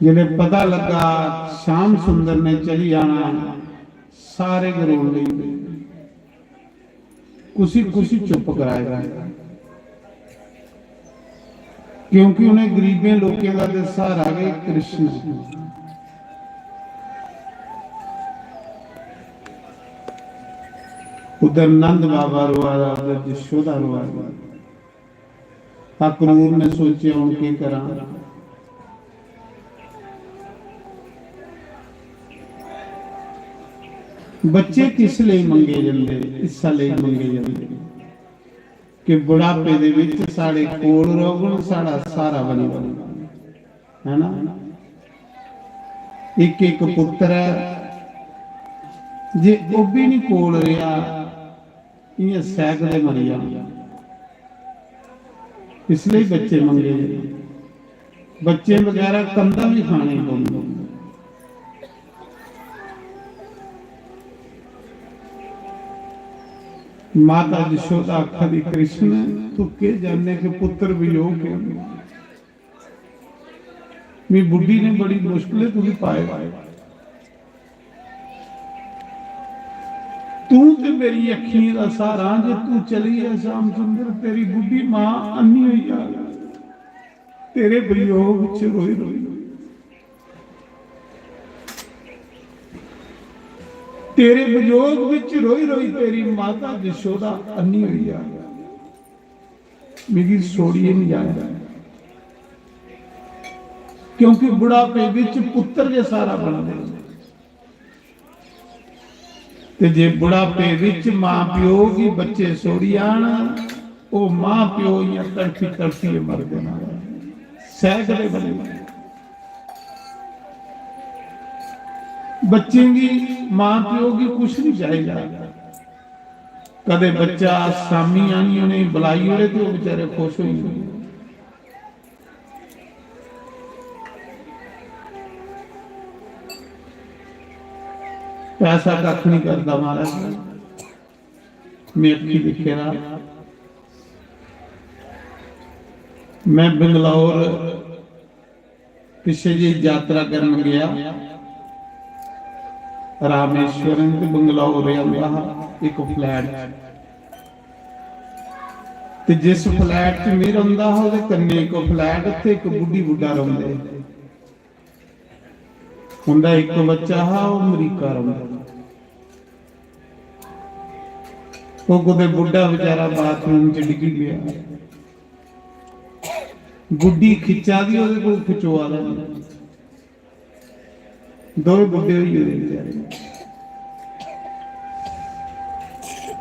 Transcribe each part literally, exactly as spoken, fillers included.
जिसलै पता लग्गा श्याम सुंदर ने चली जाना, सारे गै रोन लगी पे। कुसी कुसी चुप कराए दा, क्योंकि उन्हें गरीबें लोकें दा ते सहारा गै कृष्ण ऐ। उधर नंद बाबा रोआ दा, उधर जशोदा रोआ दी। अक्रूर ने सोचेआ, "हुन केह् करां?" बच्चे किस लेई मंगे जंदे? इस्सै लेई मंगे जंदे कि बुढ़ापे दे विच साढ़े कोल रौह्गन, साढ़ा सहारा बनी रौह्गन, है ना? इक इक पुत्तर ऐ, जे ओह् बी निं कोल रेहा, इ'यां सैह्कदे मरी जाना। इसलेई बच्चे मंगे जंदे। बच्चें बगैरा कंधां बी खाने पौंदियां। माता जशोदा आखा दी, "कृष्ण, तू केह् जाने कि पुत्र वियोग केह् होंदा? मी बुड्ढी ने बड़ी मुश्कलें तुगी पाए। तू ते मेरी अक्खियें दा सहारा, जे तू चली जा श्याम सुंदर, तेरी बुड्ढी मां अन्नी होई जाग। तेरे वियोग च रोई रोई, तेरे वियोग विच रोई रोई तेरी माता जशोदा अन्नी होई जाग। मिगी छोड़ियै निं जायां।" क्योंकि बुढ़ापे विच पुत्तर गै सहारा बनदे न। ते जे बुढ़ापे विच मां प्यो गी बच्चे छोड़ी आन, ओह् मां प्यो इ'यां तड़फी तड़फियै मरदे न, सैह्कदे बने। बच्चें गी, मां प्यो गी कुछ निं चाहिदा। कदें बच्चा शामीं आनियै उ'नेंगी बुलाई ओड़े ते ओह् बेचारे खुश होई जंदे। पैसा कक्ख निं करदा महाराज, में अक्खीं दिक्खे दा। में बंगलौर पिच्छे जेही यात्रा करन गेआ रामेश्वरम ते बंगलौर रौंह्दा हा इक flat च। ते जिस flat च में रौंह्दा हा, ओह्दे कन्नै इक flat, उत्थै इक बुड्ढी बुड्ढा रौंह्दे हे। उं'दा इक बच्चा हा, ओह् अमरीका रौंह्दा। ओह् कुतै बुड्ढा बेचारा bathroom च डिग्गी पेआ। बुड्ढी खिच्चा दी, ओह्दे कोल खचोआ दा। दोए बुड्ढे होई गेदे बेचारे।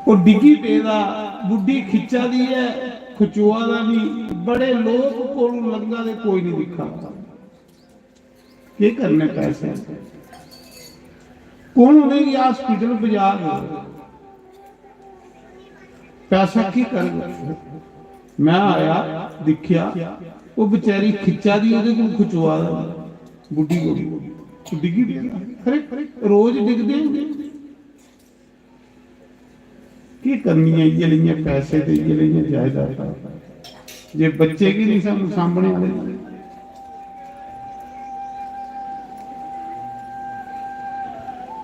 ओह् डिग्गी पेदा, बुड्ढी खिच्चा दी ऐ, खचोआ दा निं। बड़े लोक कोलू लंघा दे, कोई निं दिक्खा दा। केह् करने पैसे? कौन उ'नेंगी hospital पजाग? पैसा केह् करग? में आया, दिक्खेआ, ओह् बेचारी खिच्चा दी, ओह्दे कोल खचोआ दा बुड्ढी कोल, ओह् डिग्गी पेदा। खरे, रोज डिगदे होंदे। केह् करनी ऐ इ'यै लेइयां पैसे ते इ'यै लेइयां जायदादां, जे बच्चे गी निं सानूं सामने आह्ले।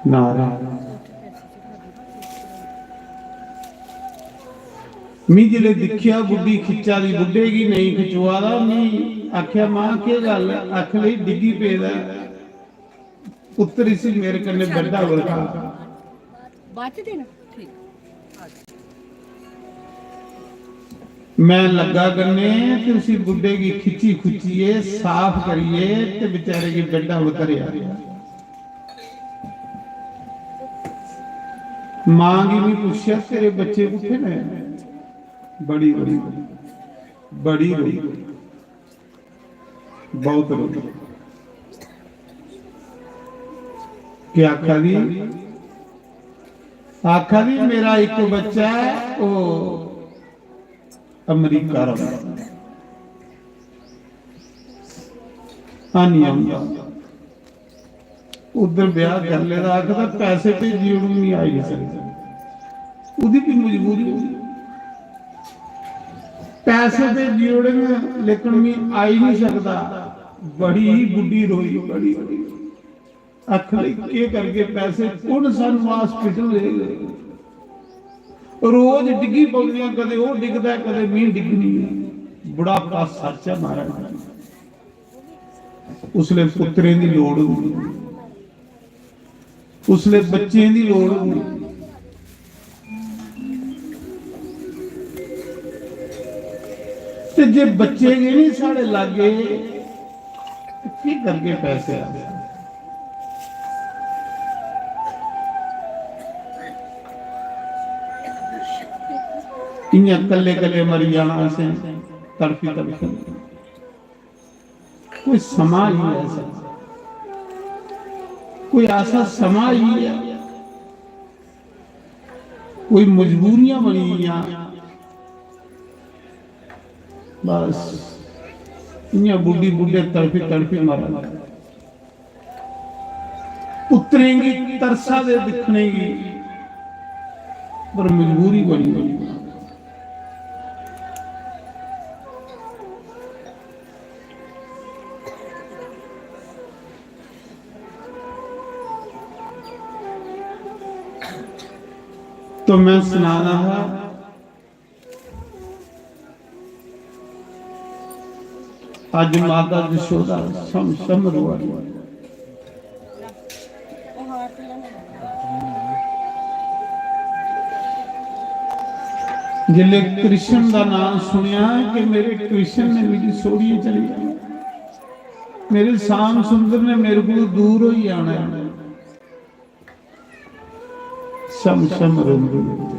नारायण। मी जिसलै दिक्खेआ बुड्ढी खिच्चा दी, बुड्ढे गी नेईं खचोआ दा, मी आखेआ, "मां, केह् गल्ल ऐ?" आखन लगी, "डिग्गी पेदा ऐ, पुत्तर, इसी मेरे कन्नै बेडा पर रखा।" बाद च देना? ठीक। में लग्गा कन्नै ते उसी बुड्ढे गी खिच्ची खुच्चियै, साफ करियै ते बेचारे गी बेडा पर धरेआ। मां गी मी पुच्छेआ, "तेरे बच्चे कुत्थै न?" बड़ी रोई, बड़ी रोई, बहुत रोई। केह् आखा दी? आखा दी, "मेरा इक बच्चा ऐ, ओह् अमरीका रौंह्दा, आनियै औंदा।" उद्धर ब्याह करी लेदा, आखदा, "पैसे भेजी ओड़ो, मी आई निं सकदा।" ओह्दी बी मजबूरी होंदी। "पैसे भेजी ओड़े न, लेकिन मी आई निं सकदा।" बड़ी बुड्ढी रोई, बड़ी। आखन लगी, "केह् करगे पैसे, कु'न सानू हॉस्पिटल लेग?" रोज डिग्गी पौंदियां, कदे ओह् डिगदा, कदे में डिग्गनी आं। बुढ़ापा सच्च ऐ महाराज। उसले पुत्तरें दी लोड़ होंदी, उसले बच्चें दी लोड़ होंदी। ते जे बच्चे गै नहीं साढ़े लागे, ते केह् करगे पैसे आस्तै? इ'यां कल्ले कल्ले मरी जाना असें, तड़फी तड़फी। कोई समां आई ऐसा, कोई ऐसा समां आई ऐ, कोई मजबूरियां बनी गेइयां, बस इ'यां बुड्ढी बुड्ढे तड़फी तड़फी मरा। पुत्तरें गी तरसा दे दिक्खने गी, पर मजबूरी बनी गेई। तो मैं सना रहा हा, अज माता जशोदा सम सम रोआ दी। जिसले कृष्ण दा नाम सुनिया कि मेरे कृष्ण ने मिगी छोड़ियै चली जाना, मेरे श्याम सुंदर ने मेरे को दूर होई जाना है, सम सम रोंदी।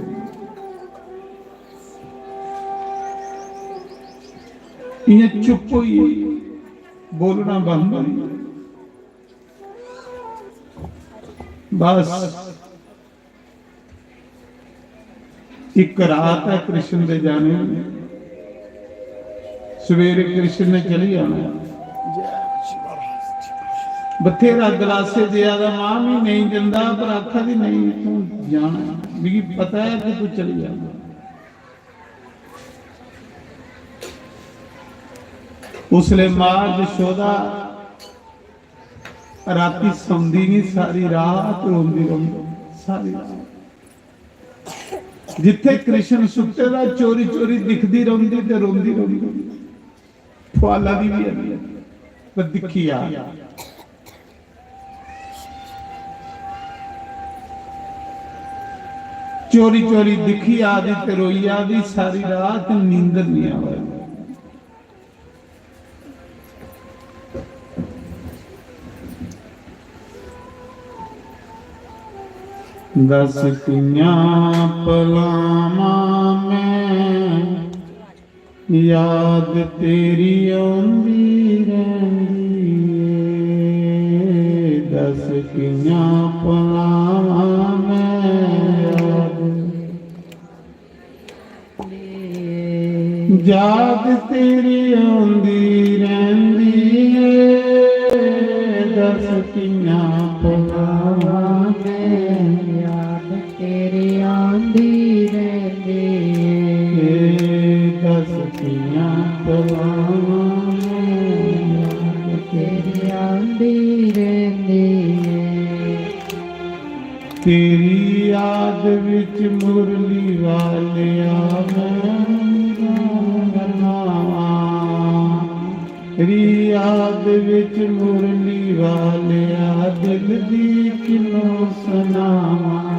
इ'यां चुप होई, बोलना बंद होई। बस इक रात है कृष्ण दे जाने दी, सवेरे कृष्ण ने चली जाना। बथेरा गलासे देआ दा, मां भी नहीं जंदा, पर आखा दी, "नहीं, तू जाना है, मिगी पता है कि तू चली जाना।" उसले मां जशोदा राती सौंदी नहीं, सारी रात रोंदी रौंदी, सारी रात। जिथे कृष्ण सुते दा, चोरी चोरी दिखदी रौंदी ते रोंदी रौंदी। फुआला दी भी है, पर दिक्खी आ। चोरी चोरी दिक्खी आ दी ते रोई आ दी, सारी रात नींदर नहीं आवे। दस कियां पलावां मैं, याद तेरी औंदी रैंह्दी ਏ। दस कियां पलावां मैं, याद याद तेरी औंदी रैंह्दी ਏ। दस कियां पलावां मैं, याद तेरी औंदी रैंह्दी ਏ। दस कियां पलावां मैं, याद तेरी औंदी रैंह्दी ਏ। तेरी याद विच मुरली वालिया मैं गुनगुनावां। तेरी याद विच मुरली वालिया दिल दी किनो सुनावां।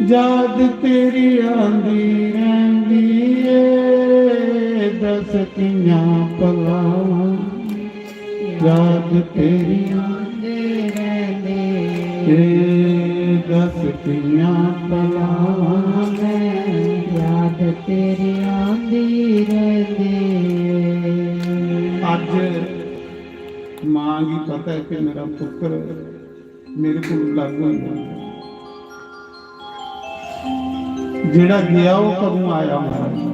याद तेरी आंदी रैंह्दी ਏ, दस कियां पलावां। याद तेरी आंदी रैंह्दी ਏ, दस कियां पलावां मैं। याद तेरी आंदी रैंह्दी ਏ। अज्ज मां गी पता है कि मेरा पुत्र मेरे को अलग होई गया। जेड़ा गया, वो कदों आया, महाराज?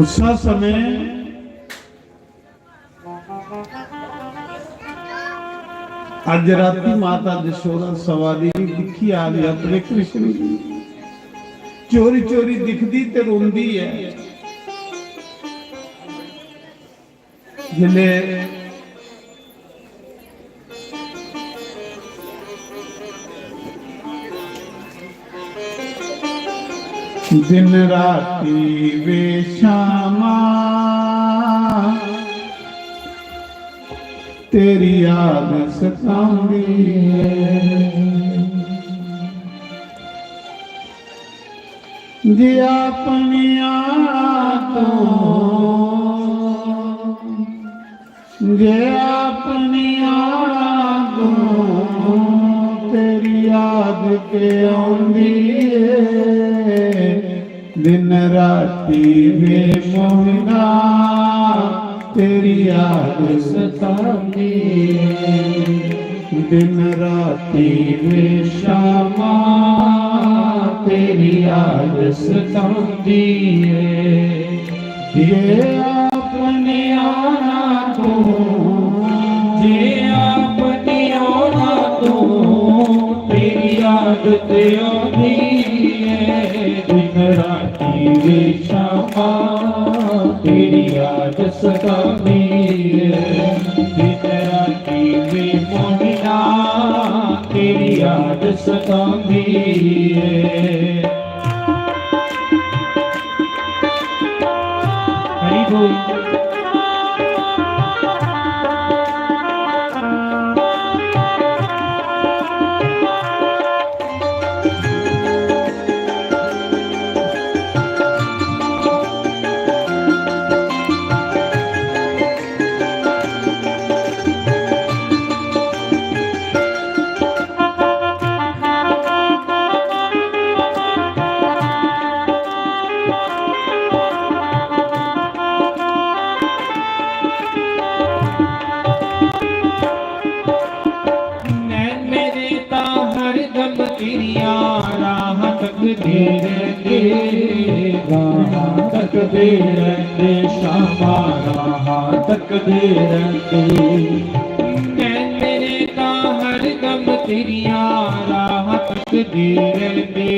उस्सै समें अज्ज रातीं माता जशोदा सवारी दिक्खी आ दी अपने कृष्ण गी। चोरी चोरी दिखदी ते रोंदी ऐ। जिसलै दिन राती वे शामा तेरी याद सतांदी ऐ। जे अपनियां तों, जे अपनियां तों तेरी याद ते औंदी ऐ। दिन राती वे मोहना तेरी याद सतांदी ऐ। दिन राती वे शामा तेरी याद सतांदी ऐ। जे अपने आना तू, जे अपने आना तू, तेरी याद ते आंदी ऐ। दिन राती वे शामा तेरी याद सतांदी ऐ। दिन राती वे मोहना तेरी याद सतांदी ऐ। हरी बोल। नैन मेरे तां हरदम तेरियां राहां तकदे रैंह्दे, राहां तकदे रैंह्दे, शामा राहां तकदे रैंह्दे। नैन मेरे तां हरदम तेरियां राहां तकदे रैंह्दे,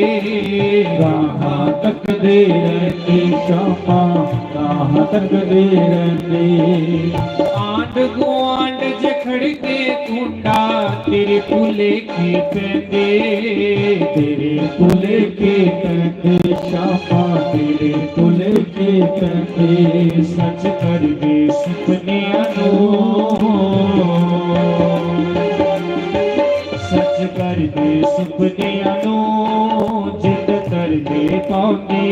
राहां तकदे रैंह्दे, शामा राहां तकदे रैंह्दे। आंढ गुआंढ च खड़के कुंडा तेरे भुलेखे पैंदे, तेरे भुलेखे पैंदे, शामा तेरे भुलेखे पैंदे। सच करदे सुपनियां नू, सच करदे सुपनियां नू जिंद करदे पौंदी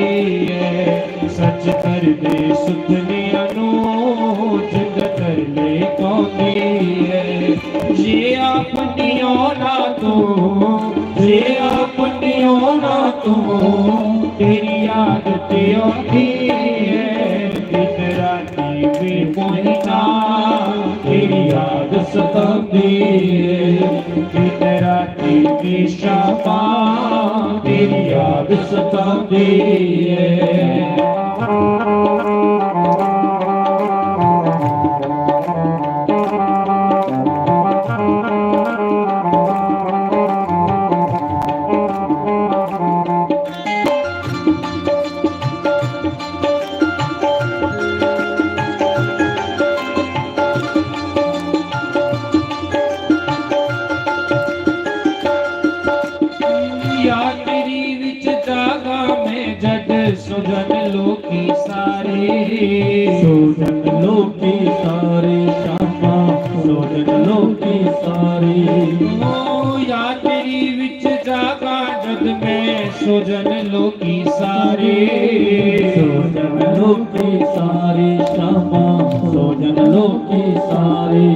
ऐ। सच करदे सुपनियां नू जिंद करदे पौंदी ऐ। जे अपनी औना तू, जे अपनी औना तू, तेरी याद ते औंदी ऐ। दिन राती वे मोहना तेरी याद सतांदी ऐ। दिन राती वे शामा तेरी याद सतांदी ऐ। यात्री विच जागा मैं जद सुजन लोकी सारे। सुजन लोकी सारे, शामा सुजन लोकी सारे। ओ यात्री विच जागा जद मैं सुजन लोकी सारे। सुजन लोकी सारे, शामा सुजन लोकी सारे।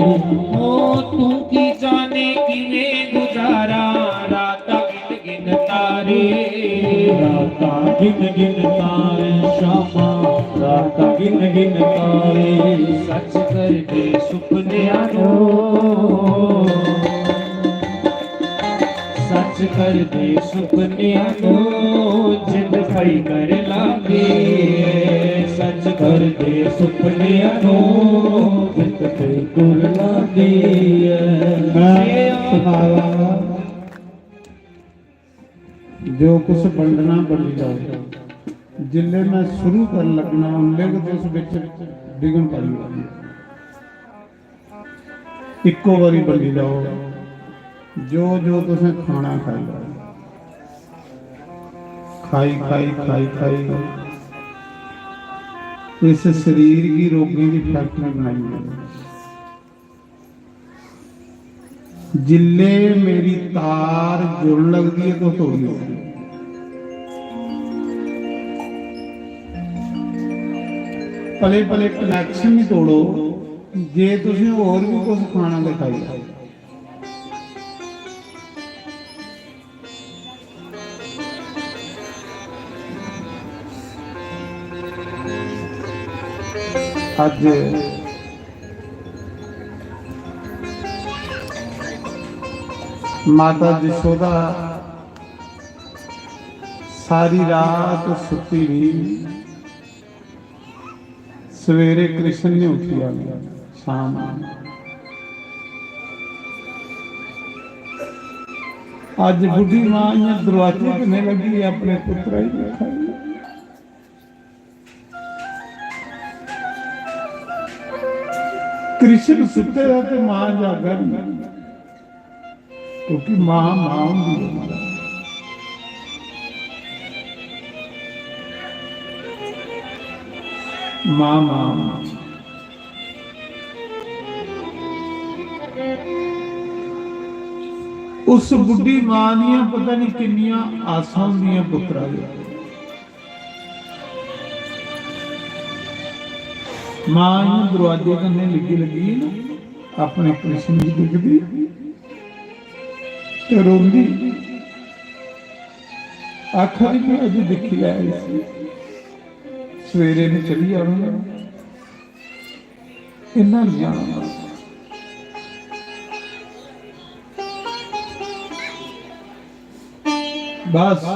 ओ तू की जाने किवें गुजारा, रातां गिन गिन तारे। रातां गिन गिन तारे, शामा रातां गिन गिन तारे। सच करदे सुपनियां नू, सच करदे सुपनियां नू जिंद पई कर लांदी ऐ। करदे सुपनियां नूं जित ते गुर लांदी ऐ। मैं सुनाया जो कुछ बंडना बंडी जाओ। जिल्ले मैं शुरू कर लगना, उल्ले गै तुस बिच विघ्न पाई ओड़दे। इक्को बारी बंडी लैओ, जो जो तुसें खाना खाई लैओ। खाई, खाई, खाई, खाई इस शरीर गी रोगें दी फैक्टरी बनाई ओड़ो। जिल्ले मेरी तार जुड़न लगदी ऐ, तुस तोड़ी ओड़ो। पले पले कनैक्शन नहीं तोड़ो। जे तुसें होर भी कुछ खाना ते खाई लैओ। अज्ज माता जशोदा सारी रात सुत्ती रही। सवेरे कृष्ण ने उठी आना, शाम। अज्ज बुढ़ी मां इयां दरवाजे कन्नै लगी अपने पुत्रा गी दिक्खा दी। कृष्ण सुत्ते दा ते मां जागा दी। क्योंकि मां, मां होंदी है। मां, मां। उस बुढ़ी मां दियां पता नहीं किन्नियां आसां होंदियां पुत्रा दे। मां इयां दरवाजे कन्नै लग्गी लग्गी ना अपने कृष्ण गी दिखदी ते रोंदी, आखा दी, "मैं अज दिक्खी लैया इसी, सवेरे ने चली जाना, इन्ना नहीं जाना।" बस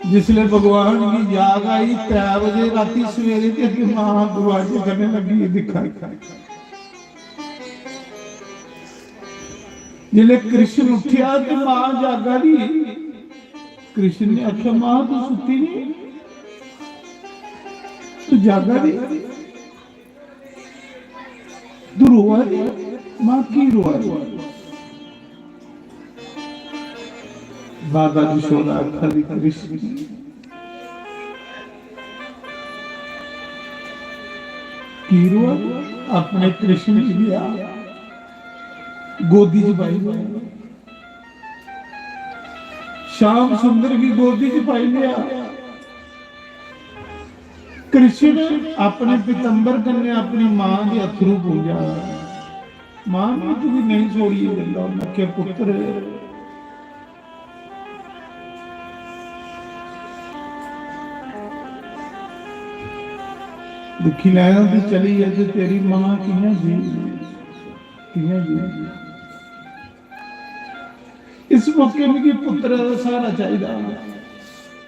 जिसले भगवान गी जाग आई, त्रै बजे राती सवेरे ते अग्गें मां दरवाजे कन्नै लग्गी दी दिक्खा दी। जिसले कृष्ण उठेआ ते मां जागा दी। कृष्ण ने आखेआ, "मां, तू सुत्ती नहीं? तू जागा दी?" तू रोआ दी? मां की रोआ दी? माता यशोदा आखा दी, कृष्ण की रोआ दी? अपने कृष्ण गी लिया, गोदी च पाई लिया। श्याम सुंदर गी गोदी च पाई लिया। कृष्ण अपने पीतंबर कन्नै अपनी मां दे अत्थरू पूंजा। मां भी तुगी नहीं छोड़िए जंदा। उन्हें आखेआ, पुत्र, दिक्खी लैना, तू चली जा ते तेरी मां कियां जी, कियां जी। इस मौके मिगी पुत्तरै दा स्हारा चाहिदा,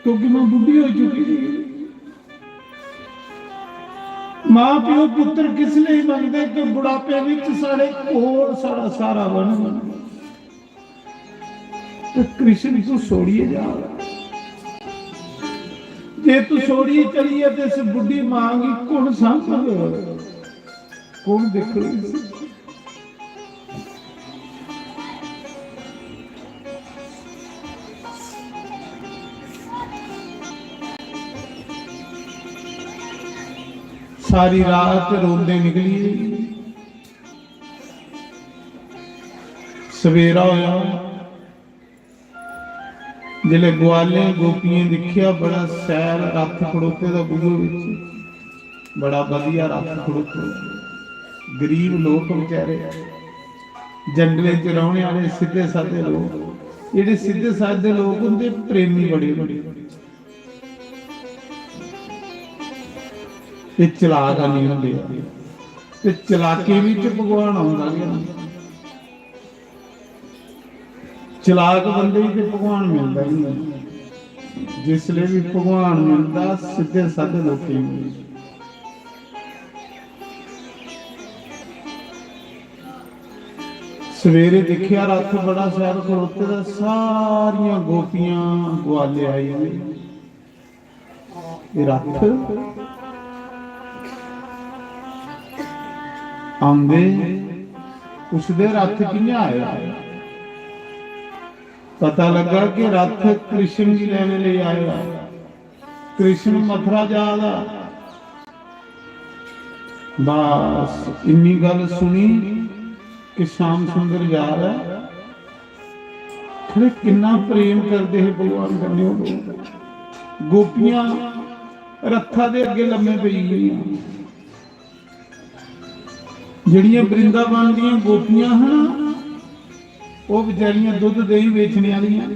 क्योंकि मैं बुड्ढी होई चुकी दी। मां प्यो पुत्तर किस लेई मंगदे कि बुढ़ापे विच साढ़े कोल साढ़ा स्हारा बनन। ते कृष्ण तू छोड़िए जा, जे तू छोड़िए चलिए ते इस बुढ़ी मां गी कुण सांभग, कुण दिक्खग? सारी रात रोंदे निकली। सवेरा होया, जिसलै ग्वालें गोपियें दिक्खेआ, बड़ा सैल रथ खड़ोते दा बूहे विच, बड़ा बधिया रथ खड़ोते दा। गरीब लोक बेचारे, जंगलें च रौहने आह्ले सिद्धे सादे लोक, जेह्ड़े सिद्धे सादे लोक होंदे, प्रेमी बड़े होंदे। एह् चलाक नहीं होंदे, ते चलाकें विच भगवान औंदा गै नहीं। चलाक बंदे गी ते भगवान मिलदा ही नहीं। जिसले भी भगवान मिलदा, सिद्धे साधे लोकें गी। सवेरे दिक्खेआ, रथ बड़ा शैल खड़ोते दा, सारियां गोपियां ग्वाले आई दियां। एह् रथ आंदे, उसदे रथ कि'यां आया? पता लग्गा कि रथ कृष्ण गी लैने लेई आया। कृष्ण मथुरा जा दा। बस इन्नी गल्ल सुनी कि श्याम सुंदर जा दा। खरे किन्ना प्रेम करदे हे भगवान कन्नै ओह् लोक। गोपियां रथा दे अग्गे लम्मे पेई गेइयां। जेह्ड़ियां वृंदावन दियां गोपियां हियां, ओह् बेचारियां दुद्ध देहीं बेचने आह्लियां।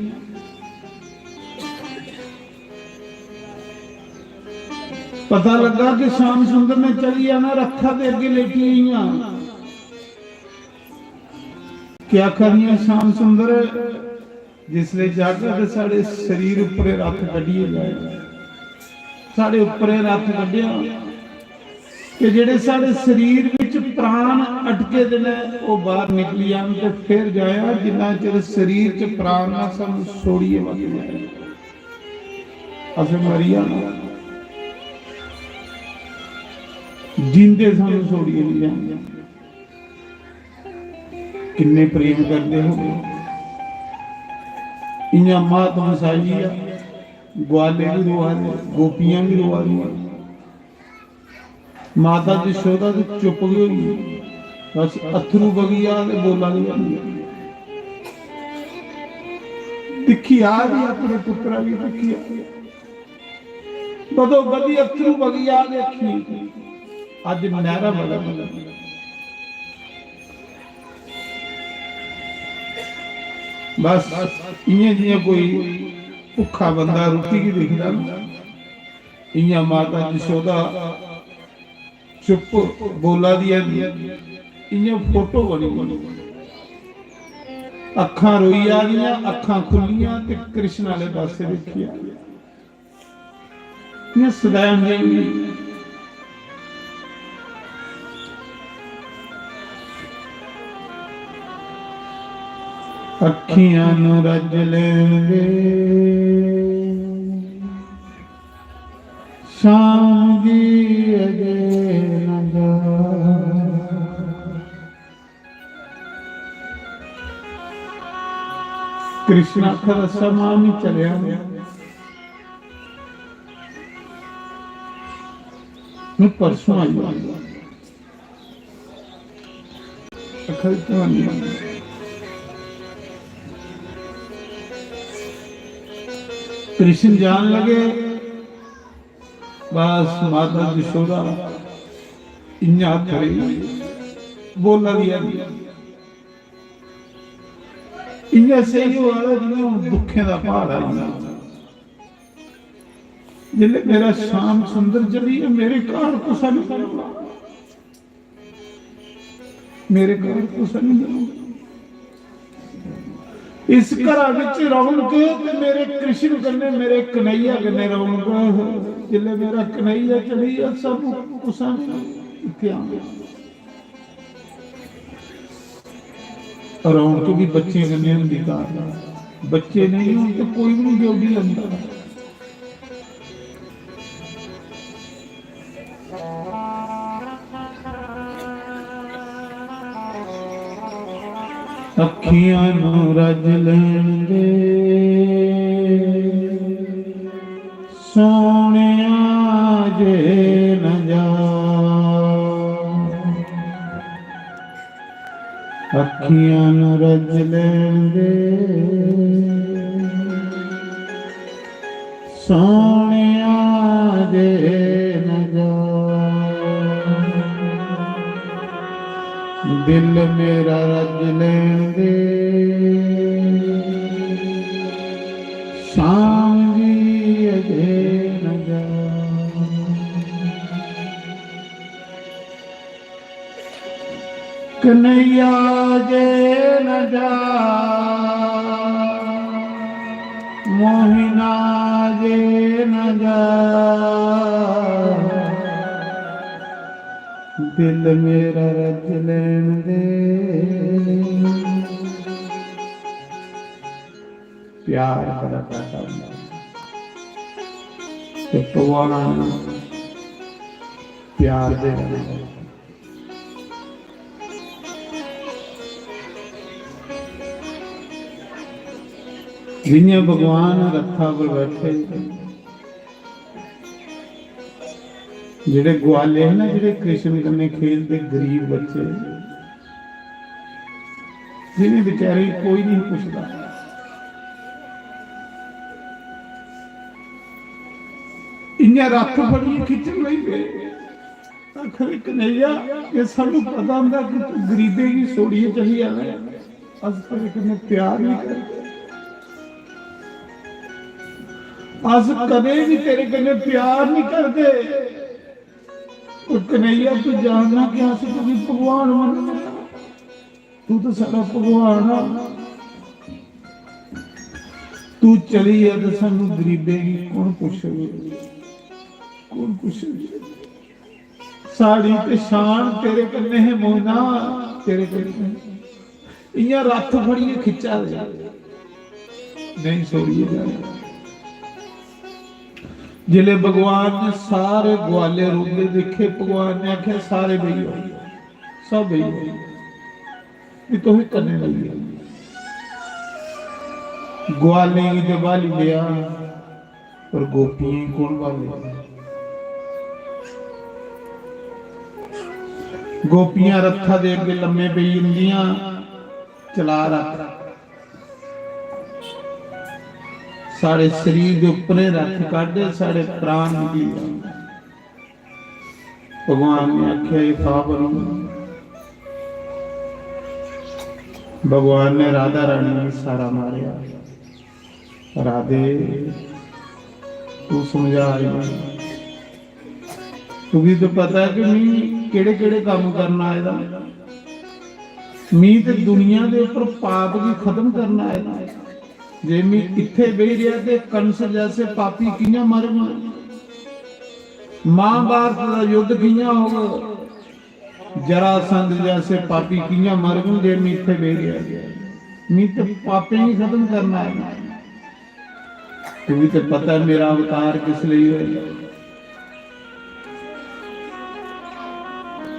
पता लग्गा कि श्याम सुंदर ने चली जाना, रथा दे अग्गे लेटी गेइयां। क्या आखा दियां, श्याम सुंदर जिसले जागा ते साढ़े शरीर उप्परे रथ कड्ढियै जाएगा। साढ़े उप्परे रथ कड्ढेआ ते जेह्ड़े साढ़े शरीर विच प्राण अटके दे ने, ओह् बाहर निकली जान ते फिर जाया, जिन्ना चिर शरीर च प्राण ना, सानू छोड़ियै मत जाया। असें मरी जाना, जींदे सानू छोड़ियै नहीं जाना। किन्ने प्रेम करदे हो। इ'यां मातम साई आ, ग्वाले भी रोआ दे, गोपियां भी रोआ दियां। माता जशोदा ते चुप गै होई गेई, बस अत्थरू बगी आ ते बोला दी होंदी। दिक्खी आ दी अपने पुत्तरा गी, दिक्खी आ। बदो बदी अत्थरू बगी आ दे अक्खियें च। अज्ज नैहरा बगा। बस इ'यां जि'यां कोई भुक्खा बंदा रुट्टी गी दिखदा ना, इ'यां माता जशोदा चुप बोला दी ऐ, इ'यां फोटो बनी बनी। अक्खां रोई आ दियां, अक्खां खुल्लियां ते कृष्ण आह्ले पासै दिक्खी आ दियां। इ'यां सदैव नेईं। अक्खियां नू रज लैन दे, शाम जी अजे न जा। कृष्ण आखा दा, "समा नहीं चलेआ, मैं परसों आई जाऊंगा।" आखा दी, "क्यों नहीं?" कृष्ण जान लगे, बस माता जशोदा इ'यां हत्थ रही, बोला दी ऐ। इ'यां सेही होआ दा जि'यां हून दुक्खें दा प्हाड़ आई गेआ। जिसलै मेरा श्याम सुंदर चली गेआ, मेरे घर कुसै निं रौह्ना। मेरे घर कुसै निं रौह्ना। इस घरा बिच रौनक ते मेरे कृष्ण कन्नै, मेरे कन्हैया कन्नै रौनक। जिसलै मेरा कन्हैया चली गेआ, सब कुसै निं इत्थै आना। रौनक भी बच्चें कन्नै होंदी घर। बच्चे नेईं होन ते कोई भी नहीं जोड़ी लंदा। अखियां नू रज लैन दे, सोहणिया जे न जा। अखियां नू रज लैन दे, सोहणिया जे न जा। दिल मेरा रज लैन दे, शाम जी अजे न जा। कन्हैया जे न जा, मोहिना वे ना जा, दिल मेरा रज लेन दे। प्यार बड़ा करदा होंदा ते भगवान प्यार दे रंग। जियां भगवान रथा पर बैठे, जेह्ड़े ग्वाले हे ना, जेह्ड़े कृष्ण कन्नै खेलदे गरीब बच्चे, जिनें बेचारे गी कोई नहीं पुछदा, इयां रथ फड़ियै खिच्चन लगी पे। आखदे, "कन्हैया, जे सानू पता होंदा कि तू गरीबें गी छोड़ियै चली जाना ऐ, अस तेरे कन्नै प्यार नहीं करदे। अस कदें भी तेरे कन्नै प्यार नहीं करदे। पर कन्हैया, तू जानना कि अस तुगी भगवान मनने आं। तू तो साढ़ा भगवान आ। तू चली जा तो सानू गरीबें गी कौन पुछग? कौन पुछग?" साढ़ी ते शान तेरे कन्नै है मोहना, तेरे कन्नै। इयां रथ फड़ियै खिच्चा दे, नहीं छोड़ियै जाना। जिसलै भगवान ने सारे ग्वाले रोंदे दिक्खे, भगवान ने आखेआ, "सारे बेही जाओ, सब बेही जाओ, भी तुसें कन्नै लेई जाओ।" ग्वालें गी ते ब्हाली लेआ, पर गोपियें गी कौन ब्हाले? गोपियां रथा दे अग्गे लम्मे पेई जंदियां, "चला रथ।" साढ़े शरीर दे उप्परें रथ कड्ढ, साढ़े प्राण निकली जान। भगवान ने आखेआ, "एह् पाप न।" भगवान ने राधा रानी गी सारा मारेआ, "राधे, तू समझा रही है, तुगी तो पता है कि मी केड़े-केड़े कम्म करन आए दा। मी ते दुनिया दे उप्पर पाप गी खत्म करन आए दा। जे मी इत्थे बेही रेहा ते कंस जैसे पापी कि'यां मरगन? महाभारत दा युद्ध कि'यां होग? जरासंध जैसे पापी कि'यां मरगन जे मी इत्थे बेही रेहा? मी ते पापें गी खत्म करन आए दा।" तुगी ते पता है मेरा अवतार किस लेई होया।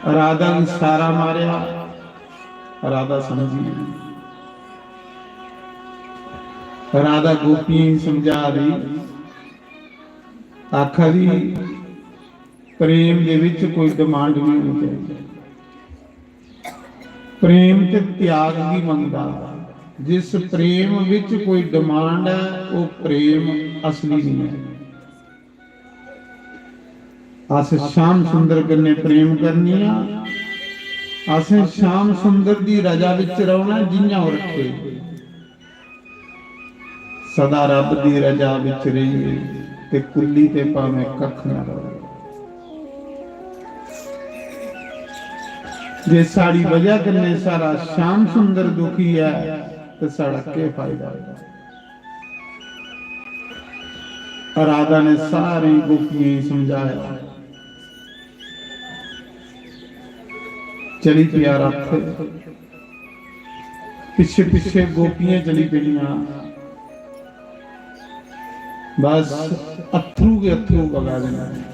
राधा गी सारा मारेआ, राधा समझी। राधा गोपियें गी समझा दी, आखा दी, प्रेम दे विच कोई demand नहीं होनी चाहिए। प्रेम ते त्याग दी मंगदा। जिस प्रेम विच कोई demand है, वो प्रेम असली नहीं है। अस श्याम सुंदर कन्नै प्रेम करनी आ, असें श्याम सुंदर दी रजा विच रौहना जियां ओह रखे। सदा रब दी रजा विच रहिए ते कुल्ली ते भावें कख ना रहे। जे साड़ी वजह कन्नै सारा श्याम सुंदर दुखी है, ते साड़ा केह फायदा? राधा ने सारी गोपियें गी समझाया। चली पेआ रथ, पिच्छे पिच्छे गोपियां चली पेइयां। बस अत्थरू गै अत्थरू बगा दे न।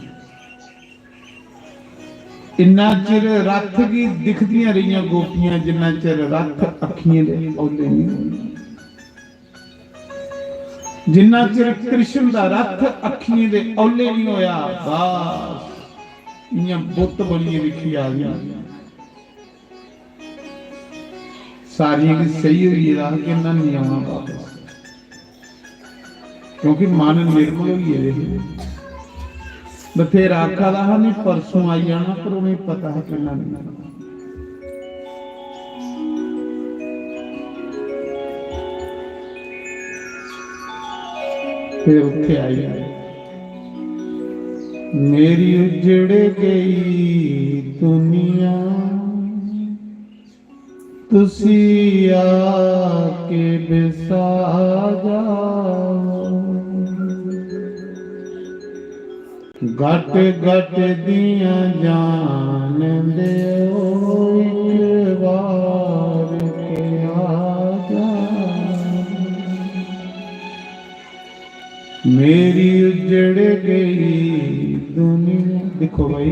इन्ना चिर रथ गी दिखदियां रेहियां गोपियां, जिन्ना चिर रथ अक्खियें दे औले नहीं होए। जिन्ना चिर कृष्ण दा रथ अक्खियें दे औले नहीं होया, बस इयां बुत बनियै दिक्खी जा दियां। सारियां गी सेही होई गेदा हा कि इन्ना नहीं औना बापस, क्योंकि मन निर्मल होई गेदे हे। बथेरा आखा दा हा, "नहीं, परसों आई जाना," पर उ'नेंगी पता हा कि इन्ना नहीं औना। फिर उत्थे आई, "मेरी उजड़ गई दुनिया, तुसी आके बसा जाओ।" घट घट दियां जान दे ओ, एक बार के आ जा। मेरी उजड़ गई दुनिया। देखो भाई,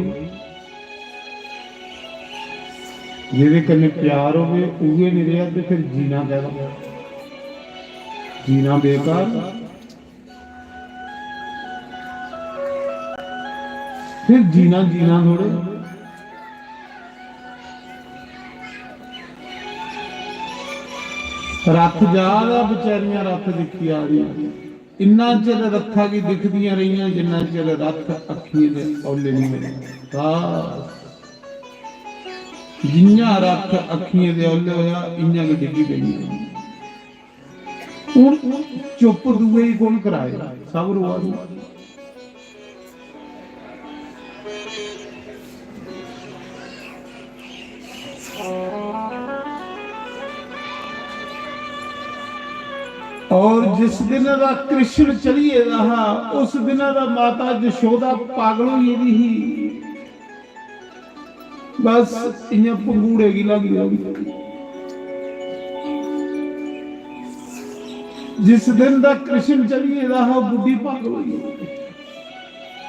जेह्दे कन्नै प्यार होवे, उ'ऐ निं रेहा ते फिर जीना कैह्दा? जीना बेकार। फिर जीना, जीना थोड़े। रथ जा दा, बेचारियां रथ दिक्खी आ रही। इन्ना चिर रथा गी दिखदियां रेहियां जिन्ना चिर रथ अक्खियें दे औले निं होए। बस जि'यां रथ अक्खियें दे औले होआ, इ'यां गै डिग्गी पेइयां। हून चुप दूए गी कौन कराए? सब रोआ दे। और जिस दिन दा कृष्ण चली गेदा हा, उस दिन दा माता जशोदा पागल होई गेदी ही। बस इ'यां पंघूड़े गी लांदी रौंह्दी। जिस दिन दा कृष्ण चली गेदा हा, बुड्ढी पागल होई गेई।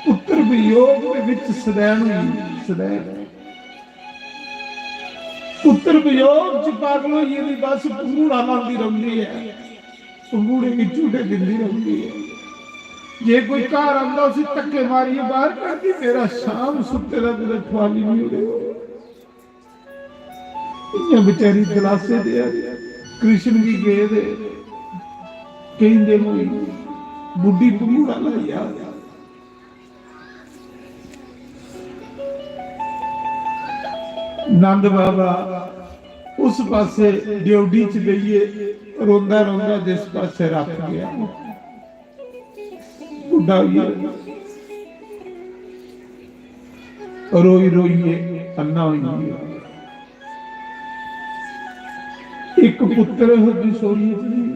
पुत्र वियोग दे विच सदैन होई, सदैन। पुत्र वियोग च पागल होई गेदी, बस पंघूड़ा लांदी रौंह्दी ऐ। पंघूड़े गी झूटे दिंदी रौंह्दी ऐ। जे कोई घर आंदा, उसी धक्के मारियै बाहर कड्ढदी, मेरा शाम सुत्ते दा कुतै ठुआली निं उड़े। इ'यां बेचारी दलासे देआ दी। कृष्ण गी गे दे केईं दिन होई, बुड्ढी पंघूड़ा लाई आ। नंद बाबा उस पासे ड्योढ़ी च बेहियै रोंदा रौंदा, जिस पासे रथ गेआ। बुड्ढा होई गेआ। रोई रोइयै अन्ना होई गेआ। इक पुत्तर हा, दूई सोरिये च नेईं।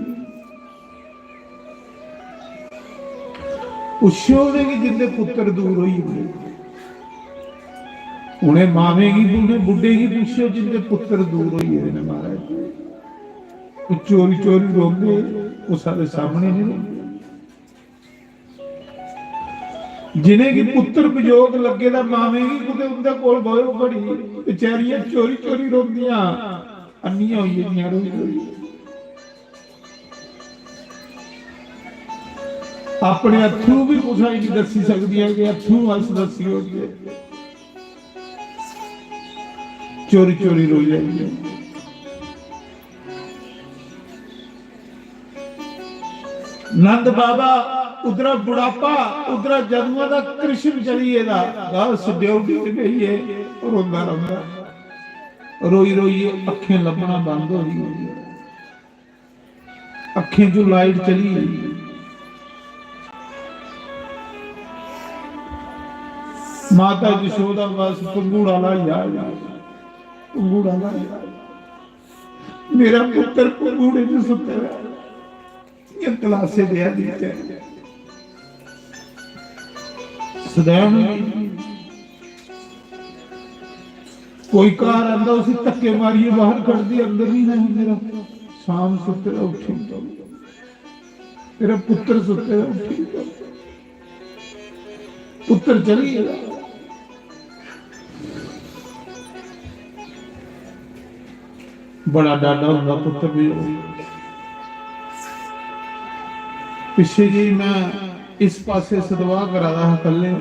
पुच्छेओ उ'नेंगी जिंदे पुत्तर दूर होई गे। उ'नें मावें गी, उ'नें बुड्ढें गी पुच्छेओ जिंदे पुत्तर दूर होई गेदे न महाराज। ओह् चोरी चोरी रोंदे, कुसै दे सामने निं रोंदे। जिनेंगी पुत्तर वियोग लग्गे दा, मावें गी कुतै उं'दे कोल बौह् घड़ी, बेचारियां चोरी चोरी रोंदियां, अन्नियां होई गेदियां रोई रोई। अपने अत्थरू बी कुसै गी दस्सी सकदियां कि अत्थरू अस दस्सी ओड़गे। चोरी चोरी रोई लैंदियां। नंद बाबा उद्धरा बुढ़ापा, उद्धरा जदुआं दा कृष्ण चली गेदा, बस ड्योढ़ी च बेहियै रोंदा रौंदा। रोई रोइयै अक्खें लब्भना बंद होई गेई। अक्खें चों लाइट चली गेई। माता जशोदा बस पंघूड़ा लाइयै आई, पंघूड़ा लाइयै आई। मेरा पुत्तर पंघूड़े च सुत्ते दा, इ'यां दलासे देआ दी ऐ। सदैन कोई घर आंदा, उसी धक्के मारियै बाहर कड्ढदी, अंदर नहीं है मेरा। शाम सुत्ते दा उठी, मेरा पुत्र सुत्ते दा उठी। पुत्र चली गेदा। बड़ा डाडा होंदा पुत्र भी। पिच्छे जी मैं इस पासे सतवाह करा दा हा कल्ले,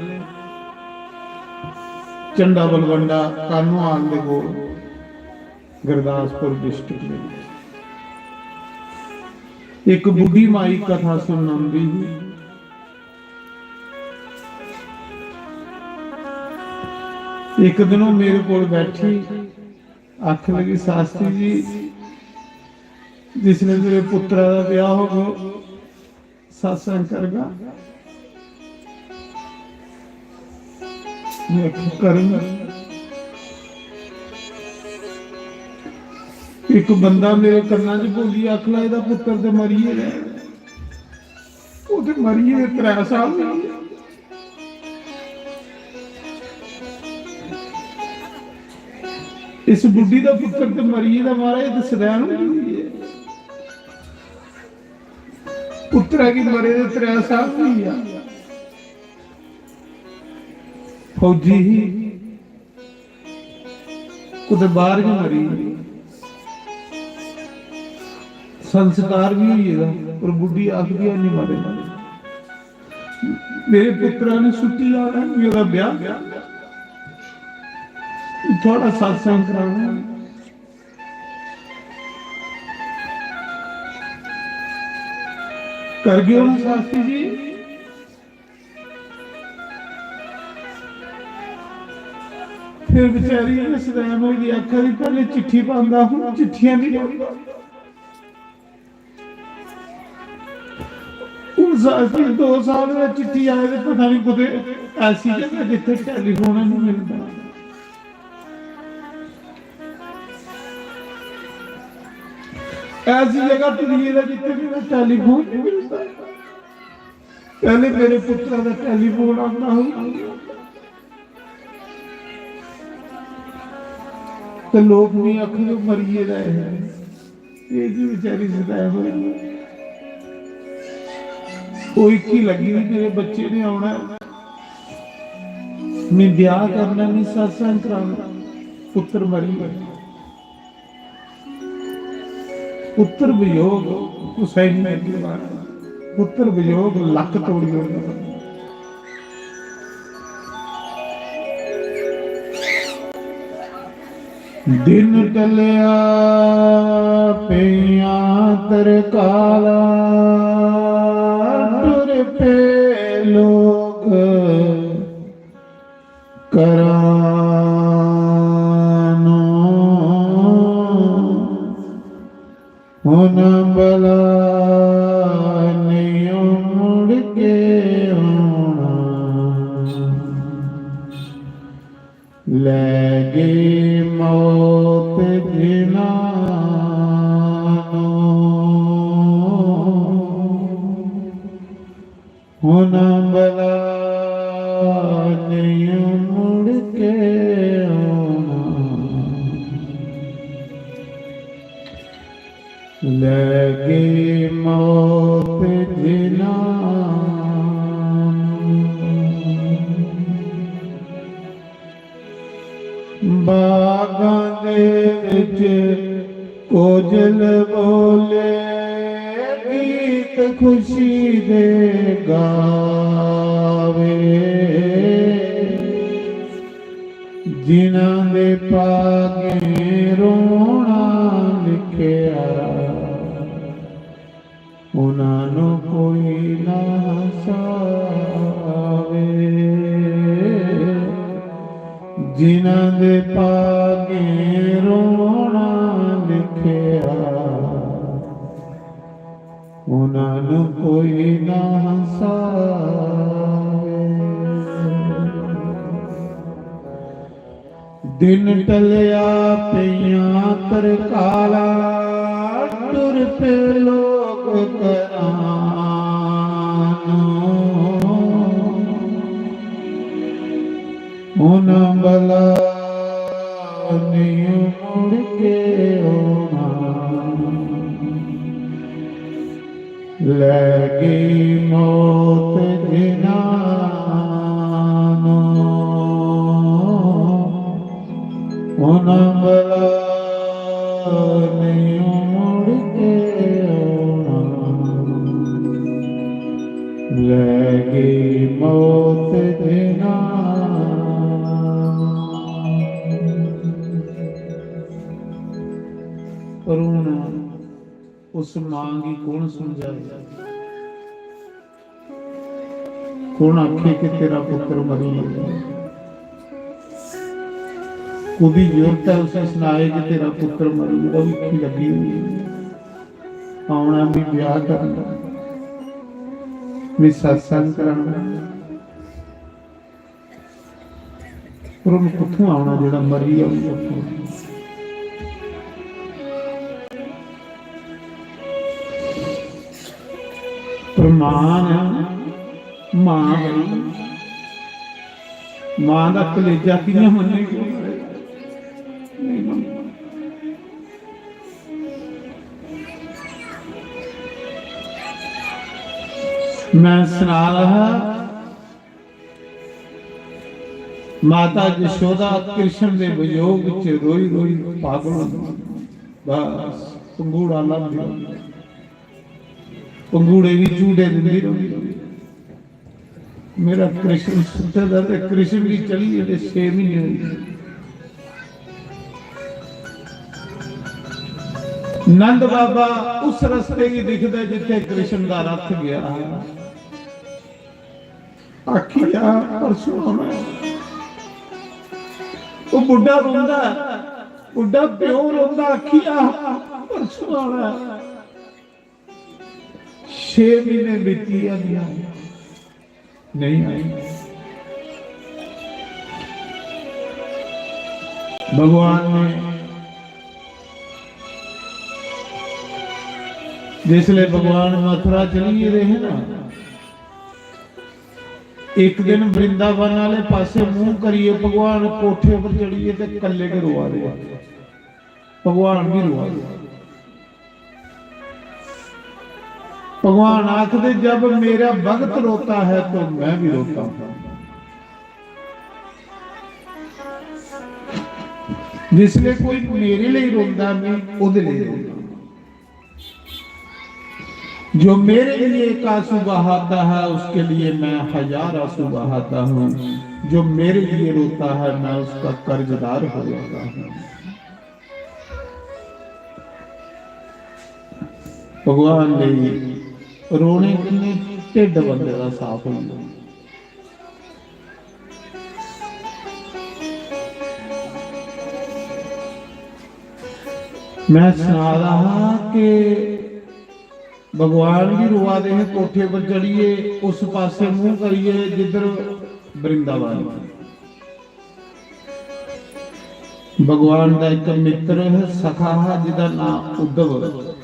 झंडा बलवंडा कानोहाल दे कोल, गुरदासपुर डिस्ट्रिक्ट दे विच। इक बुड्ढी माई कथा सुनन आंदी ही। इक दिन ओह् मेरे कोल बैठी, आखन लगी, "शास्त्री जी, जिसलै मेरे पुत्तरा दा ब्याह होग, सत्संग करगा?" मैं आखेआ, "करङ।" इक बंदा मेरे कन्ना च बोलियै आखन लगा, "एह्दा पुत्तर ते मरी गेदा ऐ।" ओह् ते मरी गेदे त्रै साल होई गे। इस बुड्ढी दा पुत्तर ते मरी गेदा महाराज, ते सदैन होई गेदी ऐ। पुत्तरै गी मरे दे त्रै साल होई गेआ। फौजी ही, कुतै बाहर गै मरी गेई। संस्कार बी होई गेदा, पर बुड्ढी आखदी, "है नहीं मरे।" मेरे पुत्तरा ने छुट्टी लाना, मेरा ब्याह, थुआढ़ा सत्संग कराना। करगे हून शास्त्री जी? फिर बेचारी ने सदैन होई दी आखा दी, "पैह्लें चिट्ठी पांदा, हून चिट्ठियां नहीं पांदा।" हून शास्त्री दो साल दा चिट्ठी आए ते पता नहीं कुतै ऐसी जगह जित्थै टेलीफोन नहीं मिलदा। ऐसी जगह तुरी गेदा जित्थै मेरा टेलीफोन नहीं मिलदा। पहले मेरे पुत्तरा दा टेलीफोन आंदा हा ते लोक मी आखदे, "ओह् मरी गेदा ऐ।" एह् जी बेचारी सताए होए। ओह् इक्की लग्गी दी, मेरे बच्चे ने औना ऐ, में ब्याह करना, में सत्संग कराना, पुत्तर मरी गेआ। पुत्तर वियोग कुसै गी नहीं लगदा। पुत्तर वियोग लक्क तोड़ी ओड़दा। दिन टलया पेइयां तरकाला, टुर पे लोक करानो। हुन भला नेईं मुड़ के औना। लै गई मौत जिन्हां नू। हुन भला नेईं मुड़ के औना। लै गई मौत जिन्हां नू। बागां दे विच कोयल बोले, गीत खुशी दे गावे। जिन्हां दे भागें रोना लिखिया, उन्हां नू कोई ना हसावे। जिन्हां दे भागें रोना लिखिया, उन्हां नू कोई ना हसावे। दिन टलया पेइयां तरकाला, टुर पे लोक करानो। हुन भला नेईं मुड़ के औना। लै गई मौत जिन्हां नू। हुन भला नेईं मुड़ के औना। लै गई मौत जिन्हां। पर हुन उस मां गी कौन समझाए? कौन आखे कि तेरा पुत्र मरी गेआ? कुदी जरूरत है उसे सनाए कि तेरा पुत्र मरी गेआ? ओह् इक्की लग्गी होई है। औना, मी ब्याह करना, मी सत्संग कराना। पर उन्हें कुत्थों आना जेड़ा मरी जाऊगा? पर मां ने, मां बड़ी, मां दा कलेजा कियां मन्नेगी? नहीं मन मैं सना रहा, माता यशोदा कृष्ण दे वियोग च रोई रोई पागल होई। बस पंगूड़ा लांदी रौंह्दी, पंगूड़े गी झूटे दिंदी रौंह्दी। मेरा कृष्ण सुत्ते दा ते कृष्ण गी चली गेदे छे म्हीने होई गे। नंद बाबा उस रस्ते गी दिखदे जित्थे कृष्ण दा रथ गया। आखिया परसों आना ऐ। ओह् बुड्ढा रोंदा ऐ, बुड्ढा प्यो रोंदा, आखिया परसों आना ऐ। छे महीने बीती गए, नहीं आए। भगवान ने, जिसले भगवान मथुरा चली गेदे हे ना, एक दिन वृंदावन आले पासे मुंह करिए भगवान कोठे पर चढ़िए ते कल्ले गै रोआ दे। भगवान भी रोआ दे। भगवान आखदे, "जब मेरा भक्त रोता है तो मैं भी रोता हूं।" जिसले कोई मेरे लिए रोंदा, मैं ओदे लिए रोंदा। जो मेरे लिए एक आंसू बहाता है, उसके लिए मैं हजार आंसू बहाता हूं। जो मेरे लिए रोता है, मैं उसका कर्जदार हो जाता हूं। भगवान दे रोने कन्नै ढिड्ड बंदे दा साफ होई जंदा। मैं सना रहा हा कि भगवान भी रोआ दे हे कोठे पर चढ़िए, उस पासे मुंह करिए जिधर वृंदावन। भगवान दा इक मित्र है, सखा हा, जिदा नाम उद्धव।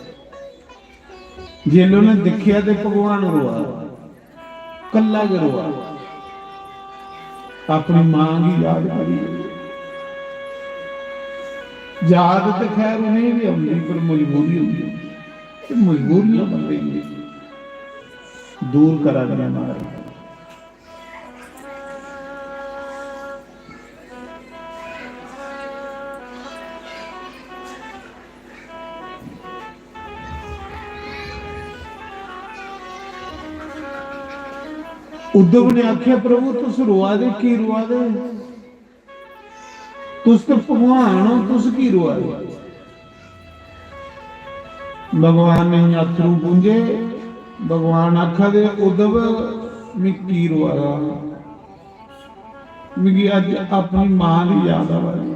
जिसलै उन्हें दिक्खेआ ते भगवान रोआ, कल्ला गै रोआ, अपनी मां गी याद करी। याद ते खैर उ'नेंगी बी औंदी, पर मजबूरी होंदी। ते मजबूरियां बंदे गी दूर करा दियां महाराज। उद्धव ने आखेआ, "प्रभु, तुस रोआ दे, की रोआ दे? तुस ते भगवान हो, तुस की रोआ दे?" भगवान ने अत्थरू पूंजे। भगवान आखा दे, "उद्धव, मैं की रोआ दा? मिगी अज्ज अपनी मां दी याद आवा दी।"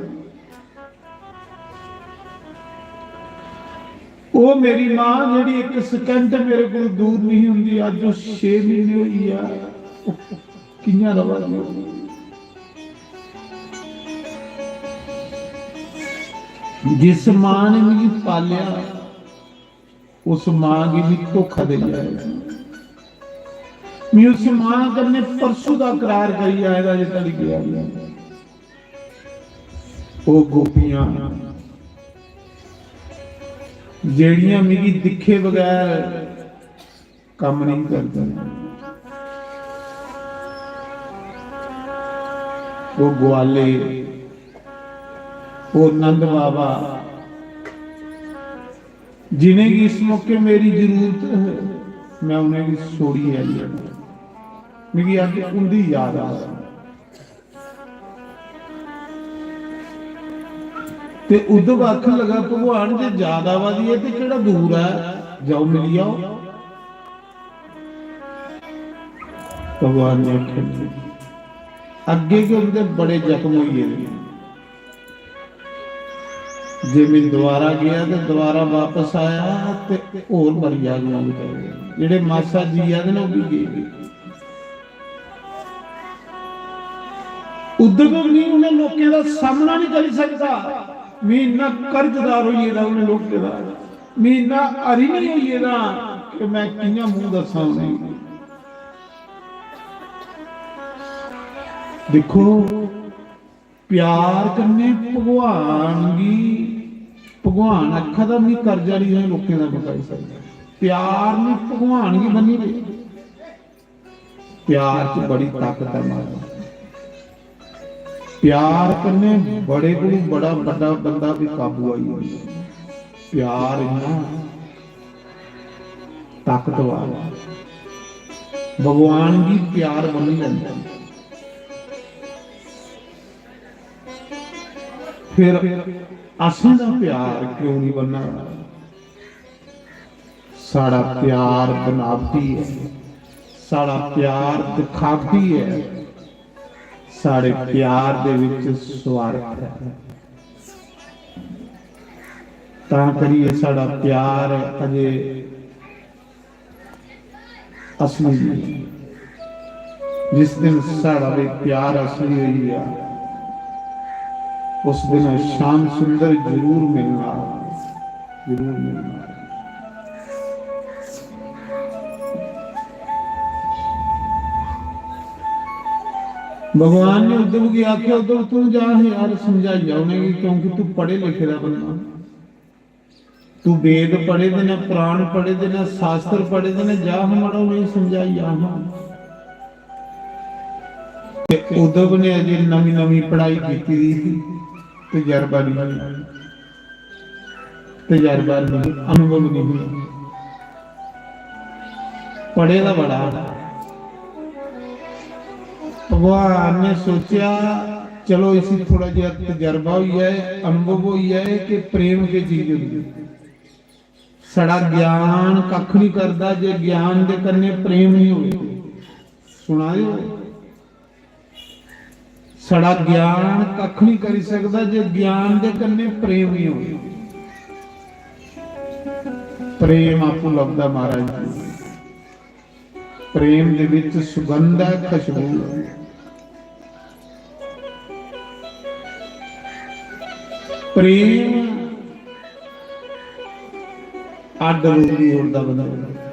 ओ मेरी मां, जेह्ड़ी इक second मेरे कोल दूर नहीं हुंदी, अज्ज ओ छे म्हीने होई गेआ, ओ कि'यां रवा दी होगी? जिस मां ने मिगी पालेआ, उस मां गी भी धोखा देई आया। मैं उस मां कन्नै परसों दा करार करी आए दा, अजें तक गेआ नहीं। ओ गोपियां जेड़ियां मिगी दिक्खे बगैर कम्म नहीं करदियां, ओ ग्वाले, ओ नंद बाबा, जिनेंगी इस मौके मेरी जरूरत है, मैं उनेंगी छोड़ियै आई आं। मिगी अज्ज उंदी याद आ। ते उद्धव आखन लगा, "भगवान, जे याद आवा दी है ते केड़ा दूर है, जाओ मिली आओ।" भगवान ने आखेआ, "अग्गे गै उंदे बड़े जख्म होई गेदे।" जे मैं दोबारा गया ते दोबारा वापस आया ते होर मरी जाग, मौत होई। जेह्ड़े मासा जिया दे न, ओह् बी गे। उद्धव भी उ'नें लोकें दा सामना नहीं करी सकदा। मैं इन्ना कर्जदार होई गेदा उ'नें लोकें दा, मैं इन्ना ऋणी होई गेदा कि मैं कि'यां मूंह दस्सां उ'नेंगी। दिक्खो, प्यार कन्नै भगवान गी, भगवान आखा दा, "मिगी कर्जा निं इ'नें लोकें दा चुकाई सकदा।" प्यार ने भगवान गी बन्नी ले। प्यार च बड़ी ताकत ऐ महाराज। प्यार कन्नै बड़े कोलू बड़ा बड्डा बंदा भी काबू आई जंदा। प्यार इन्ना ताकतवर ऐ, भगवान गी प्यार बनी लैंदा। फिर असें दा प्यार क्यों नहीं बनना? साढ़ा प्यार बनावटी ऐ, साढ़ा प्यार दिखावटी ऐ, साढ़े प्यार दे विच स्वार्थ ऐ। तां करियै साढ़ा प्यार अजे असली नहीं। जिस दिन साढ़ा भी प्यार असली होई गया, उस दिन श्याम सुंदर जरूर मिलना, जरूर मिलना। भगवान ने उद्धव गी आखेआ, "उद्धव, तू जा, हे यार, समझाई जा उ'नेंगी, क्योंकि तू पढ़े लिखे दा बंदा, तू वेद पढ़े दे न, पुराण पढ़े दे न, शास्त्र पढ़े दे न, जा, हम मड़ा उ'नेंगी समझाई जा, हां।" ते उद्धव ने अजे नमीं नमीं पढ़ाई कीती दी ही, तजर्बा नहीं। तजर्बा नहीं, अनुभव नहीं, पढ़े दा बड़ा। भगवान ने सोचेआ, चलो, इसी थोड़ा जिहा तजर्बा होई जाए, अनुभव होई जाए कि प्रेम की चीज होंदी। साढ़ा ज्ञान कक्ख नहीं करदा जे ज्ञान दे कन्नै प्रेम नहीं होवे। सुना दे ओ? साढ़ा ज्ञान कक्ख नहीं करी सकदा जे ज्ञान दे कन्नै प्रेम नहीं होवे। प्रेम आपूं लभदा महाराज जी। प्रेम दे विच सुगंध है, खुशबू है। प्रेम अड्ड रोग नहीं होंदा बंदे दा।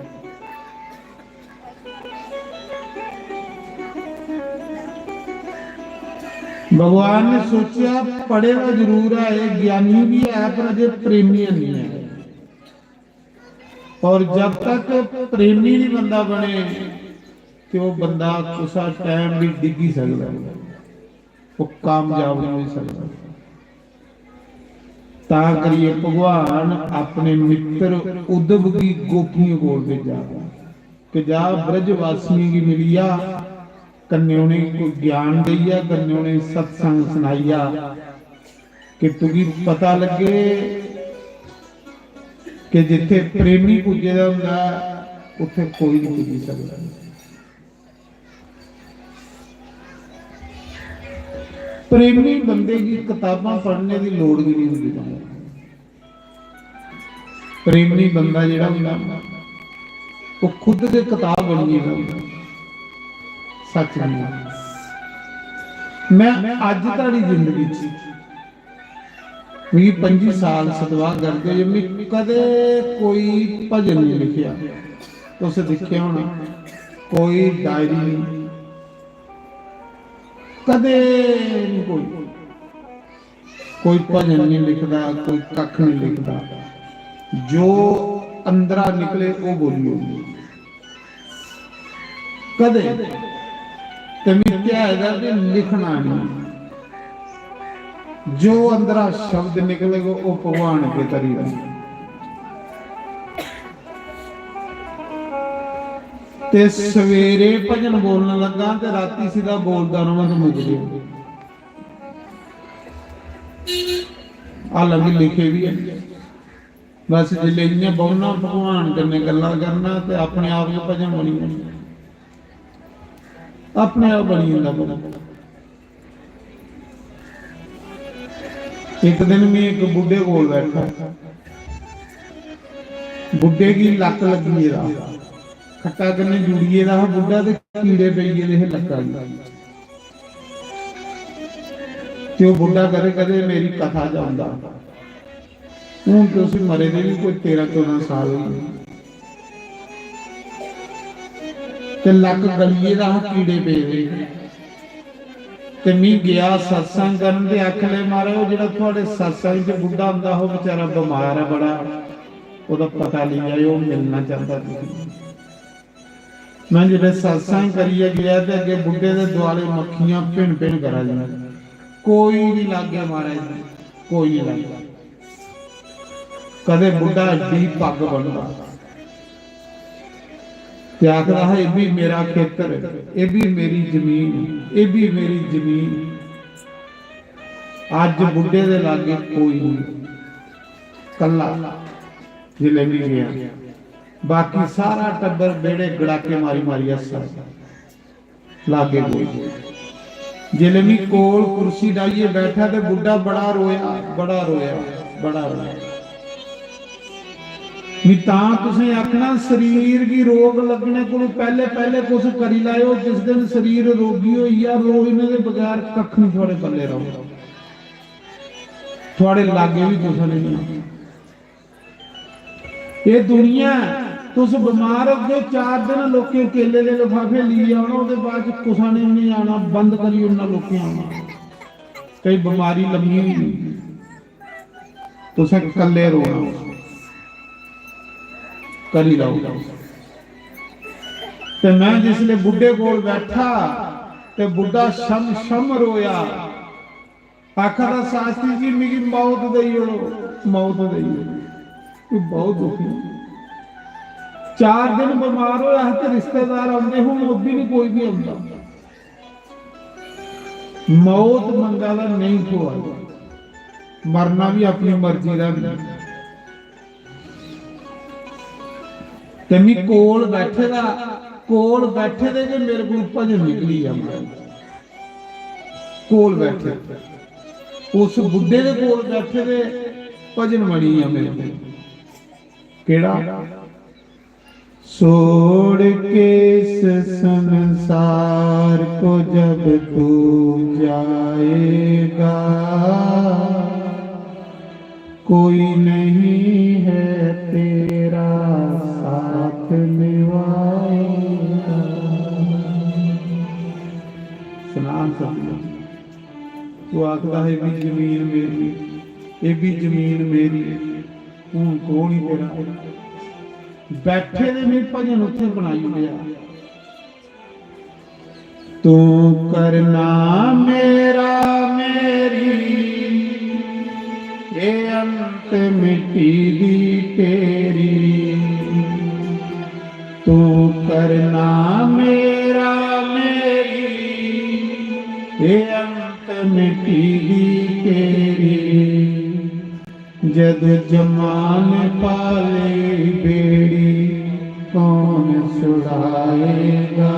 भगवान ने सोचा, पढ़े दा जरूर है, ज्ञानी भी है, पर अजे प्रेमी नहीं है। और जब तक प्रेमी नहीं बंदा बने, ते वो बंदा कुसा टाइम भी डिग्गी सकदा है, वो कामयाब नहीं हो सकदा। तां करियै भगवान अपने मित्र उद्धव गी गोपियें कोल भेजा कि जा ब्रजवासियें गी मिलिया, कन्नै उ'नेंगी कोई ज्ञान देइया, कन्नै उ'नेंगी सत्संग सनाइया कि तुगी पता लग्गे कि जित्थे प्रेमी पुज्जे दा होंदा, उत्थे कोई नहीं पुज्जी सकदा। प्रेमी बंदे गी कताबां पढ़ने दी लोड़ भी नहीं होंदी। प्रेमी बंदा जेह्ड़ा होंदा, ओह् खुद गै कताब बनी गेदा होंदा। सच नहीं। मैं अज्ज धोड़ी जिंदगी च, मिगी पंजी साल सतवाह करदे होई, मैं कदे कोई भजन नहीं लिखेआ। तुस दिक्खेआ होना, कोई डायरी नहीं, कदे नहीं कोई, कोई भजन नहीं लिखदा, कोई कख नहीं लिखदा। जो अंदरा निकले, वो बोली ओड़नी। कदे ते मिगी ध्याए दा कि लिखना नहीं। जो अंदरा शब्द निकलेगा, वो भगवान अग्गे धरी ओड़ना। ते सवेरे भजन बोलन लगा ते राती सीधा बोलदा रौहना ते मुकदे। हालांकि लिखे भी है। बस जिसले इ'यां बौहना, भगवान कन्नै गल्लां करना ते अपने आप गै भजन बनी जाना, अपने आप बनी जंदा भजन। इक दिन मैं इक बुड्ढे कोल बैठा, बुड्ढे गी लक्क लग्गी गेदा, खट्टा कन्नै जुड़ी गेदा हा बुड्ढा ते कीड़े पेई गेदे हे लक्का गी। ते ओह् बुड्ढा कदें कदें मेरी कथा च औंदा। हून ते उसी मरे दे बी कोई तेरां चौदां साल होई गे। ते लक्क गली गेदा हा, कीड़े पेदे। ते मी गेआ सत्संग करन ते आखन लगे, "महाराज, ओह् जेह्ड़ा थुआढ़े सत्संग च बुड्ढा होंदा हा, ओह् बेचारा बमार ऐ बड़ा, ओह्दा पता लेई आएओ, ओह् मिलना चांह्दा तुसेंगी।" मैं जिसलै सत्संग करियै गेआ ते अग्गें बुड्ढे दे दुआले मक्खियां भिन भिन करा दियां। कोई नहीं लागे महाराज जी, कोई नहीं लागे। कदे बुड्ढा एड्डी पग्ग बनदा ते आखदा हा, "एह् बी मेरा खेतर, एह् बी मेरी जमीन, एह् बी मेरी जमीन।" अज्ज बुड्ढे दे लागे कोई नहीं, कल्ला जिसलै बी गेआ, बाकी सारा टब्बर बेड़े गड़ाके मारी मारी हस्सा। लागे कोई। जिसलै मी कोल कुर्सी डाइयै बैठा ते बुड्ढा बड़ा रोया, बड़ा रोया, बड़ा रोया। मी तां तुसें आखना, शरीर गी रोग लग्गने कोलू पैह्ले पैह्ले कुछ करी लैओ। जिस दिन शरीर रोगी होई जा, रोने दे बगैर कक्ख नहीं थुआड़े पल्ले रौह्ना, थुआड़े लागे बी कुछ नहीं। एह् दुनिया ऐ, तुस बमार होगे, चार दिन लोकें केले दे लफाफे लेइयै आना, ओह्दे बाद च कुसै ने बी नहीं आना, बंद करी ओड़ना लोकें आना। कोई बमारी लम्मी होई गेई, तुसें कल्ले रोना, करी लैओ। ते मैं जिसले बुड्ढे कोल बैठा ते बुड्ढा शम शम रोया, आखा दा, "शास्त्री जी, मिगी मौत देई ओड़ो, मौत देई ओड़ो।" एह् बहुत दुखी। चार दिन बमार होया हा ते रिश्तेदार आंदे, हुन ओह् बी नहीं कोई भी आंदा। मौत मंगा दा नहीं थ्होआ, मरना भी अपनी मर्जी दा नहीं। ते मी कोल बैठे दा, कोल बैठे दे गै मेरे कोल भजन निकली गेआ महाराज। कोल बैठे, उस बुड्ढे दे कोल बैठे दे भजन बनी गेआ मेरे कोल। केड़ा? "छोड़ के इस संसार को जब तू जाएगा, कोई नहीं है तेरा साथ निभाएगा।" सुनाम सतनाम। तू आखदा है, "एह् बी जमीन मेरी, एह् बी जमीन मेरी, हून कौन ही तेरा?" बैठे दे में भजन उत्थे बनाई ओड़ेआ। "तू करना मेरा मेरी, ये अंत मिट्टी दी तेरी। तू करना मेरा मेरी, ये अंत मिट्टी दी तेरी। जद जमान पाले बेड़ी, कौन छुड़ाएगा?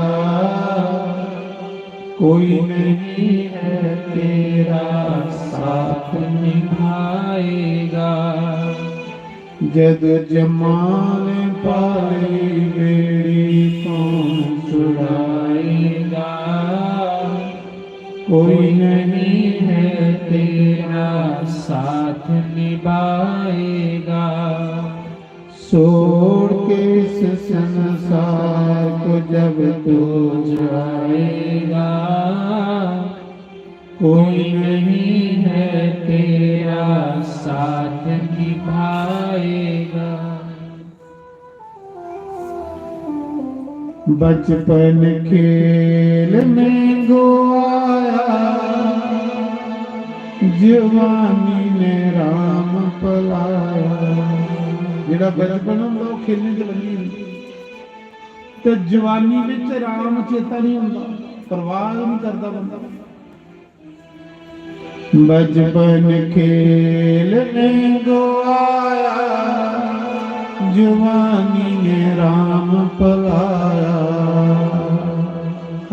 कोई नहीं है तेरा साथ निभाएगा।" जद जमान पाले बेड़ी, कौन छुड़ाएगा? कोई नहीं है तेरा साथ निभाएगा। छोड़ के इस संसार को जब तू जाएगा, कोई नहीं है तेरा साथ निभाएगा। बचपन खेल में गवाया, जवानी ने राम भुलाया। जेड़ा बचपन होंदा, ओह् खेलने च लंघी जंदा, ते जवानी बिच राम चेता नहीं होंदा, परवाह नहीं करदा बंदा। बचपन खेल में गवाया, जवानी ने राम भुलाया।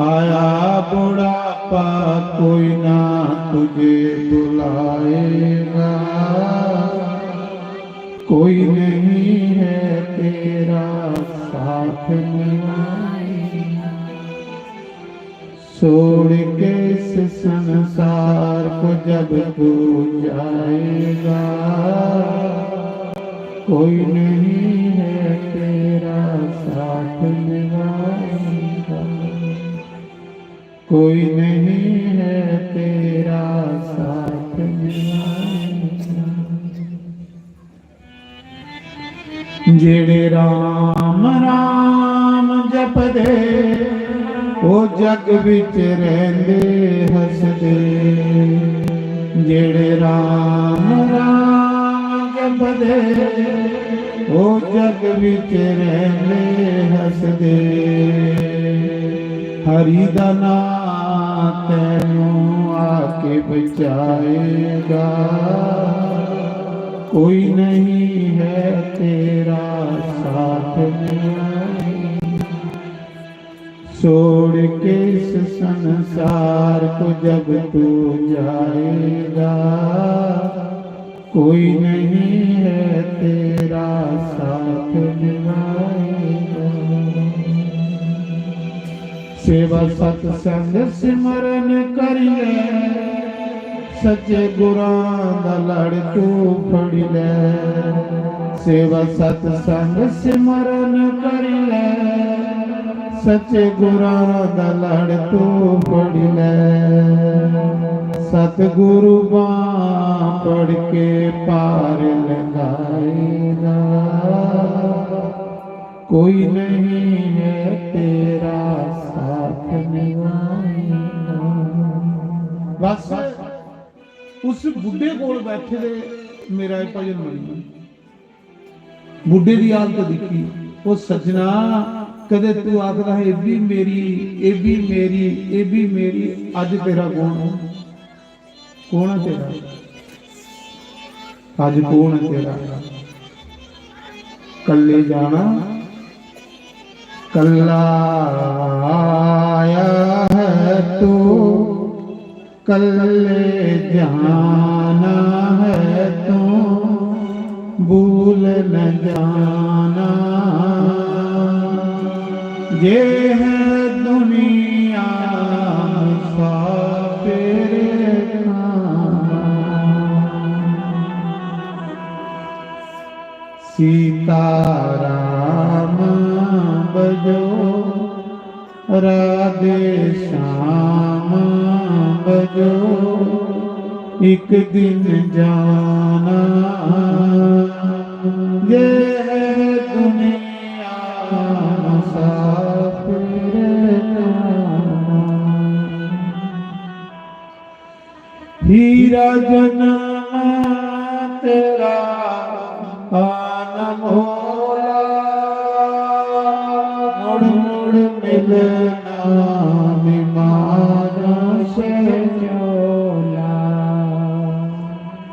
आया बुढ़ापा, कोई ना तुझे बुलाएगा। कोई नहीं है तेरा साथ निभाएगा। छोड़ के इस संसार को जब तू जाएगा, कोई नहीं है तेरा साथ निभाएगा। कोई नहीं है तेरा साथ निभाएगा। जेड़े राम राम जप दे, ओ जग विच रहिंदे हसदे। जेड़े राम राम जपदे, ओ जग विच रहिंदे हसदे। हरि दा नां तैनूं आके बचाएगा, कोई नहीं है तेरा साथ निभाएगा। छोड़ के इस संसार को जब तू जाएगा, कोई नहीं है तेरा साथ निभाएगा। सेवा सत्संग सिमरन कर ले, सच्चे गुरां दा लड़ तू फड़ ले। सेवा सत्संग सिमरन कर ले, सच्चे गुरां दा लड़ तू फड़ ले। सतगुरु बां फड़ के पार लंघाएगा, कोई नहीं है तेरा साथ निभाएगा। बस उस बुड्ढे कोल बैठे दे मेरा एह् भजन मनी। बुड्ढे दी हालत दिक्खी, ओ सज्जना, कदे तू आखदा हा, "एह् बी मेरी, एह् बी मेरी, एह् बी मेरी," अज्ज तेरा कौन ऐ? कौन ऐ तेरा? अज्ज कौन ऐ तेरा? कल्ले जाना, कल्ला आया है तू, कल्ले जाना है तू, भूल न जाना। ये है दुनिया मुसाफिर खाना। सीता राम बजो, राधे श्याम बजो, एक दिन जाना। ये है दुनिया मुसाफिर खाना। हीरा जन्म तेरा अनमोला, मुड़ मुड़ मिलना बीमारों से झोला।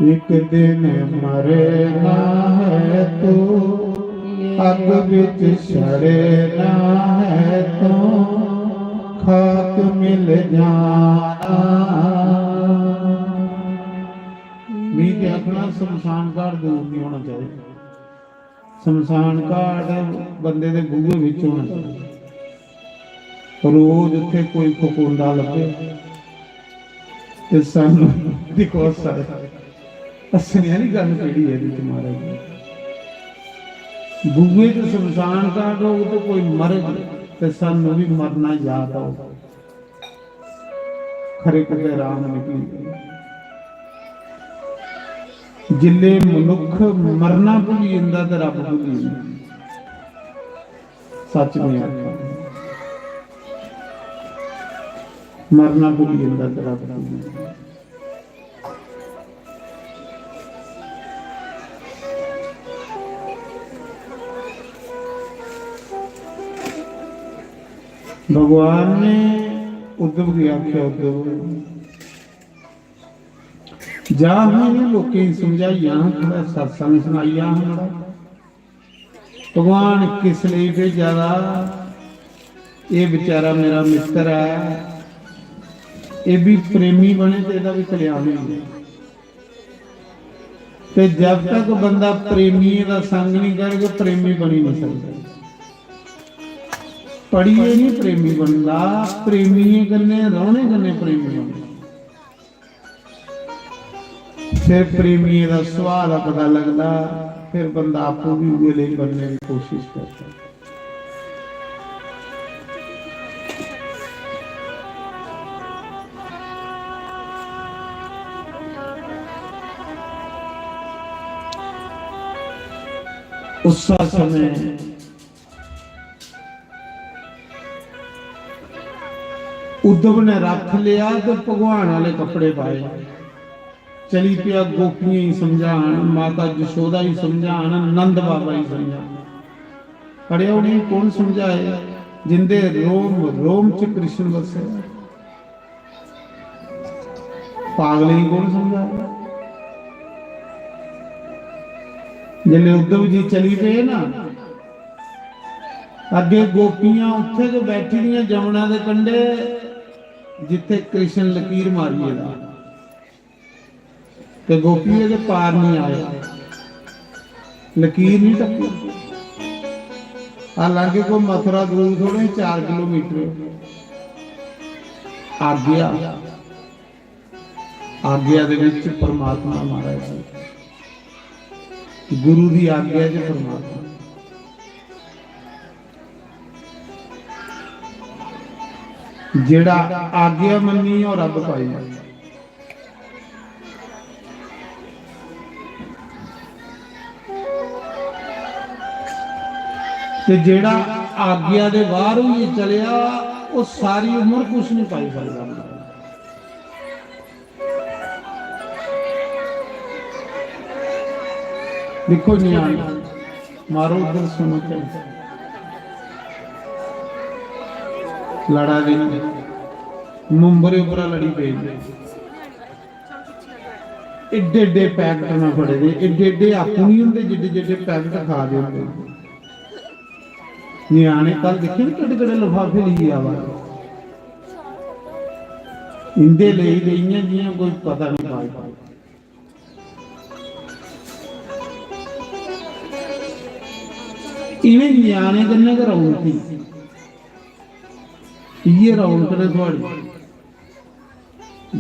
एक दिन मरना है तू, अग विच सड़ना है तू, खाक मिल जाना। मी ते आखना शमशान घाट दूर नहीं होना चाहिए। शमशान घाट बंदे दे बूहे विच होना चाहिए। रोज उत्थे कोई फकुंदा लब्भे ते सानू दिक्खो सर, हस्सने आह्ली गल्ल केह्ड़ी ऐ एह्दे च महाराज? बूहे च शमशान घाट होग ते कोई मरग ते सानू भी मरना याद औग। खरे कुतै राम निकली गे। जिल्ले मनुक्ख मरना भुल्ली जंदा ते रब भुल्ली जंदा। सच में आखेआ, मरना भुल्ली जंदा ते रब भुल्ली जंदा। भगवान ने उद्धव गी आखेआ, "उद्धव, जा हां इ'नें लोकें गी समझाई आ, थोड़ा सत्संग सनाई आ हां मड़ा।" भगवान किस लेई भेजा दा? एह् बेचारा मेरा मित्तर ऐ, एह् बी प्रेमी बने ते एह्दा बी कल्याण होई जाए। ते जब तक बंदा प्रेमिये दा संग नहीं करग, प्रेमी बनी नहीं सकदा। पढ़ियै नहीं प्रेमी बनदा, प्रेमिये कन्नै रौह्ने कन्नै प्रेमी बनदा। फिर प्रेमिये दा सुभाऽ दा पता लगदा, फिर बंदा आपूं बी उ'ऐ लेई बनने दी कोशिश करदा। उस्सै समें उद्धव ने रथ लिया ते भगवान आह्ले कपड़े पाए, चली पेआ गोपियें गी समझान, माता जशोदा गी समझान, नंद बाबा गी समझान। अड़े, उ'नेंगी कौन समझाए जिंदे रोम रोम च कृष्ण बस्से? पागलें गी कौन समझाए? जिसले उद्धव जी चली पे ना, अग्गे गोपियां उत्थे गै बैठी दियां जमुना दे कंढे, जित्थे कृष्ण लकीर मारिए दा। ते गोपिये दे पार नहीं आए, लकीर नहीं टप्पी। हालांकि कोई मथुरा दूर थोड़े, चार किलोमीटर। आज्ञा, आज्ञा दे विच परमात्मा महाराज जी, गुरु दी आज्ञा च परमात्मा। जेड़ा आज्ञा मन्नी और रब पाई। ते जेड़ा आज्ञा दे बाहर होइए चलेआ, ओह सारी उम्र कुछ नहीं पाई सकदा। दिक्खो न्याणे, मारो उद्धर सुनो ते लड़ा दे, मुंबरे उप्परा लड़ी पे। एड्डे एड्डे पैकेट ना फड़े दे, एड्डे एड्डे आपूं नहीं होंदे, जिड्डे जिड्डे पैकेट खा दे होंदे। न्याणे कल दिक्खे ना, केड्डे केड्डे लफाफे लेइयै आवा दे। इंदे लेई ते इ'यां जि'यां कोई पता नहीं पाई पाई। इ'नें ञ्याणें कन्नै गै रौनक ही। इ'यै रौनक ने थुआढ़ी।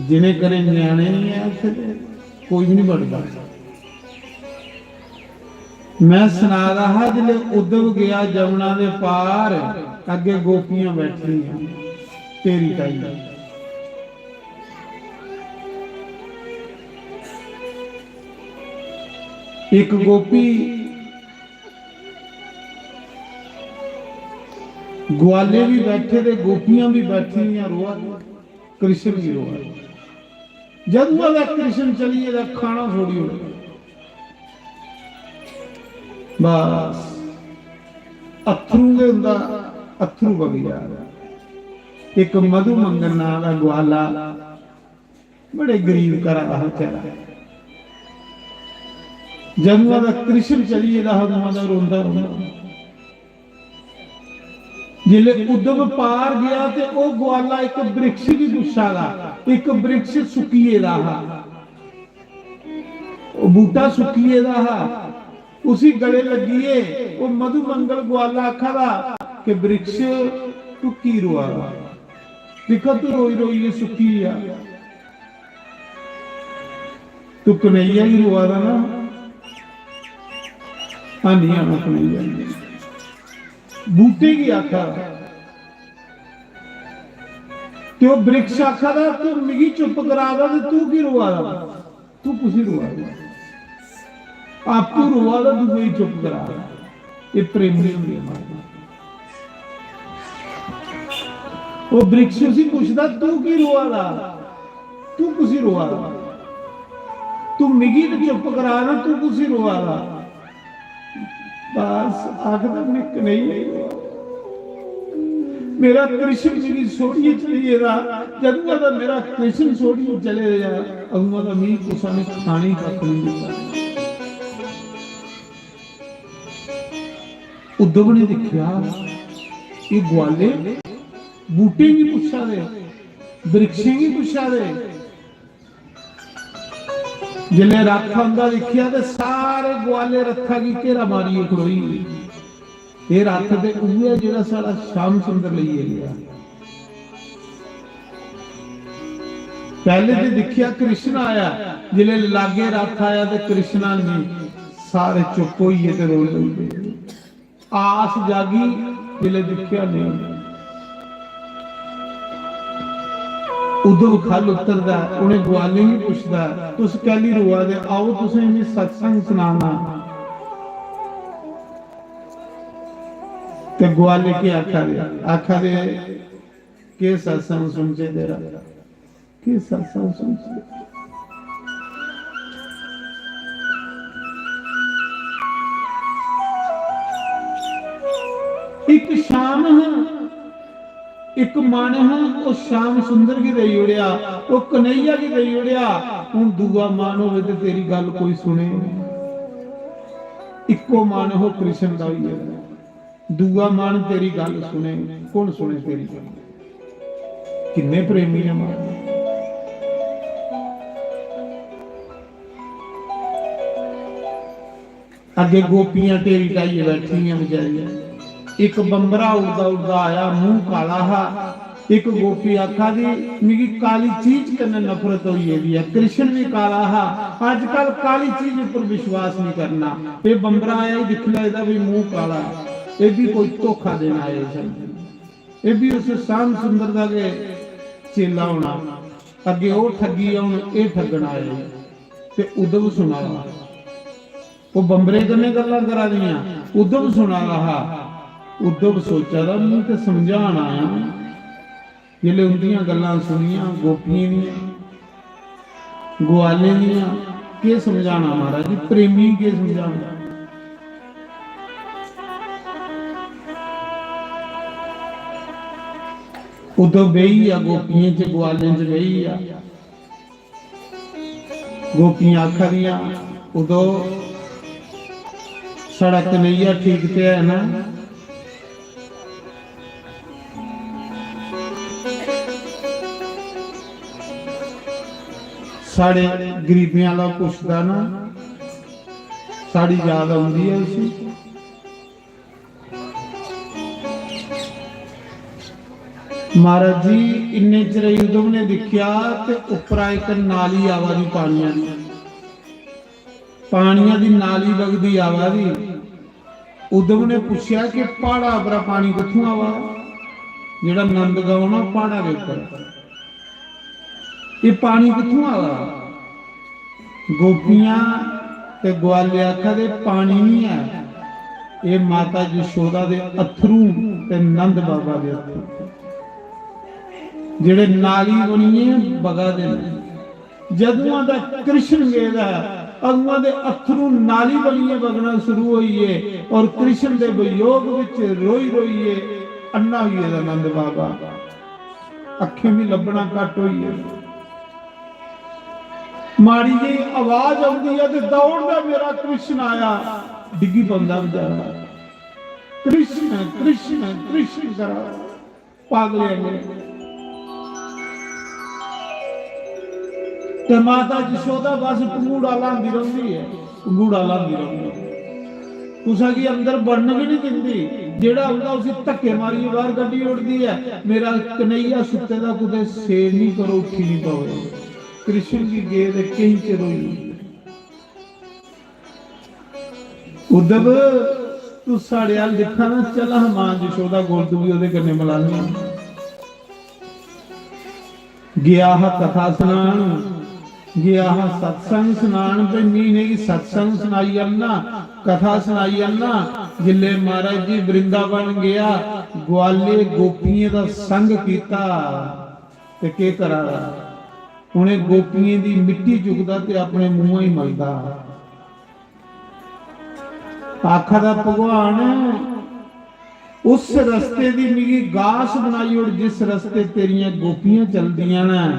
जि'नें घरें ञ्याणे निं ऐ, उत्थै ते कोई बी निं बड़दा। मैं सना दा हा, जिसलै उद्धव गेआ जमुना दे पार, अग्गें गोपियां बैठी दियां, तेरी ताई। इक गोपी, ग्वाले भी बैठे ते गोपियां भी बैठी दियां, रोआ दियां, कृष्ण गी रोआ दियां। जदुआ दा कृष्ण चली गेदा, खाना छोड़ी ओड़ेआ। बस अत्थरू गै उंदा, अत्थरू बगी जा। इक मधु मंगन नां दा ग्वाला, बड़े गरीब घरा दा हा बेचारा। जदुआं दा कृष्ण चली गेदा हा, उदुआं दा रोंदा रौंदा। जिसलै उद्धव पार गया ते ओह ग्वाला इक वृक्ष गी पुच्छा दा, इक वृक्ष सुक्की गेदा हा, ओह बूटा सुक्की गेदा हा, उसी गले लग्गियै ओह मधुमंगल ग्वाला आखा दा कि वृक्ष तू की रोआ दा? दिक्खो तू रोई रोइयै सुक्की गेआ। तू कन्हैया गी रोआ दा ना? हां, नहीं आना कन्हैया गी। बूटे गी आखा दा। ते ओह वृक्ष आखा दा, "तू मिगी चुप करा दा ते तू की रोआ दा? तू कुसी रोआ दा?" आपूं रोआ दा, दूए गी चुप करा दा। एह प्रेमी होंदे न। ओह वृक्ष उसी पुछदा, "तू की रोआ दा? तू कुसी रोआ दा? तू मिगी ते चुप करा ना, तू कुसी रोआ दा?" बस आखदा, "मैं कन्हैया ही रोआ। मेरा कृष्ण मिगी छोड़ियै चली गेदा। जदुआं दा मेरा कृष्ण छोड़ियै चले गेआ, अदुआं दा मिगी कुसै ने खाने गी कक्ख नहीं दित्ता।" उद्धव ने दिक्खेआ, एह ग्वाले बूटें गी पुच्छा दे, वृक्षें गी पुच्छा दे। जिसलै रथ आंदा दिक्खेआ ते सारे ग्वाले रथा गी घेरा मारियै खड़ोई गे। एह रथ ते उ'ऐ जेह्ड़ा साढ़ा श्याम सुंदर लेइयै गेआ। पैह्ले ते दिक्खेआ कृष्ण आया, जिसलै लागै रथ आया ते कृष्णा ने, सारे चुप होई गे ते रोन लगी पे। आस जागी, जिसलै दिक्खेआ नेईं। उद्धव ख'ल्ल उतरदा ऐ, उ'नें ग्वालें गी पुछदा ऐ, "तुस कैह्ली रोआ दे? आओ, तुसें गी सत्संग सनाना।" ते ग्वाले केह् आखा दे? आखा दे, केह् सत्संग सुनचे तेरा, केह् सत्संग सुनचे। इक श्याम हा, इक मानव हा, ओह् श्याम सुंदर गी देई ओड़ेआ, ओह् कन्हैया गी देई ओड़ेआ। हून दूआ मन होवे ते तेरी गल्ल कोई सुने? इक्को मन हो कृष्ण दा होई गेदा। दूआ मन तेरी गल्ल सुने, कौन सुने तेरी गल्ल? किन्ने प्रेमी न मां। अग्गे गोपियां ढेरी ढाइयै बैठी दियां बेचारियां। इक बंबरा उड़दा उड़दा आया, मूंह काला हा। इक गोपी आखा दी, "मिगी काली चीज कन्नै नफरत होई गेदी ऐ।" कृष्ण भी काला हा। अजकल काली चीज उप्पर विश्वास नहीं करना। ये बंबरा आया, ये दिक्खी लै, एह्दा भी मूंह काला। ये भी कोई धोखा देना आए सन। ये भी उस श्याम सुंदर दा गै चेला होना। अग्गे ओह् ठगी, हून एह् ठगन आए। ते उद्धव सुना दा। ओह् बंबरे कन्नै गल्लां करा दियां। उद्धव सुना दा हा। उद्धव सोचा दा, "में ते समझान आया।" जिसलै उंदियां गल्लां सुनियां, गोपियें दियां, ग्वालें दियां, केह् समझाना महाराज जी, प्रेमी गी केह् समझाना? उद्धव बेही गेआ, गोपियें च, ग्वालें च बेही गेआ। गोपियां आखा दियां, "उद्धव, साढ़ा कन्हैया ठीक ते है ना? साढ़े गरीबें आह्ला पुछदा ना, साढ़ी याद औंदी ऐ उसी?" महाराज जी, इन्ने चिरे उद्धव ने दिक्खेआ ते उप्परा इक नाली आवा दी पानिया दी, पानिया दी नाली बगदी आवा दी। उद्धव ने पुच्छेआ कि प्हाड़ा उप्परा पानी कुत्थुं आवा दा? जेह्ड़ा नंद गांव ना, प्हाड़ा दे उप्पर। एह् पानी कुत्थुं आवा दा? गोपियां ते ग्वाले आखा दे, "पानी निं ऐ, एह् माता यशोदा दे अत्थरूं ते नंद बाबा दे अत्थरूं, जेह्ड़े नाली बनियै बगा दे न।" जदुआं दा कृष्ण गेदा ऐ, अदुआं दे अत्थरूं नाली बनियै बगना शुरू होई गे और कृष्ण दे वियोग विच रोई रोइयै अन्ना होई गेदा नंद बाबा। अक्खें बी लब्भना घट्ट होई गेआ। माड़ी जेही आवाज औंदी ऐ ते दौड़दा मेरा कृष्ण आया, डिग्गी पौंदा बेचारा। कृष्ण, कृष्ण, कृष्ण करा, पागले आंगे। ते माता जशोदा बस पंघूड़ा लांदी रौंह्दी ऐ, पंघूड़ा लांदी रौंह्दी ऐ। कुसै गी अंदर बड़न गै निं दिंदी, जेह्ड़ा औंदा उसी धक्के मारियै बाह्र कड्ढी ओड़दी ऐ। मेरा कन्हैया सुत्ते दा कुतै सेव निं करो, उट्ठी निं पवै। कृष्ण गी गे ते केईं चिर होई गे। उद्धव, तू साढ़े अल दिक्खा ना, चल हां मां जशोदा कोल, तू बी ओह्दे कन्नै मलानी। गेआ हा कथा सनान, गेआ हा सत्संग सनान, ते मी इ'नेंगी सत्संग सनाई आना, कथा सनाई आना। जिसलै महाराज जी वृंदावन गेआ, ग्वाले गोपियें दा संग कीता, ते केह् करा दा? उ'नें गोपियें दी मिट्टी चुकदा ते अपने मुंहा ही मलदा। आखा दा, "भगवान, उस रस्ते दी मिगी गास बनाई ओड़, जिस रस्ते तेरियां गोपियां चलदियां न,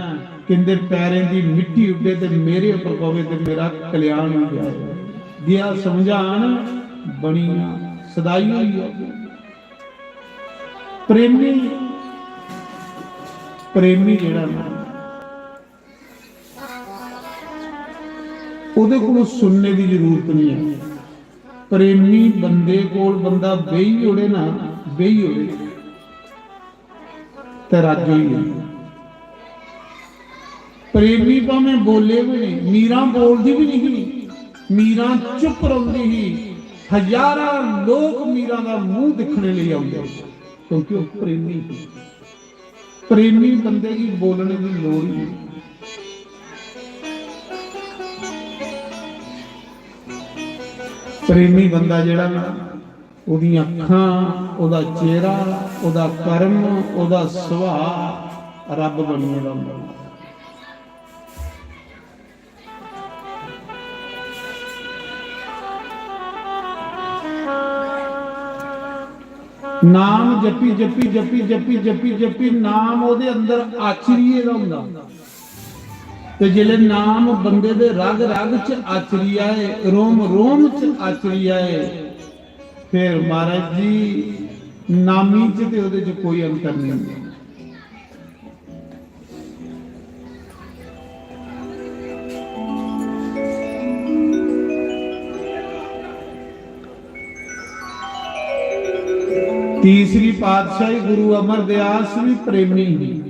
किंदे पैरें दी मिट्टी उड्डे ते मेरे उप्पर पवे ते मेरा कल्याण होई जाए।" दिया समझान, बनिया, सदाई होई गेआ। प्रेमी, प्रेमी जेह्ड़ा ना, ओह्दे कोलों सुनने दी जरूरत नहीं है। प्रेमी बंदे कोल बंदा बेही ओड़े ना, बेही ओड़े, ते रज्ज होई जाए। प्रेमी भामें बोले भी नहीं, मीरा बोलदी भी नहीं, मीरा चुप रौंदी ही। हजारां लोक मीरा दा मुंह दिक्खने लेई आंदे, क्योंकि ओह् प्रेमी ही। प्रेमी बंदे गी बोलने दी लोड़ ही नहीं। प्रेमी बंदा जेह्ड़ा ना, ओह्दियां अक्खां, ओह्दा चेहरा, ओह्दा कर्म, ओह्दा सुभाऽ रब्ब बनी गेदा होंदा। नाम जपी, जपी, जपी, जपी, जपी, जपी, नाम ओह्दे अंदर आचरी गेदा होंदा। ते जिसलै नाम बंदे दे रग रग च आचरी आए, रोम रोम च आचरी आए, फिर महाराज जी, नामी च ते ओह्दे च कोई अंतर नहीं। तीसरी पातशाही गुरु अमरदास भी प्रेमी ही।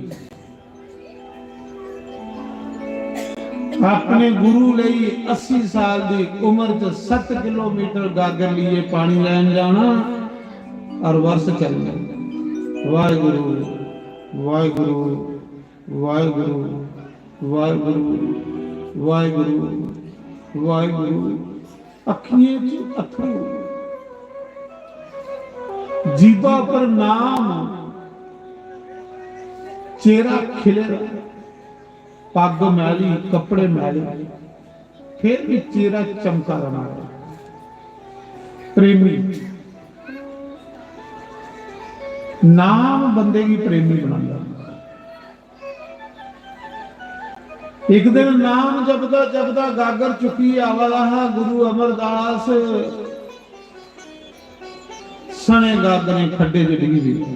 अपने गुरु लेई अस्सी साल दी उम्र च सत्त किलोमीटर गागर लेइयै पानी लैन जाना और वर्ष चलना। वाहेगुरु, वाहेगुरु, वाहेगुरु, वाहेगुरु, वाहेगुरु, वाहेगुरु। अखियें च अत्थरू, जीभा पर नाम, चेहरा खिले दा, पग्ग मैली, कपड़े मैले, फिर भी चेहरा चमका रहा। प्रेमी, नाम बंदे गी प्रेमी बनांदा। एक दिन नाम जपदा जपदा गागर चुक्की आवा दा हा गुरु अमरदास, सने गागरें खड्डे च डिग्गी पेआ।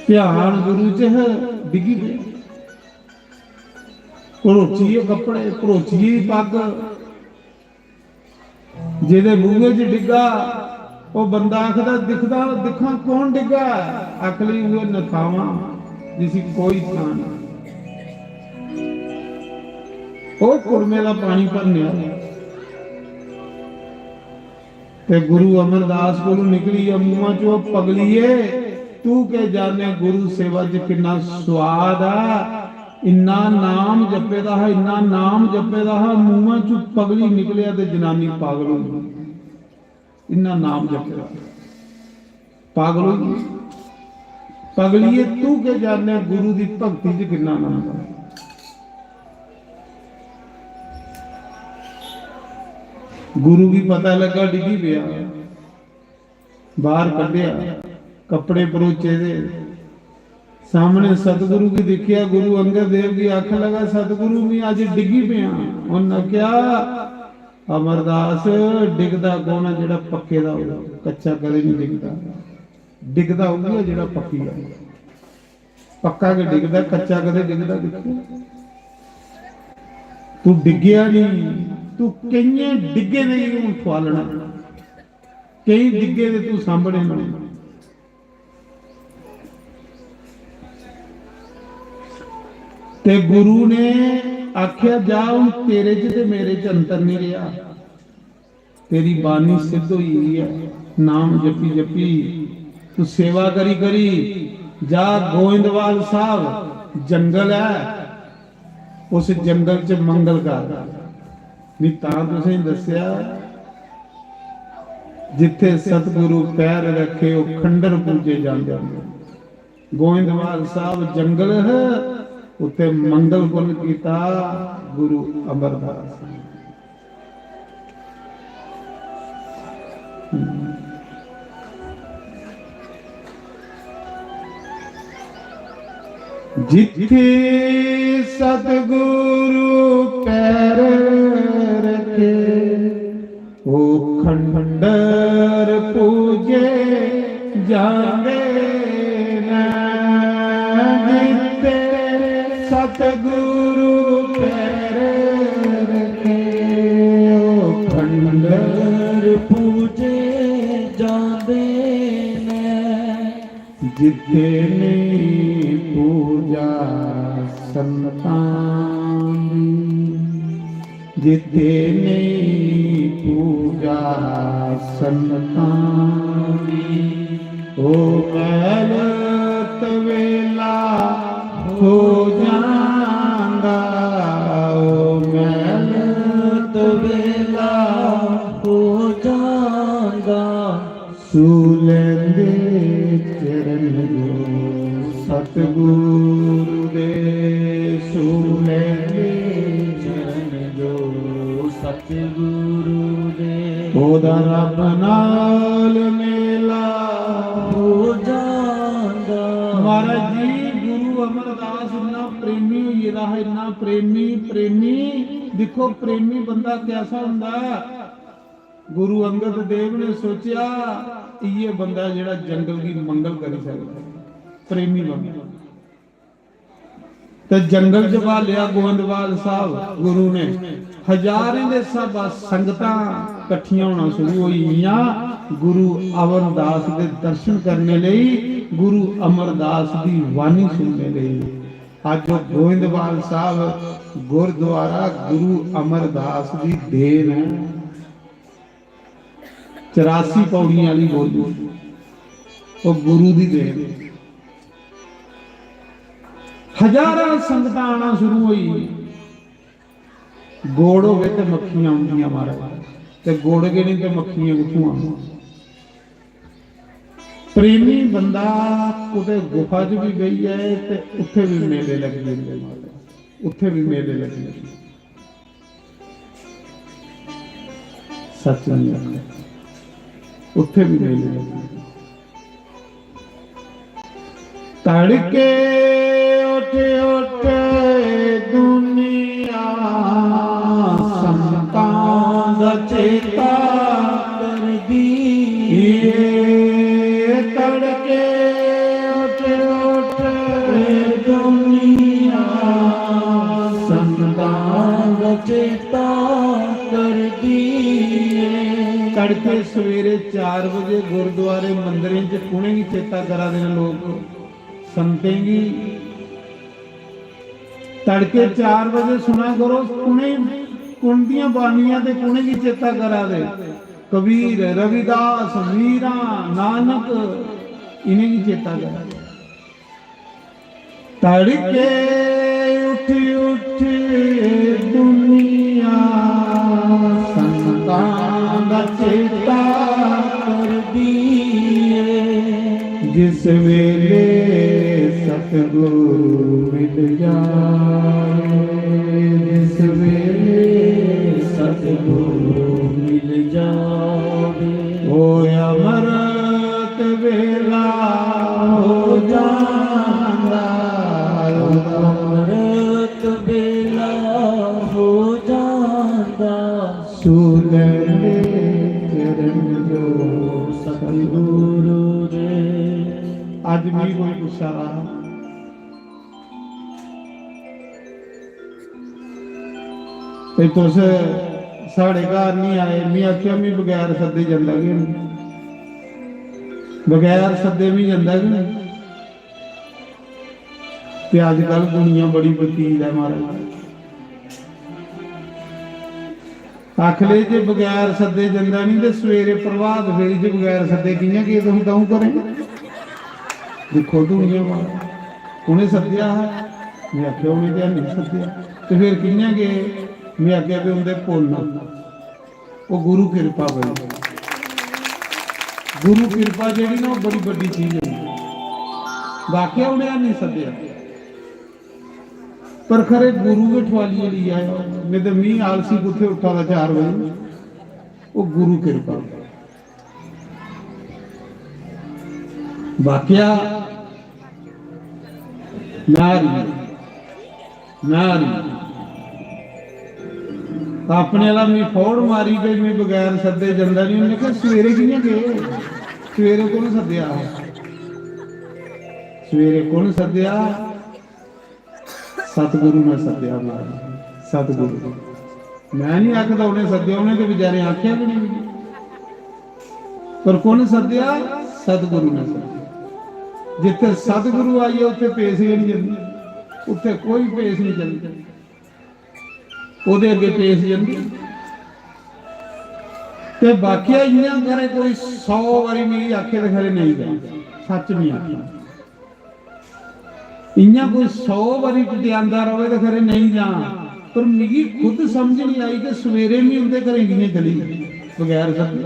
ध्यान गुरु च है, डिग्गी पेआ। भरोचियै कपड़े, भरोचियै पग्ग, जेह्दे मूंहे च डिग्गा, ओह् बंदा आखदा, "दिखदा, दिक्खां कौन डिग्गा ऐ?" आखली, "उ'ऐ नथावां, जिसी कोई थां नेईं।" ओह् कुड़मे दा पानी भरने आह्ला। ते गुरु अमरदास कोलू निकली गेआ मूंहा चों, "पगलिये, तू के जाने गुरु सेवा च किन्ना स्वाद ऐ।" इन्ना नाम जपे दा हा, इन्ना नाम जपे दा हा, मूंहा चों पगली निकलेआ ते जनानी पागल होई गेई। इन्ना नाम जपे दा, पागल होई गेई। पगलिये, तू के जाने गुरु दी भक्ति च किन्ना आनंद ऐ। गुरु गी पता लग्गा, डिग्गी पेआ, बाहर कड्ढेआ, कपड़े परोचे दे, सामने सतगुरु गी दिक्खेआ, गुरु अंगद देव गी आखन लगा, "सतगुरु, मैं अज्ज डिग्गी पेआ।" उन्नै आखेआ, "अमरदास, डिगदा कौन ऐ? जेह्ड़ा पक्के दा होऐ, कच्चा कदें नहीं डिगदा। डिगदा उ'ऐ जेह्ड़ा पक्की जाए। पक्का गै डिगदा, कच्चा कदें डिगदा दिक्खेआ? तू डिग्गेआ नहीं, तू केइयें डिग्गे दे ही हून ठुआलना, केई डिग्गे दे तू सांभने न।" ते गुरु ने आख्या, "जा, हुन तेरे च ते मेरे च अंतर नहीं रेहा, तेरी बाणी सिद्ध होई गेई है, नाम जपी जपी तू सेवा करी करी जा। गोविंदवाल साहब जंगल है, उस जंगल च मंगल कर।" मैं तां तुसें दस्सेआ, जित्थे सतगुरु पैर रखे, ओह खंडर पूजे जांदे न। गोविंदवाल साहब जंगल है, उत्थे मंगल कुल कीता गुरु अमरदास ने। जिथे सतगुरु पैर रखे, ओ खंडर पूजे जांदे न। जिथे सतगुरु पैर रखे, ओ खंडर पूजे जांदे न। जिथे नहीं पूजा संतां दी, जिथे नहीं पूजा संतां दी, ओ मैल तवेला हो जांदा, ओ मैल तवेला हो जांदा। ओह्दा रब नाल मेला हो जांदा। महाराज जी, गुरु अमरदास इन्ना प्रेमी होई गेदा हा, इन्ना प्रेमी, प्रेमी। दिक्खो, प्रेमी बंदा कैसा होंदा ऐ। गुरु अंगद देव ने सोचेआ, इ'यै बंदा जेह्ड़ा जंगल दी मंगल करी सकदा ऐ। प्रेमी बंदा। ते जंगल च ब्हालेआ गोविंदपाल साहब गुरु ने। हजारें दे स्हाबा संगतां कट्ठियां होना शुरू होई गेइयां गुरु अमरदास दे दर्शन करने लेई, गुरु अमरदास दी वाणी सुनने लेई। अज्ज ओह् गोविंदपाल साहब गुरुद्वारा गुरु अमरदास दी देन ऐ। चरासी पौड़ियां आह्ली बोली, ओह् गुरु दी देन। हजारां संगतां आना शुरू होई। गोड़ होवे ते मक्खियां औंदियां महाराज, ते गोड़ गै निं ते मक्खियां कुत्थुआं आन? प्रेमी बंदा कुतै गुफा च बी बेही जाए ते उत्थै बी मेले लग्गी जंदे महाराज, उत्थै बी मेले लग्गी जंदे। सच नहीं आखना, उत्थे भी मेले लग्गे। तड़के उठ उठ दुनिया संतां दा चेता करदी। ये तड़के उठ उठ दुनिया संतां दा चेता करदी ऐ। तड़के सवेरे चार बजे गुरुद्वारे मंदरें च कु'नेंगी चेता करा दे न लोक? संतें गी। तड़के चार बजे सुना करो, कु'नें, कु'न दियां बानियां ते कु'नेंगी चेता करा दे? कबीर, रविदास, मीरा, नानक, इ'नेंगी चेता करा दे। तड़के उठ उठ दुनिया संतां दा चेता करदी ऐ। जिस वेले सतगुरु मिल जाए, जिस वेले सतगुरु मिल जाए, ओ अमृत वेला हो जांदा, ओ अमृत वेला हो जांदा। सूले चरण जो सतगुरु दे। अज्ज मिगी कोई पुच्छा दा हा, ते तुस साढ़े घर नहीं आए। मैं आखेआ, "मैं बगैर सद्दे जंदा गै नहीं, बगैर सद्दे मैं जंदा गै नहीं।" ते अजकल दुनिया बड़ी वकील ऐ महाराज। आखले जे बगैर सद्दे जंदा नहीं ते सवेरे प्रभात फेरी च बगैर सद्दे कि'यां गे तुस द'ऊं घरें? दिक्खो दुनिया महाराज, उ'नें सद्देआ हा? मैं आखेआ, "उ'नें ते हैनी सद्देआ।" ते फिर कि'यां गे? मैं आखेआ, "भी उं'दे पुन्न।" ओह् गुरु किरपा बड़ी, गुरु किरपा जेह्ड़ी ना, ओह् बड़ी बड्डी चीज होंदी। वाकया उ'नें हैनी सद्देआ, पर खरे गुरु गै ठुआलियै लेई आया। नेईं ते मी आलसी कुत्थै उट्ठा दा चार बजे। ओह् गुरु किरपा। वाकया नारी, नारी। अपने आह्ला मी फोड़ मारी पे, मी बगैर सद्दे जंदा नहीं। उन्हें कहा, "सवेरे कि'यां गए? सवेरे कु'न सद्देआ? सवेरे कु'न सद्देआ?" सतगुरु ने सद्देआ महाराज, सतगुरु। मैं नहीं आखदा उ'नें सद्देआ, उ'नें ते बेचारे आखेआ गै नहीं। पर कु'न सद्देआ? सतगुरु ने सद्देआ। जित्थे सतगुरु आई जाओ, उत्थे पेस गै नहीं जंदी, उत्थे कोई पेस नहीं चलदी, ओह्दे अग्गे पेस जंदी। ते वाकया इ'यां करे कोई सौ बारी मिगी आखे ते खरे नहीं जां, सच नहीं आखना। इ'यां कोई सौ बारी टटियांदा रवे ते खरे नेईं जां, पर मिगी खुद समझ निं आई कि सवेरे मी उं'दे घरें कि'यां चली बगैर सद्दे।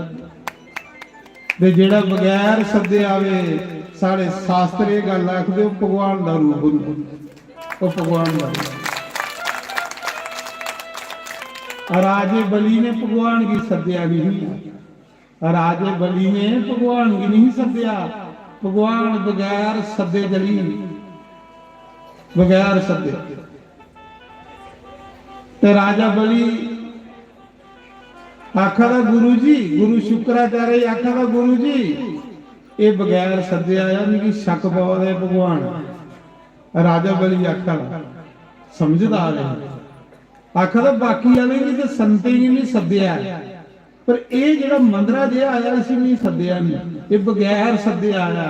ते जेह्ड़ा बगैर सद्दे आवे, साढ़े शास्त्र एह् गल्ल आखदे, ओह् भगवान दा रूप होंदा, ओह् भगवान दा रूप। राजे बलि ने भगवान गी सद्देआ नेईं। राजे बलि ने भगवान गी नहीं सद्देआ, भगवान बगैर सद्दे चली, बगैर सद्दे। ते राजा बलि आखा दा, "गुरु जी," गुरु शुक्राचार्य आखा दा, "गुरु जी, एह् बगैर सद्दे आया, मिगी शक पवा दा ऐ भगवान।" राजा बलि आखा दा, समझदार ऐ, आखा दा, "बाकी आह्लें गी ते संतें गी बी सद्देआ ऐ, पर एह् जेह्ड़ा मंदरा जेहा आया, इसी मिगी सद्देआ निं, एह् बगैर सद्दे आया,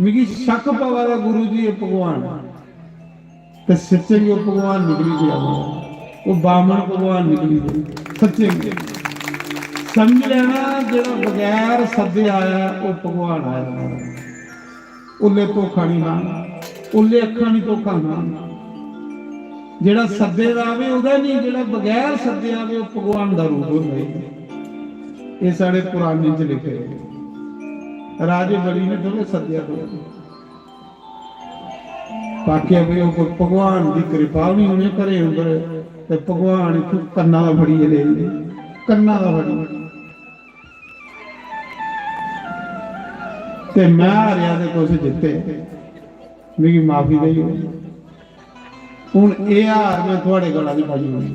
मिगी शक पवा दा गुरु जी, एह् भगवान।" ते सच्चें गै ओह् भगवान निकली पेआ, ओह् बामन भगवान निकली पेआ। सच्चें गै समझ लैना, जेह्ड़ा बगैर सद्दे आया, ओह् भगवान आया। उल्ले धोखा निं खाना, उल्ले अक्खां निं धोखा खाना। जेह्ड़ा सद्दे दा आवे, ओह्दा निं, जेह्ड़ा बगैर सद्दे आवे, ओह् भगवान दा रूप होंदा ऐ। एह् साढ़े पुराणें च लिखे दे। राजे बलि ने थोड़े सद्देआ, थोड़े आखेआ भई ओह् कोई भगवान दी किरपा होनी उ'नें घरें उप्पर, ते भगवान इत्थूं कन्ना दा फड़ियै लेई गे, कन्ना दा फड़ी। ते में हारेआ ते तुस जित्ते, मिगी माफी देई ओड़ो। हून एह् हार में थुआढ़े गला च पाई ओड़ी,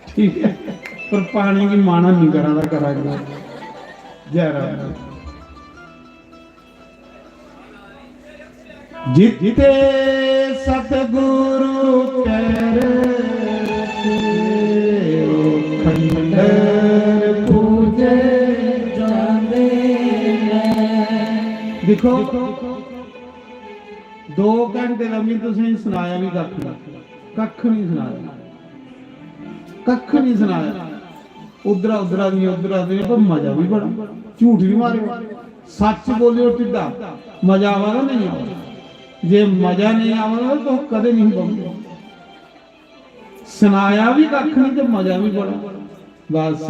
ठीक ऐ, पर पाने गी मन निं करा दा, करा दा। जय राम। जित्थे सतगुरु पैर रखे, ओ खंडर पूजे जांदे ने। दिक्खो, दो घंटे दा में तुसेंगी सनाया बी कक्ख निं, कक्ख निं सनाया, कक्ख निं सनाया। उद्धरा, उद्धरा दियां, उद्धरा दियां, पर मजा बी बड़ा। झूठ निं मारेओ, सच्च बोलेओ ढिड्डा, मजा आवा दा नेईं आवा दा? जे मजा नेईं आवा दा, तुस कदें निं बौंह्दे। सनाया बी कक्ख निं ते मजा बी बड़ा। बस,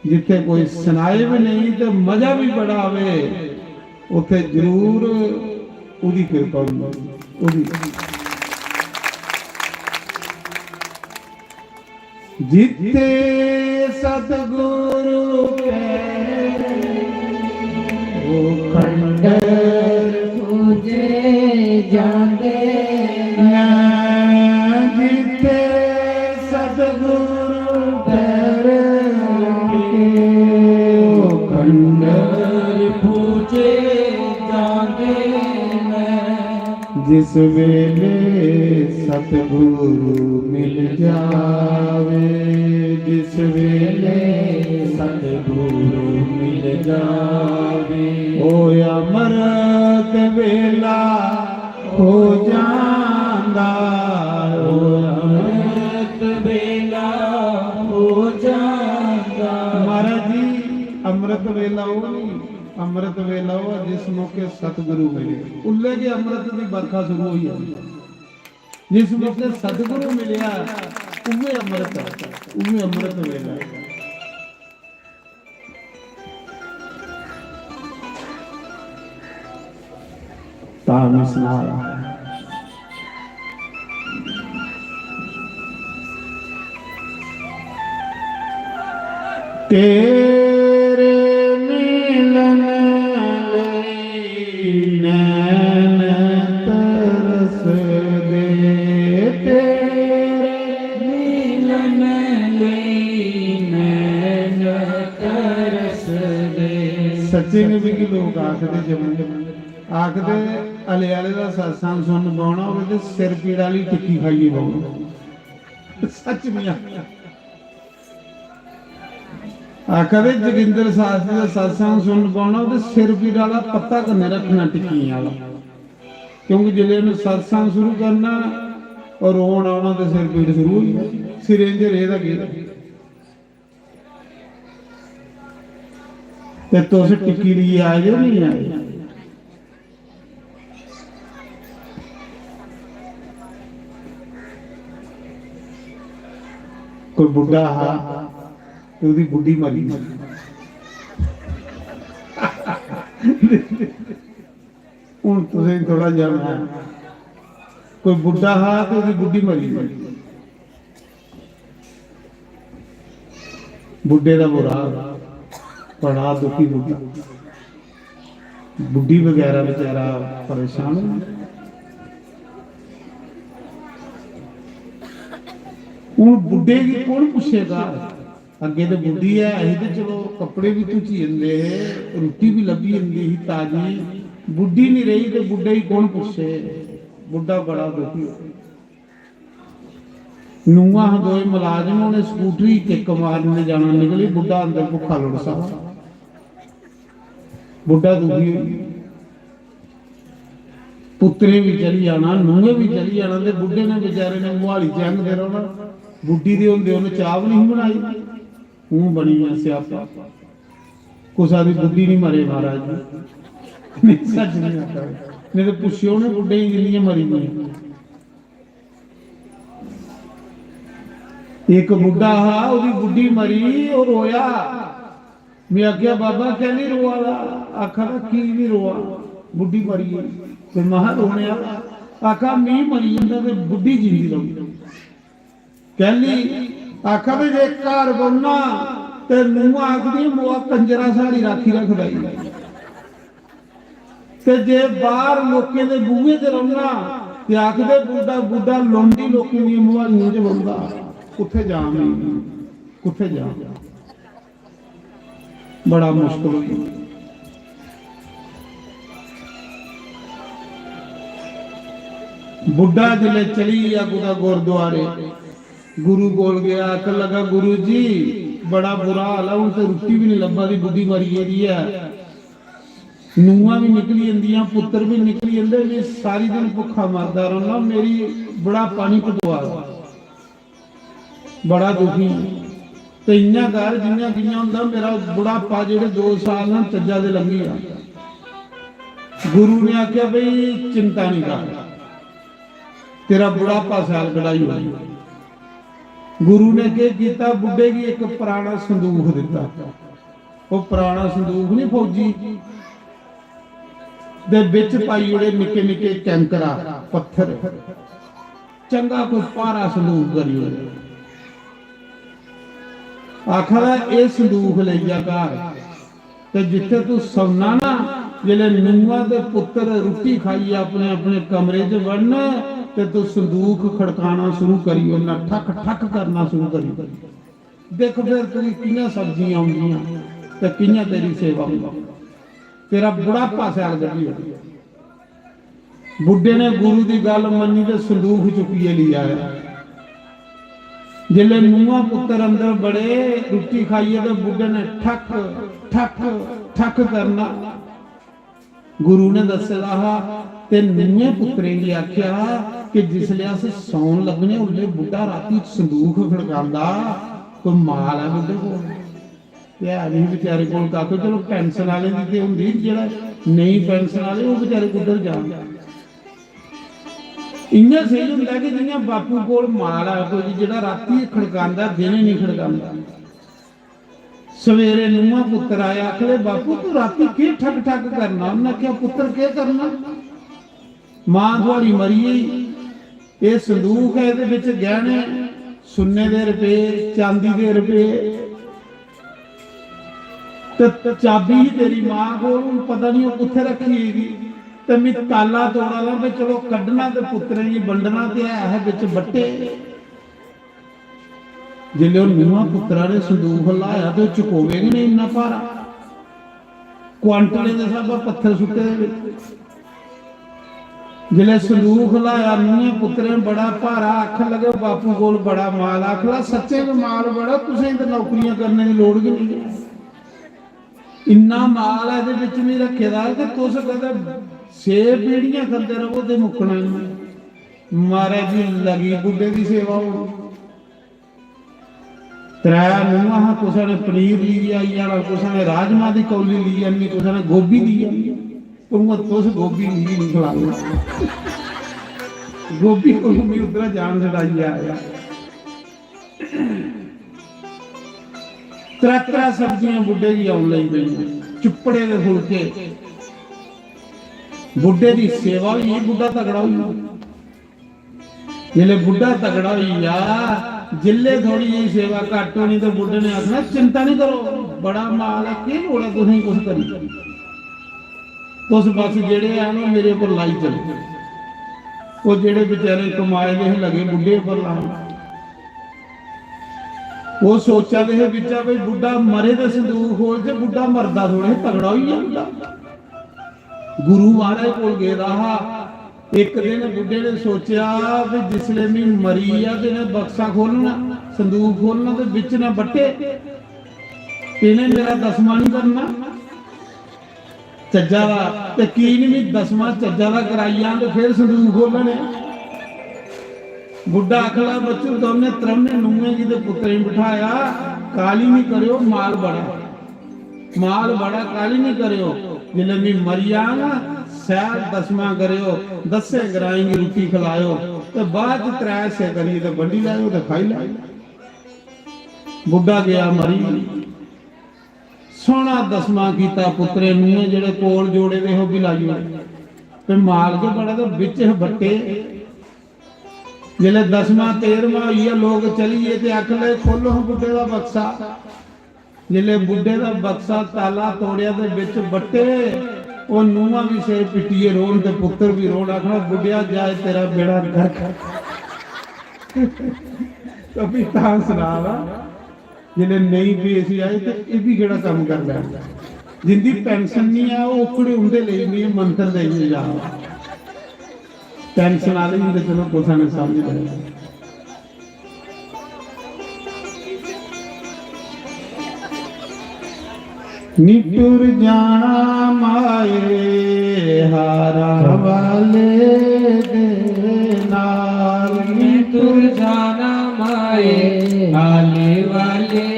जित्थै कोई सनाए बी नेईं ते मजा बी बड़ा आवे, उत्थै जरूर ओह्दी किरपा होंदी, ओह्दी। जित्थे सतगुरु पैर, ओ खंडर पूजे जांदे न। जित्थे सतगुरु पैर रखे, ओ खंडर पूजे जांदे न। जिस वेले सतगुरु मिल जावे, जिस वेले सतगुरु मिल जावे, ओ अमृत वेला हो जांदा, ओ अमृत वेला हो जांदा। महाराज जी, अमृत वेला ओह् नहीं, अमृत वेला ओह् जिस मौके सतगुरु मिले, उल्ले गै अमृत दी बरखा शुरू होई जांदी। जिस मौके सतगुरु मिलेआ, उ'ऐ अमृत, उ'ऐ अमृत वेला। तां में सनाया। तेरे मिलन लेई नैन तरसदे, तेरे मिलन लेई नैन तरसदे। सच्चे ने मिगी लोक आखदे जम्मू, आखदे हले आह्ले दा सत्संग सुनन बौह्ना होवे ते सिर पीड़ आह्ली टिक्की खाइयै बौह्ना। सच निं आखेआ। आखा दे जोगिंदर शास्त्री दा सत्संग सुनन बौह्ना ते सिर पीड़ आह्ला पत्ता कन्नै रक्खना टिक्कियें आह्ला, क्योंकि जिसलै उ'नें सत्संग शुरू करना और रोन औना ते सिर पीड़ शुरू होई जानी। सिरै च रेह् दा केह्? ते तुस टिक्की लेइयै आए दे ओ, नेईं आए? कोई बुड्ढा हा ते ओह्दी बुड्ढी मरी गेई। हून तुसें थोह्ड़ा जेहा, कोई बुड्ढा हा ते ओह्दी बुड्ढी मरी गेई। बुड्ढे दा बुरा हाल। बड़ा दुखी बुड्ढा। बुड्ढी बगैरा बेचारा परेशान होई। हून बुड्ढे गी कौन पुच्छेगा? अग्गें ते बुड्ढी ऐ ही ते चलो कपड़े बी धुची जंदे हे, रुट्टी बी लब्भी जंदी ही ताजी। बुड्ढी नहीं रही ते बुड्ढे गी कौन पुच्छे? बुड्ढा बड़ा दुखी होया। नूंहां हा दोए मुलाजम, उ'नें स्कूटरी किक मारने जाना निकली, बुड्ढा अंदर भुक्खा लुड़सा। बुड्ढा दुखी होई। पुत्तरें बी चली जाना, नूंहें बी चली जाना, ते बुड्ढे ने बेचारे ने मुहाली च हंगदे रौह्ना। बुड्ढी दे होंदे उ'नें चाह् बी नहीं बनाई। हूं बनी गेआ स्यापा। कुसा दी बुड्ढी नहीं मरे महाराज जी। नहीं, सच नहीं आखा। नहीं तो पुच्छेओ उ'नें बुड्ढे गी जिंदियां मरी गेइयां। एक बुड्ढा हा, ओह्दी बुड्ढी मरी, ओह् रोया। में आखेआ, "बाबा, कैल्ली रोआ दा?" आखा दा, "की निं रोआ? बुड्ढी मरी गेई।" ते महां, "रोने आह्ला।" आखा, "मी मरी जंदा ते बुड्ढी जींदी रौंह्दी।" कैल्ली? आखा दे, "जे घर बौह्ना ते नूंहां आखदियां, 'मोआ कंजरा साढ़ी राखी रखदा ई।' ते जे बाहर लोकें दे बूहे ते रौह्ना ते आखदे, 'बुड्ढा, बुड्ढा लौंडी लोकें दियें मुहालियें च बौंह्दा।' कुत्थै जां में? कुत्थै जां?" बड़ा मुश्कल होई। बुड्ढा जिसलै चली गेआ कुतै गुरुद्वारे, गुरु कोल गेआ, आखन लगा, "गुरु जी, बड़ा बुरा हाल ऐ, हून ते रुट्टी बी निं लब्भा दी, बुड्ढी मरी गेदी ऐ, नूंहां बी निकली जंदियां, पुत्तर बी निकली जंदे, में सारी दिन भुक्खा मरदा रौह्ना, मेरी बुढ़ापा निं कटोआ दा।" बड़ा दुखी आं। ते इ'यां कर, जि'यां कि'यां होंदा, मेरा बुढ़ापा जेह्ड़े दो साल न, चज्जा दे लंघी जा। गुरु ने आखेआ, "भई, चिंता निं कर, तेरा बुढ़ापा सैल कढाई ओड़ेआ।" गुरु ने केह् कीता, बुड्ढे गी इक पराना संदूख दित्ता। ओह् पराना संदूख निं फौजी, दे बिच पाई ओड़े निक्के निक्के कैंकरा, पत्थर, चंगा कोई भारा संदूख करी ओड़े। आखा दा, "एह् संदूख लेई जा घर, ते जित्थै तू सौना ना, जिसलै नूंहां ते पुत्तर रुट्टी खाइयै अपने अपने कमरे च बड़न, ते तू संदूख खड़काना शुरू करी ओड़ना, ठक ठक करना शुरू करी ओड़ना।" दिक्ख फिर तुगी कि'यां सब्जियां औंदियां ते कि'यां तेरी सेवा होंदी। तेरा बुढ़ापा सैल कड्ढी ओड़ेआ। बुड्ढे ने गुरु दी गल्ल मन्नी ते संदूख चुक्कियै लेई आया। जिसलै नूंहां पुत्तर अंदर बड़े, रुट्टी खाइयै, ते बुड्ढे ने ठक, ठक, ठक करना। गुरु ने दस्से दा हा ते नूहें पुत्तरें गी आखेआ हा कि जिसलै अस सौन लग्गने, उसलै बुड्ढा राती संदूख खड़कांदा, कोई माल ऐ बुड्ढे कोल? ते है नहीं बेचारे कोल कक्ख। चलो, पेंशन आह्ले दी ते होंदी, जेह्ड़ा नेईं पेंशन आह्ले, ओह् बेचारे कुद्धर जान? इ'यां सेही होंदा कि जि'यां बापू कोल माल ऐ कोई, जेह्ड़ा राती खड़कांदा, दिनें नेईं खड़कांदा। सवेरे नूंहां पुत्तर आए, आखदे, "बापू, तू राती केह् ठक ठक करना?" उन्नै आखेआ, "पुत्तर, केह् करना? मां थुआढ़ी मरी गेई, एह् संदूक ऐ, एह्दे बिच गैह्ने, सुन्ने दे रपेऽ, चांदी दे रपेऽ, ते चाबी ही तेरी मां कोल, हून पता निं ओह् कुत्थै रक्खी गेदी, ते मी ताला तोड़ा दा, ते चलो, कड्ढना ते पुत्तरें गी बंडना ते है, है बिच बट्टे।" जिसलै ओह् नूंहां पुत्तरा ने संदूख ल्हाया ते ओह् चकोवे गै नेईं इन्ना भारा, क्वांटलें दे स्हाबै पत्थर सुट्टे दे बिच। जिसलै संदूख ल्हाया नूंहें पुत्तरें बड़ा भारा, आखन लगे, "बापू कोल बड़ा माल।" आखला, "सच्चें गै माल बड़ा, तुसें ते नौकरियां करने दी लोड़ गै नेईं ऐ। इन्ना माल ऐ एह्दे बिच निं रक्खे दा कि तुस कदें छे पीढ़ियां खंदे र'वो ते मुक्कना निं।" महाराज जी, लगी बुड्ढे दी सेवा होन। त्रै नूंहां हा, कुसै ने पनीर लेइयै आई जाना, कुसै ने राजमा दी कौली लेई आनी, कुसै ने गोभी लेई आनी। पर उ'आं तुस गोभी मिगी निं खलाओ। गोभी कोल मी उद्धरा जान छडाइयै आया। त्रै त्रै सब्जियां बुड्ढे गी औन लगी पेइयां, चुप्पड़े दे फुलके। बुड्ढे दी सेवा होई गेई, बुड्ढा तगड़ा होई गेआ। जिसलै बुड्ढा तगड़ा होई गेआ, जिसलै थोड़ी जेही सेवा घट्ट होनी ते बुड्ढे ने आखना, "चिंता निं करो, बड़ा माल ऐ, केह् लोड़ ऐ तुसेंगी कुछ करने दी? तुस बस जेह्ड़े हैन, ओह् मेरे उप्पर लाई चलो।" ओह् जेह्ड़े बेचारे कमाए दे हे, लगे बुड्ढे उप्पर लान। ओह् सोचा दे हे बिच्चा, "भाई, बुड्ढा मरे ते संदूक खोल, ते बुड्ढा मरदा थोड़े, तगड़ा होई गेआ बुड्ढा।" गुरु महाराज कोल गेदा हा। इक दिन बुड्ढे ने सोचेआ कि जिसले में मरी गेआ ते इ'नें बक्सा खोलना, संदूक खोलना ते बिच ना बट्टे, इ'नें मेरा दसमा निं करना चज्जा दा, ते की निं में दसमा चज्जा दा कराई जां ते फिर संदूक खोलने। बुड्ढा आखदा, "बच्चू, दौनें त्रौनें नूहें गी ते पुत्तरें गी बठाया, काली निं करेओ, माल बड़ा।" माल बड़ा काली निं करेओ, जिसलै में मरी जाङ, सैह् दसमां करेओ, दस्सें ग्राएं गी रुट्टी खलाएओ, ते बाद च त्रै हिस्से करियै ते बंडी लैएओ ते खाई लैएओ। बुड्ढा गेआ मरी। सोह्ना दसमां कीता पुत्तरें नूहें जेह्ड़े कोल जोड़े दे हे, ओह् बी लाई ओड़े। ते माल गै बड़ा ते बिच हे बट्टे। जिसलै दसमां तेरहमां होई गेआ, लोक चली गे ते आखन लगे, "खोलो हां बुड्ढे दा बक्सा।" जिसलै बुड्ढे दा बक्सा ताला तोड़ेआ ते बिच बट्टे, ओह् नूहां बी सिर पिट्टियै रोन ते पुत्तर बी रोन, आखना, "बुड्ढेआ, जाए तेरा बेड़ा गर्क।" तो भी तां सना दा, जिसलै नेईं पेश आए ते एह् बी केह्ड़ा कम्म कर लैंदा। जिंदी पेंशन निं ऐ, ओह् ओकड़े उंदे लेई बी मंत्र देइयै जा। पेंशन आह्ले बी ते चलो कुसै ने समझ लेआ। निठुर जाना माए हारा वाले दे नाल, निठुर जाना माए हाले वाले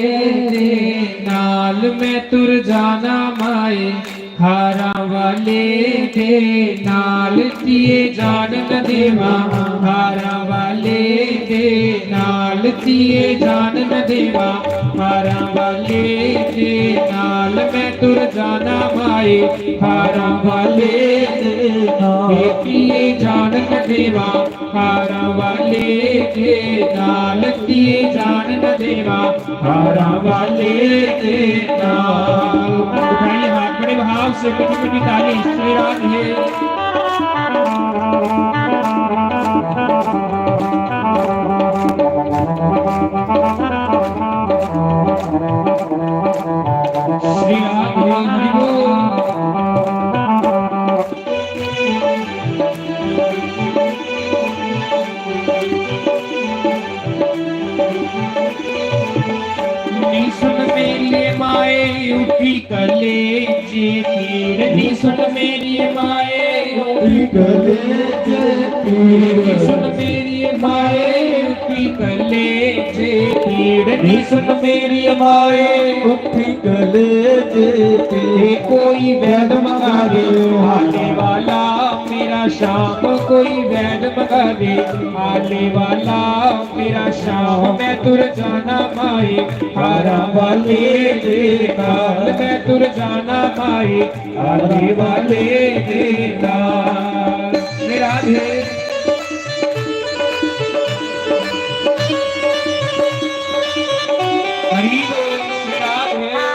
दे नाल, मैं तुर जाना माए हारां वाले दे नाल, तिये जान न देवां हारां वाले दे नाल, तिये जान न देवां हारां वाले दे नाल, मैं तुर जाना माए हारां वाले दे नाल, तिये जान न देवां हारां वाले दे नाल, तिये जान न देवां हारां वाले दे नाल। उठाइए हाथ, बड़े भाव से, मीठी मीठी ताली। श्री राधे। श्री राधे। हरि बोल। नी सुन मेरिये माए उठी कलेजे पीर, नी सुन मेरिये माए उठी कलेजे पीर, नी सुन मेरिये माए उठी कलेजे पीर, नी सुन मेरिये माए उठी कलेजे पीर। कोई वैद मंगा दे आले वाला मेरा श्याम, कोई वैद मंगा दे आले वाला मेरा श्याम, मैं तुर जाना माए हारां वाले दे नाल, मैं तुर जाना माए हारां वाले दे नाल। मेरा दे हरि बोल, मेरा दे।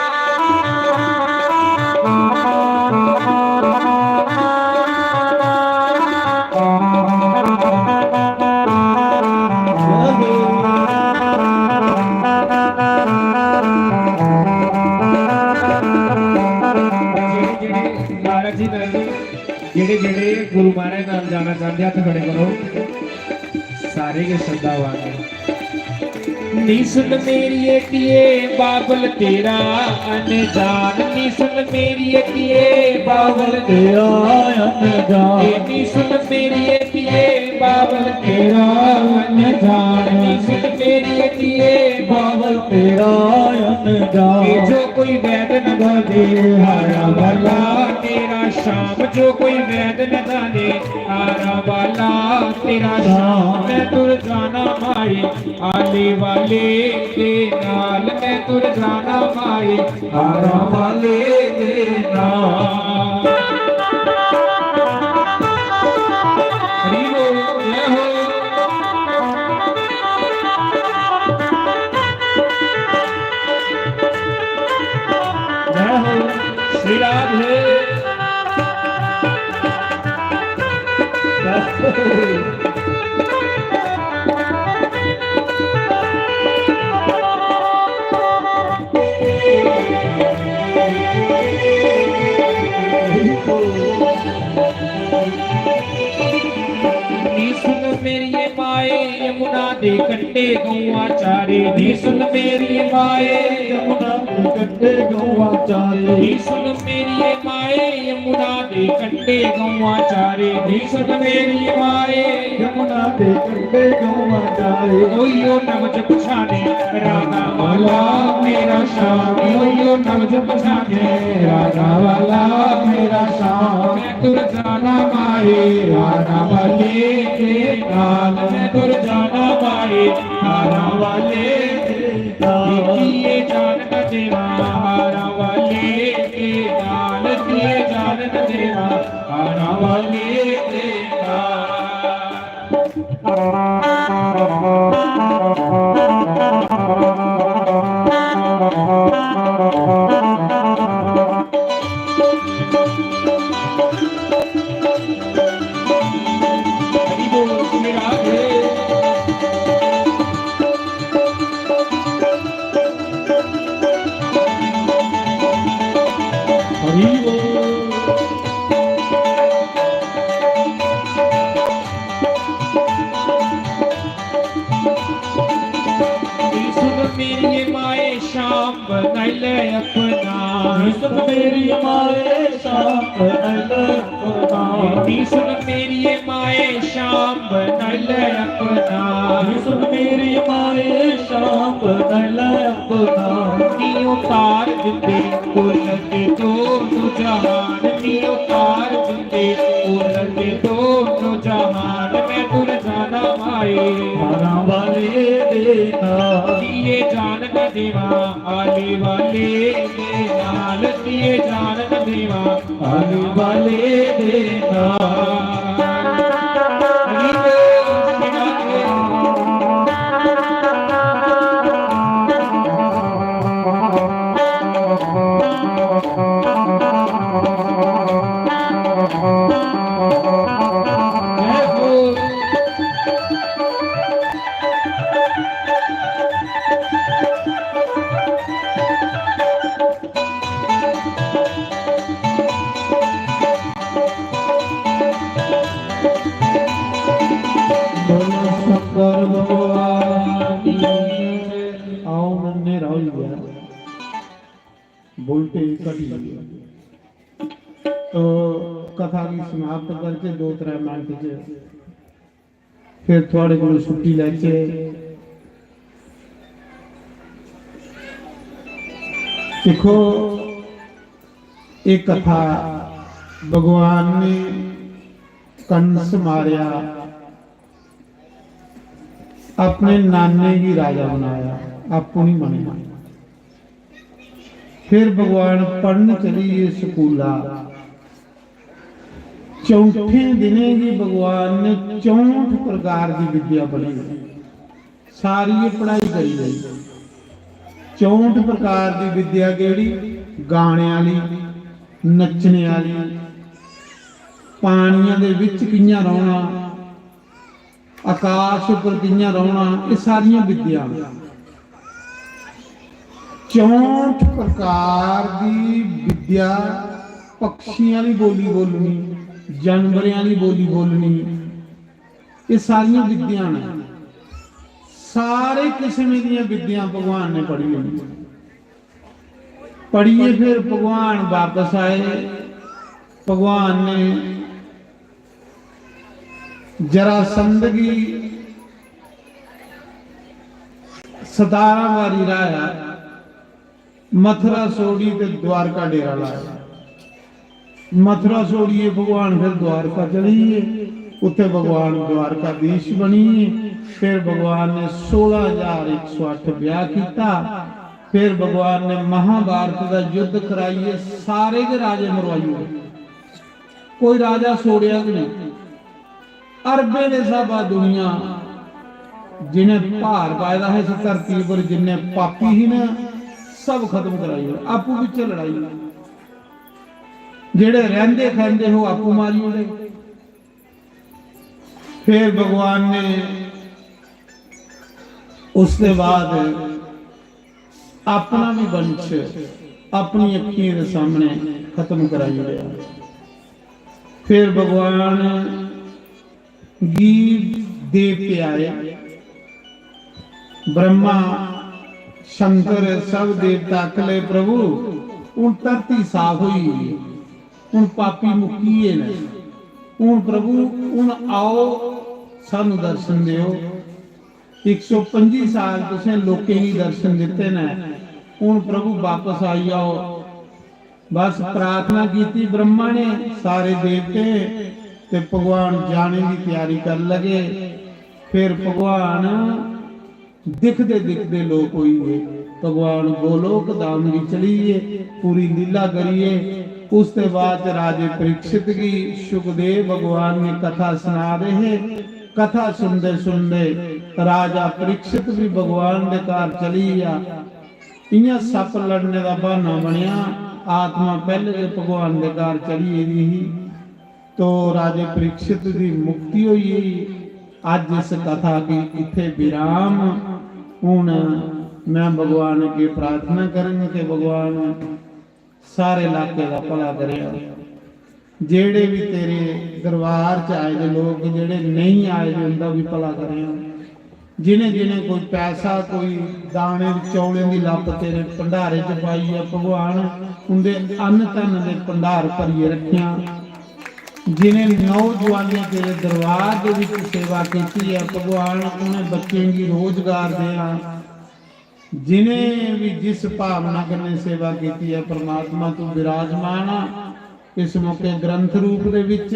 महाराज जी, जेह्ड़े जेह्ड़े गुरु महाराज नाल जाना चांह्दे, हत्थ खड़े करो। सारे गै श्रद्धावान न। नी सुन मेरी एटिए बाबल तेरा अनजान, नी सुन मेरी एटिए बाबल तेरा अनजान, ए नी सुन मेरी एटिए बाबल तेरा अनजान, नी सुन मेरी एटिए बाबल तेरा अनजान। ए जो कोई वैद न गादे हारा वाला तेरा श्याम, जो कोई वैद न गादे हारा वाला तेरा श्याम, मैं तुर जाना माए आले वाले दे नाल, मैं तुर जाना माए हारा वाले दे नाल। हरि बोल, जय हो। कंढे गौआं चारे, नी सुन मेरी माए। यमुना दे कंढे गौआं चारे, नी सुन मेरी माए। यमुना दे कंढे गौआं चारे, नी सुन मेरी माए। यमुना दे कंढे गौआं चारे, ओयो नवज पछाने राधा वाला मेरा श्याम। ओयो नवज पछाने राधा वाला मेरा श्याम। मैं तुर जाना माए राधा वाले के नाल। मैं तुर जाना माए हारा वाले के नाल। किए जान न देवा हारा वाले के नाल। किए जान न देवा हारा वाले के नाल। सुन मेरी माए श्याम बनाई ले अपना। सुन मेरी माए श्याम बनाई ले अपना। सुन मेरी माए श्याम बनाई ले अपना। सुन मेरी माए श्याम बनाई ले अपना। नी उतार दिंदे भुल्ल दे दोनों जहान। नी उतार दिंदे भुल्ल दे दोनों जहान। मैं तुर जाना माए हारा वाले दे नाल। किए जान न देवा हारा वाले दे नाल। किए जान न देवा हारा वाले दे नाल। शंकर भगवान की। आओ, न्हेरा होई गया, बुलटे घटी गए। तो कथा की समाप्त करके दो त्रै मिनट च फिर थुआड़े कोल छुट्टी लैचे। दिक्खो, एह् कथा भगवान ने कंस मारेआ, अपने नाने गी राजा बनाया, आपूं नहीं बनेआ। फिर भगवान पढ़न चली गे स्कूला। चौंठें दिनें गी भगवान ने चौंठ प्रकार दी विद्या पढ़ी, सारी एह् पढ़ाई करी लेई। चौंठ प्रकार दी विद्या केह्ड़ी? गाने आह्ली, नच्चने आह्ली, पानियां दे बिच कि'यां रौह्ना, आकाश उप्पर कि'यां रौह्ना, एह् सारियां विद्या न। चौंठ प्रकार दी विद्या, पक्षियां दी बोली बोलनी, जानवरें दी बोली बोलनी, एह् सारियां विद्या न। सारे किस्म दियां विद्या भगवान ने पढ़ी होनी। पढ़ियै फिर भगवान बापस आए। भगवान ने जरासंध गी सतारां बारी र्हाया, मथुरा छोड़ी ते द्वारका डेरा लाया। मथुरा छोड़ियै भगवान फिर द्वारका चली गे। उत्थे भगवान द्वारकाधीश बनी गे। फिर भगवान ने सोलां हजार इक सौ अट्ठ ब्याह किया। फिर भगवान ने महाभारत का युद्ध कराइए सारे के राजे मरवाई ओड़े। कोई राजा छोड़िया कि नहीं? अरबें दे स्हाबा दुनिया जिन्हें भार पाए दा हा इस धरती पर, जिन्ने पापी ही ना, सब खत्म कराई ओड़े। आपूं बिच्चे लड़ाई, जेड़े रैंदे खैंदे हो आपूं मारी ओड़े। फिर भगवान ने उसके बाद अपना भी वंश अपनी अखियें दे सामने खत्म कराई ओड़ेआ। फिर भगवान गी देवते आए, ब्रह्मा, शंकर, सब देवता आखले, "प्रभु, हुन धरती साफ होई गेई, हुन पापी मुक्की गे न, हुन प्रभु, हुन आओ, सानू दर्शन देओ। इक सौ पंजी साल तुसें लोकें गी दर्शन दित्ते न, हुन प्रभु बापस आई जाओ।" बस प्रार्थना कीती ब्रह्मा ने, सारे देवते ते भगवान जाने दी त्यारी कर लगे। फिर भगवान दिखदे दिखदे लोक होई गे। भगवान गोलोक धाम गी चली गे, पूरी लीला करिए। उसदे बाद च राजे परीक्षित गी सुखदेव भगवान ने कथा सना दे हे। कथा सुनदे सुनदे राजा परीक्षित भी भगवान दे घर चली गया। इयां सप्प लड़ने दा बहाना बनेआ, आत्मा पैहले गै भगवान दे घर चली गेदी ही। तो राजे परीक्षित दी मुक्ति होई गेई। अज्ज इस कथा गी इत्थे विराम। हुन मैं भगवान अग्गे प्रार्थना करंग कि भगवान सारे इलाके दा भला करेआ। जेड़े भी तेरे दरबार च आए दे लोग, जेड़े नेईं आए दे, उंदा भी भला करेआं। जिनें जिनें कोई पैसा, कोई दाने चौलें दी लप्प तेरे भंडारे च पाई ऐ, भगवान उंदे अन्न धन दे भंडार भरियै रखेआं। जिनें नौजवानें तेरे दरबार दे विच सेवा कीती ऐ, भगवान उनें बच्चें गी रोजगार देआं। जिनें भी जिस भावना कन्नै सेवा कीती ऐ, परमात्मा तू विराजमान आ। इस मौके ग्रंथ रूप दे विच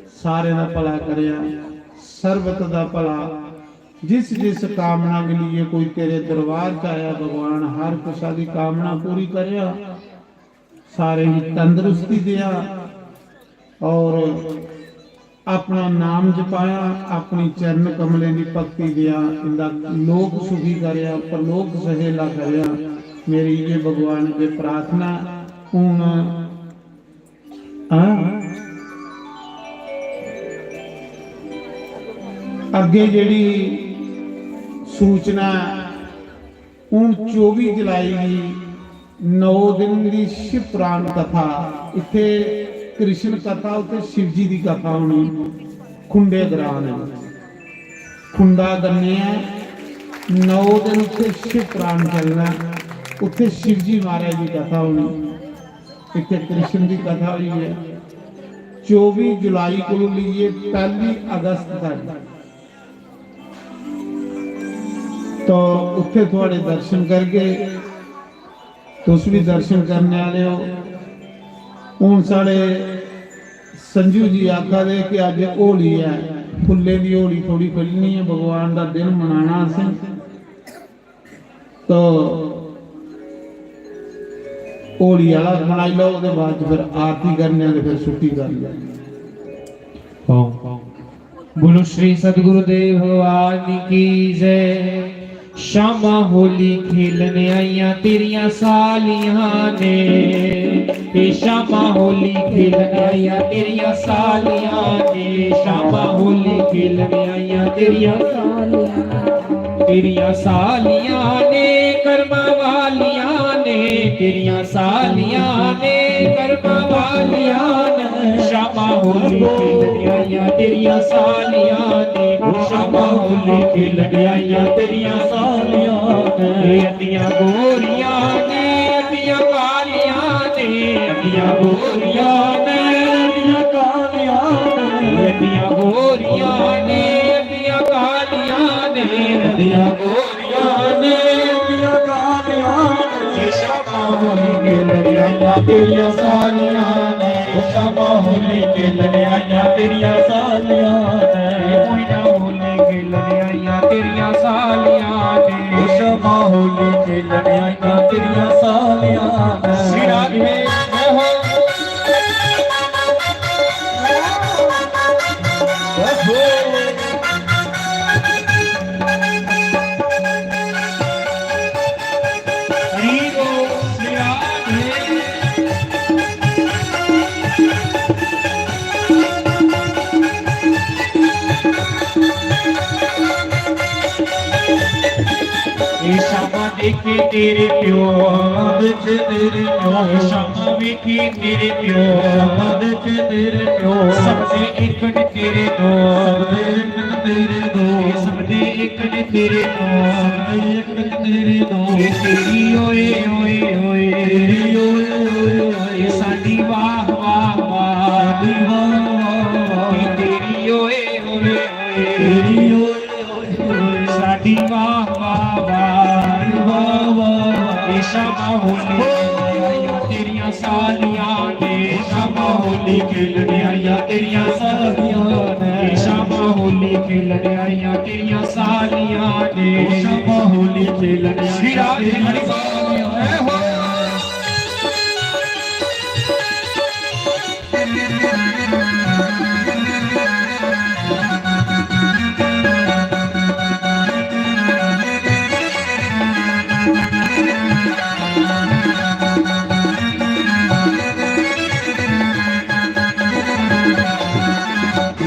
सारें दा भला करेआ, सर्वत दा भला। जिस जिस कामना के लिए कोई तेरे दरबार च आया, भगवान हर कुसा दी कामना पूरी करेआ। सारें गी तंदरुस्ती देआ और अपना नाम जपाया, अपनी चरण कमलें दी भक्ति देआ। इंदा लोक सुखी करेआ, परलोक सहेला करेआ। मेरी ये भगवान अग्गे प्रार्थना। हून, हां, अग्गे जेह्ड़ी सूचना, हून चौबी जुलाई गी नौ दिन दी शिव पुराण कथा, इत्थे कृष्ण कथा, उत्थे शिव जी दी कथा होनी। खुंडे ग्रां दे खुंडा कन्ने ऐ, नौ दिन उत्थे शिव पुराण चलना, उत्थे शिव जी महाराज दी कथा होनी। इत्थे कृष्ण दी कथा होई है। चौबी जुलाई को लेइए पहली अगस्त तक तो उत्थे थुआड़े दर्शन करगे, तुस भी दर्शन करने आह्ले हो। हून साढ़े संजू जी आखा दे कि अज्ज होली ऐ, फुल्लें दी होली थोड़ी खेलनी ऐ, भगवान दा दिन मनाना असें। तो होली आह्ला मनाई लैओ, ओह्दे बाद च फिर आरती करने आं ते फिर छुट्टी करने आं। ओम। बोलो श्री सतगुरुदेव भगवान की जय। शामा होली खेलने आइयां तेरियां सालियां ने, ए शामा होली खेलने आइयां तेरियां सालियां ने, शामा होली खेलने आइयां तेरियां सालियां, तेरियां सालियां ने करमां वालियां ने, तेरियां सालियां ने करमां वालियां ने। शामा होली खेलने आइयां तेरियां सालियां ने, शामा होली खेलने आइयां तेरियां सालियां ने। अद्धियां गोरियां ने, अद्धियां कालियां ने, अद्धियां गोरियां ने, अद्धियां कालियां ने। अद्धियां गोरियां ने, अद्धियां कालियां ने, अद्धियां गोरियां ने, अद्धियां कालियां ने। शामा होली खेलने आइयां तेरियां सालियां ने, शामा होली खेलने आइयां तेरियां सालियां ने। कोई ना होली खेलने आइयां तेरियां सालियां ने, शामा होली खेलने आइयां तेरियां सालियां ने। श्री राधे जय हो। ए शामा देखे तेरे प्यो, शामा देखे तेरे प्यो, शामा देखे तेरे प्यो, शामा देखे तेरे प्यो। सब दे एक न तेरे दो, सब दे एक न तेरे दो, सब दे एक न तेरे दो, सब दे एक न तेरे दो। ए तेरी ओए ओए ओए, तेरी ओए ओए ओए, ए साडी वाह वाह वाह, साडी वाह वाह वाह। ए तेरी ओए ओए ओए, तेरी ओए साडी वाह वाह वाह, वाह वाह वाह। ए शामा होली खेलने आइयां तेरियां सालियां ने, शामा होली खेलने आइयां तेरियां सालियां ने, ए शामा होली खेलने आइयां तेरियां सालियां ने, शामा होली खेलने आइयां तेरियां सालियां ने।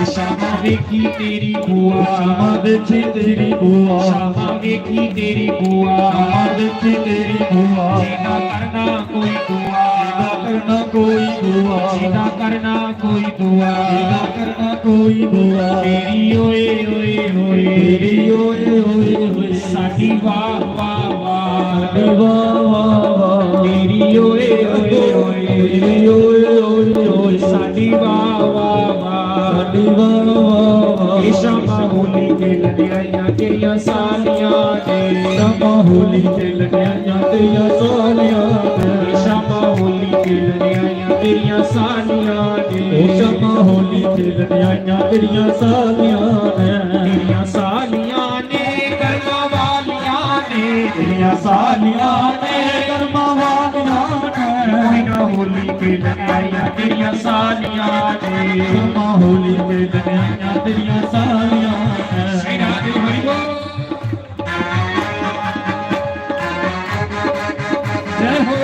शामा वेखी तेरी बुआ, शामा वेखी तेरी बुआ, शामा वेखी तेरी बुआ, शामा वेखी तेरी बुआ। जेदा करना कोई दुआ, जेदा करना कोई दुआ, जेदा करना कोई दुआ, जेदा करना कोई दुआ। तेरी ओए ओए ओए, तेरी ओए ओए ओए, साडी वाह वाह वाह, साडी वाह वाह वाह। तेरी ओए ओए ओए, तेरी ओए ओए ओए, साडी वाह वाह वाह, साडी वाह वाह वाह। ए शामा होली खेलने आइयां तेरियां सालियां ने, शामा होली खेलने आइयां तेरियां सालियां ने, ए शामा होली खेलने आइयां तेरियां सालियां ने, ए शामा होली खेलने आइयां तेरियां सालियां ने, तेरियां सालियां ने करमां वालियां ने, तेरियां सालियां ने करमां वालियां ने। मोइना होली खेलने आइयां तेरियां सालियां ने, शामा होली खेलने आइयां तेरियां सालियां ने। श्री राधे हरि बोल। जय हो।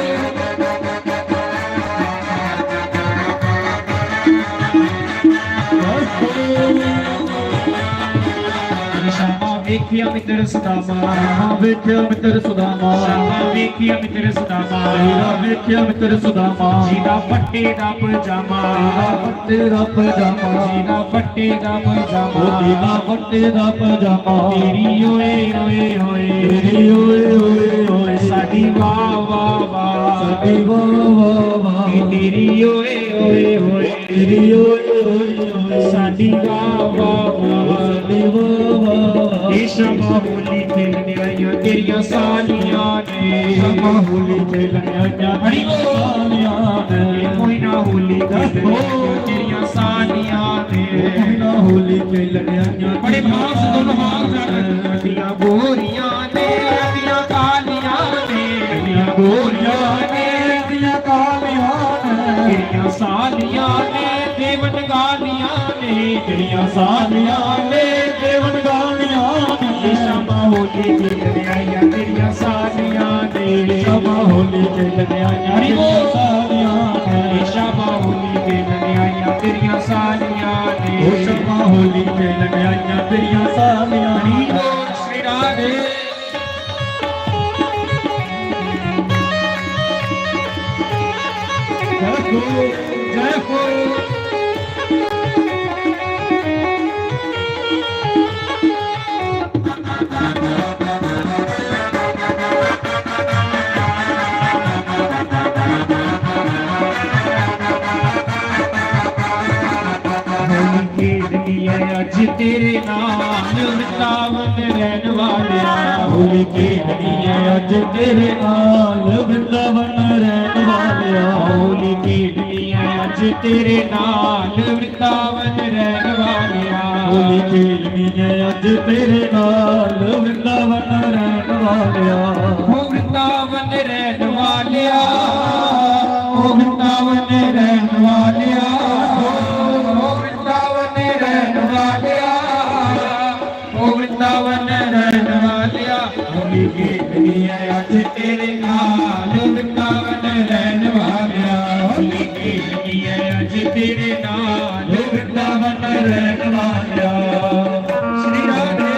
शामा वेखिया मित्र सुदामा, शामा वेखिया मित्र सुदामा, शामा वेखिया मित्र सुदामा, तेरा वेखिया मित्र सुदामा। जेदा फट्टे दा पजामा, तेरा फट्टे दा पजामा, जेदा फट्टे दा पजामा, ओ तेरा फट्टे दा पजामा। तेरी ओए ओए ओए, तेरी ओए ओए ओए, साडी वाह वाह वाह, साडी वाह वाह वाह। ए तेरी ओए ओए ओए, तेरी ओए ओए ओए, साडी वाह वाह वाह, साडी वाह वाह वाह। ए शामा होली खेलने आइयां तेरियां सालियां ने, शामा होली खेलने आइयां तेरियां सालियां ने। ए मोइना होली खेलने आइयां तेरियां सालियां ने, मोइना होली खेलने आइयां। बड़े खास दोनों हाथ रख। रतियां गोरियां ने, रतियां कालियां ने, रतियां गोरियां ने, रतियां कालियां ने। तेरियां सालियां ने देवन गालियां ने, तेरियां सालियां ने देवन गालियां ने। शामा होली खेलने आइयां तेरियां सालियां ने, शामा होली खेलने आइयां तेरियां सालियां ने। शामा होली खेलने आइयां तेरियां सालियां ने, ओ शामा होली खेलने आइयां तेरियां सालियां ने। श्री राधे। जय हो, जय हो। होली खेलनी है अज तेरे नाल वृंदावन रहन वालिया। होली खेलनी है अज तेरे नाल वृंदावन रहन वालिया। होली खेलनी है अज तेरे नाल वृंदावन रहन वालिया। होली खेलनी है अज तेरे नाल वृंदावन रहन वालिया। ओ वृंदावन रहन वालिया, ओ वृंदावन रहन वालिया, ओ वृंदावन रहन वालिया, ओ वृंदावन रहन वालिया। होली खेलनी है अज तेरे नाल वृंदावन रहन वालिया। होली खेलनी है अज तेरे नाल वृंदावन रहन वालिया। श्री राधे।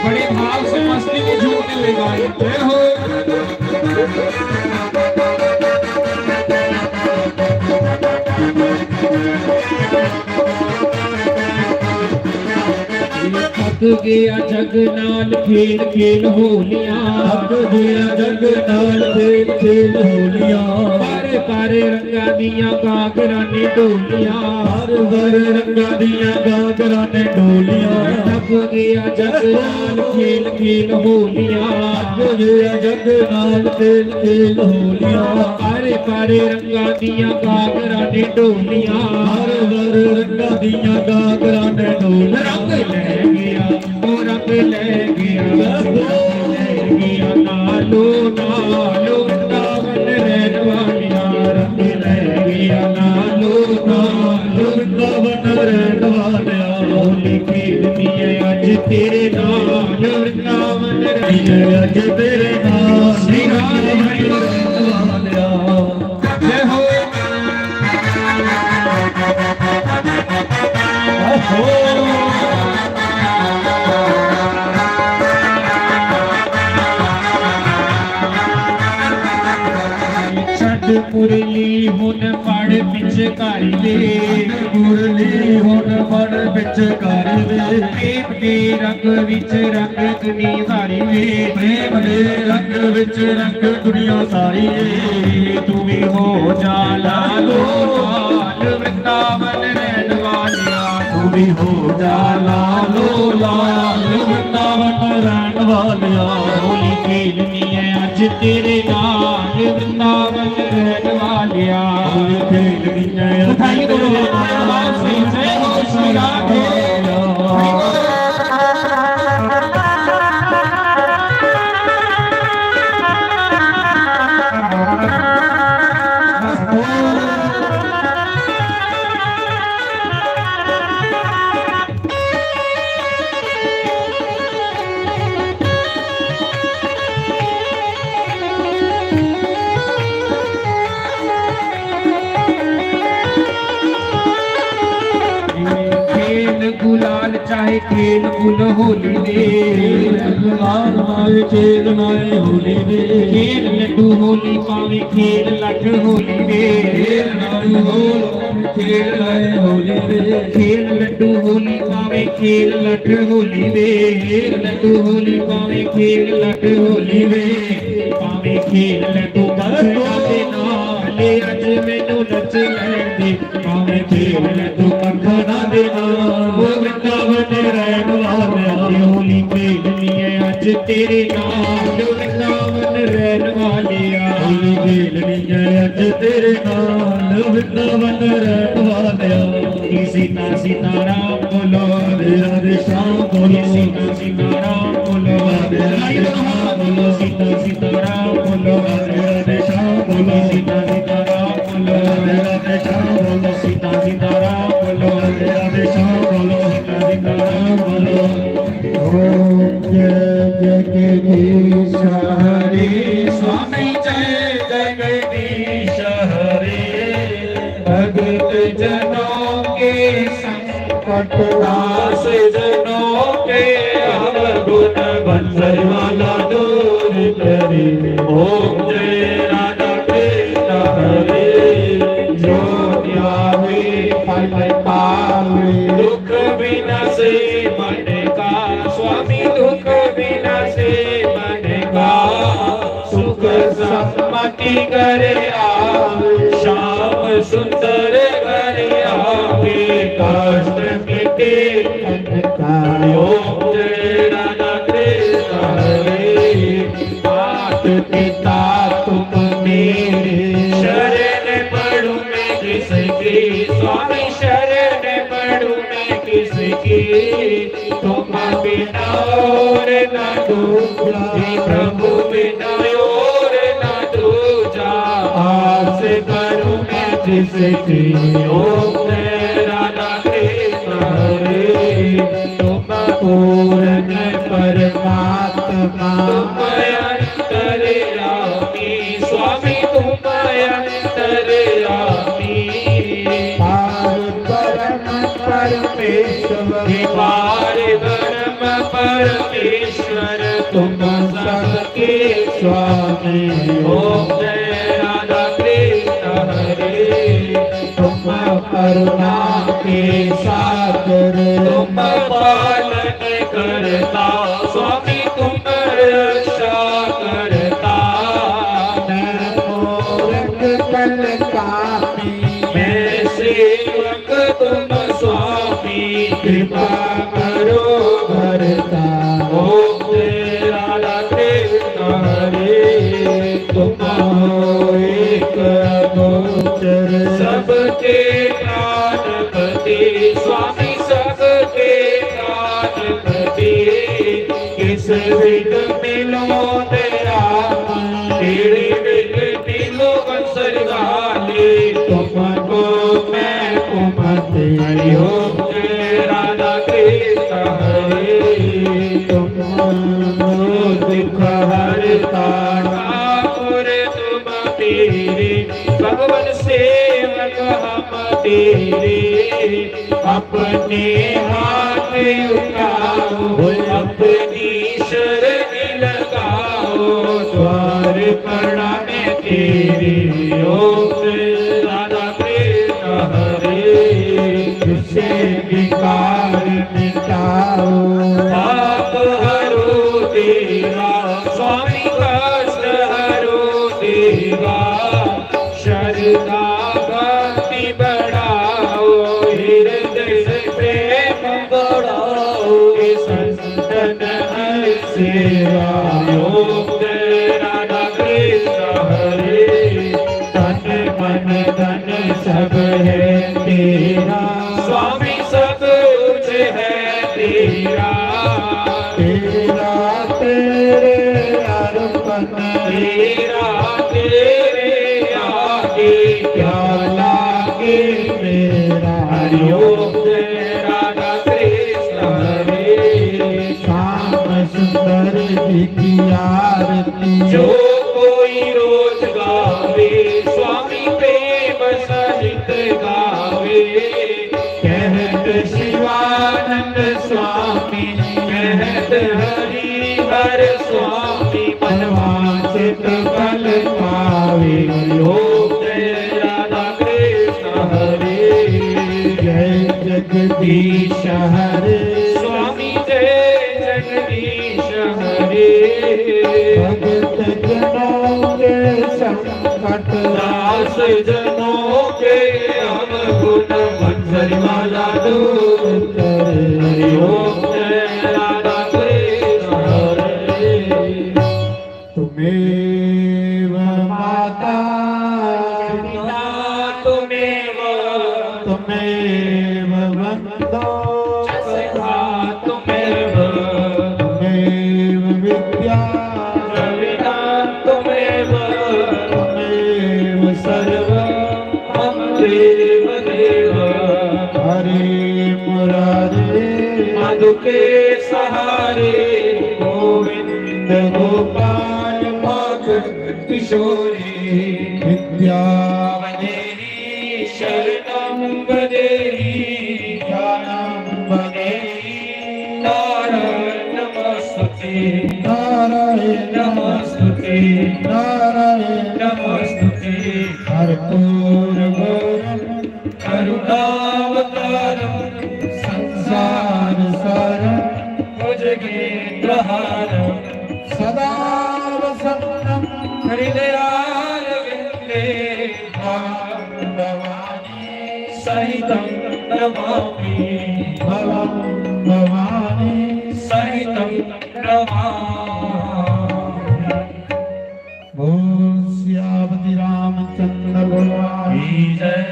बड़े भाव से मस्ती में झूमने लगा है। जय हो। थक गया जग नाल खेल खेल होलियां। थक गया जग नाल खेल खेल होलियां। बारे बारे रंगां दियां गागरां ने डोलियां। बारे बारे रंगां दियां गागरां ने डोलियां। थक गया जग नाल खेल खेल होलियां। थक गया जग नाल खेल खेल होलियां। बारे बारे रंगां दियां गागरां ने डोलियां। बारे बारे रंगां दियां गागरां ने डोलियां। रंग ले गया, ओ रंग ले गया, रंग ले गया, नालो नाल वृंदावन रहन वालिया। रंग ले गया, नालो नाल वृंदावन रहन वालिया। होली खेलनी है अज तेरे नाल वृंदावन रहन, अज तेरे नाल श्री राम वृंदावन रहन वालिया। जय हो। छंड मुरली हुन पड़ पिचकारी दे। मुरली हुन पड़ पिचकारी दे। प्रेम दे रंग विच रंग दुनिया सारी वे। प्रेम दे रंग विच रंग दुनिया सारी वे। तू भी हो जा लालो लाल वृंदावन रहन वालिया। तू भी हो जा लालो लाल वृंदावन रहन वालिया। होली खेलनी है अज तेरे नाल वृंदावन रहन वालिया। होली खेलनी है अज उठाइए दोनों हाथ, प्यार से जय हो श्री राधे। खेल गुलाल चाहे खेल गुल होली दे। खेल गुलाल माए खेल माए होली दे। खेल लड्डू होली पावे खेल लठ होली दे। खेल लड्डू होली खेल लाए होली दे। खेल लड्डू होली पावे खेल लठ होली दे। खेल लड्डू होली पावे खेल लठ होली दे। पावे खेल लड्डू मखना दे नाल, अज मैनू नच लैंदे। पावे खेल लड्डू मखना दे नाल, वो वृंदावन रहन वाले। होली खेलनी है अज तेरे नाल, वृंदावन रहन वालिया। होली खेलनी है अज तेरे नाल, वृंदावन रहन वालिया। सीता सीता राम बोलो, राधे राधे श्याम बोलो। सीता सीता राम बोलो, राधे राधे श्याम बोलो। सीता सीता राम बोलो, राधे राधे श्याम बोलो। सीता सीता राम बोलो, राधे राधे श्याम बोलो। सीता सीता राम बोलो, राधे राधे श्याम बोलो। सीता सीता राम बोलो। ओम जय जगदीश हरे। स्वामी जय जगदीश हरे। भगत जनों के संकट नाश जनों के अवगुण बंधन वाला दूर करे। ओम जय राधा कृष्ण हरे। जो ध्यावे फल पावे दुख विनाशे मन का। स्वामी दुख विनाशे मन का। सुख सम्मति करे आवे, श्याम सुंदर घर आवे। कष्ट मिटे मन का। ओम जय राधा कृष्ण हरे। मात पिता तुम मेरे, शरण पड़ूं मैं किसकी। स्वामी शरण पड़ूं मैं किसकी। तुम बिना और न दूजा, हे प्रभु बिना और न दूजा। आस करूं मैं जिसकी, ओम राधा कृष्ण हरे। तुम पूर्ण परमात्मा, तुम अंतर्यामी। स्वामी तुम अंतर्यामी। पार ब्रह्म परमेश्वर, हे पार ब्रह्म परमेश्वर। ईश्वर तुम सबके स्वामी हो। जय राधा कृष्ण हरे। तुम करुणा के सागर, तुम पालन करता, स्वामी तुम रक्षा करता। मैं मूरख कलकामी, मैं सेवक तुम स्वामी, कृपा करो भरता। ओम जय राधा कृष्ण हरे। तुम हो एक अगोचर, सबके प्राणपति, स्वामी सबके प्राणपति। किस विध मिलो दया, तेरी विध मिलो बंसरी वाली। तुमको मैं कुमति, हरि ओम जय राधा कृष्ण हरे। तुम दुख हरता ठाकुर तुम मेरे, भगवन सेवक हम तेरे। अपने हाथ उठाओ, अपनी शरण लगाओ, द्वार पड़ा मैं तेरे। ओम राधा कृष्ण हरे। दुष्ट विकार मिटाओ, पाप हरो देवा, स्वामी कष्ट हरो देवा। श्रद्धा भक्ति बढ़ाओ, हृदय से प्रेम बढ़ाओ, संतन हर सेवा। ओम जय राधा कृष्ण हरे। तन मन धन सब है तेरा, स्वामी सब कुछ है तेरा। तेरा तेरे अर्पण, तेरा तेरे आगे, क्या लागे मेरा। हरि ओम जय राधा कृष्ण हरे। श्याम सुंदर जी की आरती। जो कोई रोज गावे, स्वामी प्रेम सहित गावे। कहत शिवानंद स्वामी, कहत हरि हर स्वामी, मनवांछित फल पावे। हरि ओम जय राधा कृष्ण हरे। जय जगदीश हरे। स्वामी जय जगदीश हरे। भगत जनों के संकट, दास जनों के अवगुण, बंसरी वाला दूर करे। हरि ओम जय राधा कृष्ण हरे। त्वमेव माता पिता त्वमेव, त्वमेव बंधु च सखा त्वमेव, त्वमेव विद्या द्रविणा त्वमेव, त्वमेव सर्वं मम देव देव। हरे मुरारे मधु के सहारे, गोविंद गोपाल माखन किशोरी। विद्या वदेही शरणं वदेही, ज्ञानं वदेही, नारायण नमस्तुते। नारायण नमस्तुते। नारायण नमस्तुते। कर्पूर गौरम करुणावतारम संसार सारम भुजगेंद्रहारम सदा वसंतम हृदयारविंदे। भवं भवानी सहितं नमामि। भवं भवानी सहितं नमामि। बोल सियापति रामचंद्र भगवान की जय।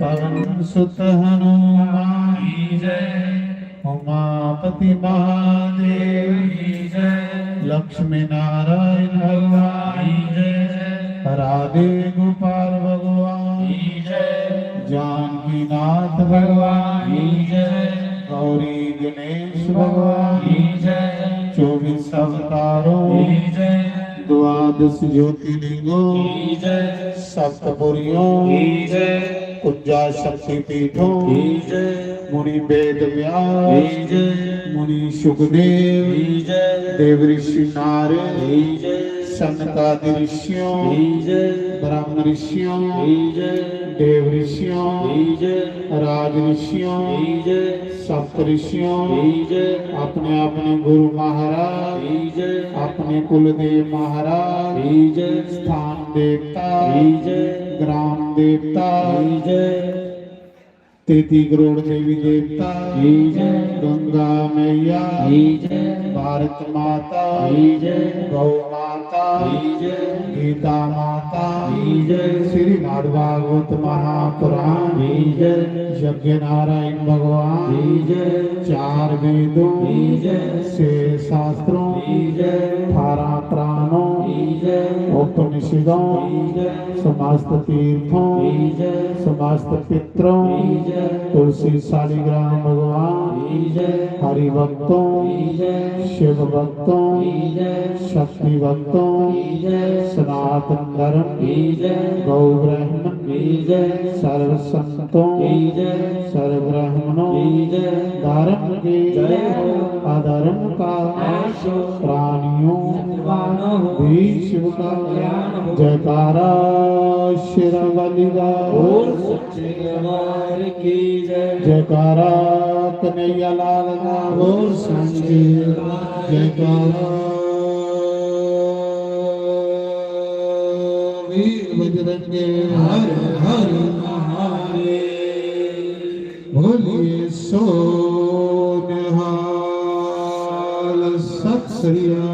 पवन सुत हनुमान की जय। उमापति महादेव की जय। लक्ष्मी नारायण भगवान की जय। राधे गोपाल भगवान की जय। जानकी नाथ भगवान की जय। गौरी गणेश भगवान की जय। चौबीस अवतारों की जय। द्वादश ज्योतिर्लिंगों की जय। सप्तपुरियों की जय। उनजा शक्तिपीठों की जय। मुनि वेद व्यास की जय। मुनि सुखदेव की जय। देव ऋषि नारद की जय। सनकादि ऋषियों की जय। ब्रह्म ऋषियों की जय। देव ऋषियों की जय। राज ऋषियों की जय। सप्त ऋषियों की जय। अपने अपने गुरु महाराज की जय। अपने कुलदेव महाराज की जय। स्थान देवता की जय। ग्राम देवता की जय। तैंती करोड़ देवी देवता की जय। गंगा मैया की जय। भारत माता की जय। गौ माता की जय। गीता माता की जय। श्रीमद् भागवत महापुराण की जय। यज्ञ नारायण भगवान की जय। चार वेदों की जय। छह शास्त्रों की जय। अठारह पुराणों की जय। उपनिषदों की जय। समस्त तीर्थों की जय। समस्त पितरों की जय। तुलसी शालिग्राम भगवान की जय। हरि भक्तों की जय। शिव भक्तों की जय। शक्ति भक्तों की जय। सनातन धर्म की जय। गौ ब्राह्मण की जय। सर्व संतों की जय। सर्व ब्राह्मणों की जय। धर्म की जय हो। अधर्म का नाश हो। प्राणियों का हो। भी शिव का कल्याण हो। जयकारा शेरावाली का। बोल सच्चे दरबार की जय। जयकारा कन्हैया लाल का। बोल सच्चे दरबार की जयकारा वीर बजरंगे। हर हर महादेव। बोलिए सो निहाल। सत श्री अकाल।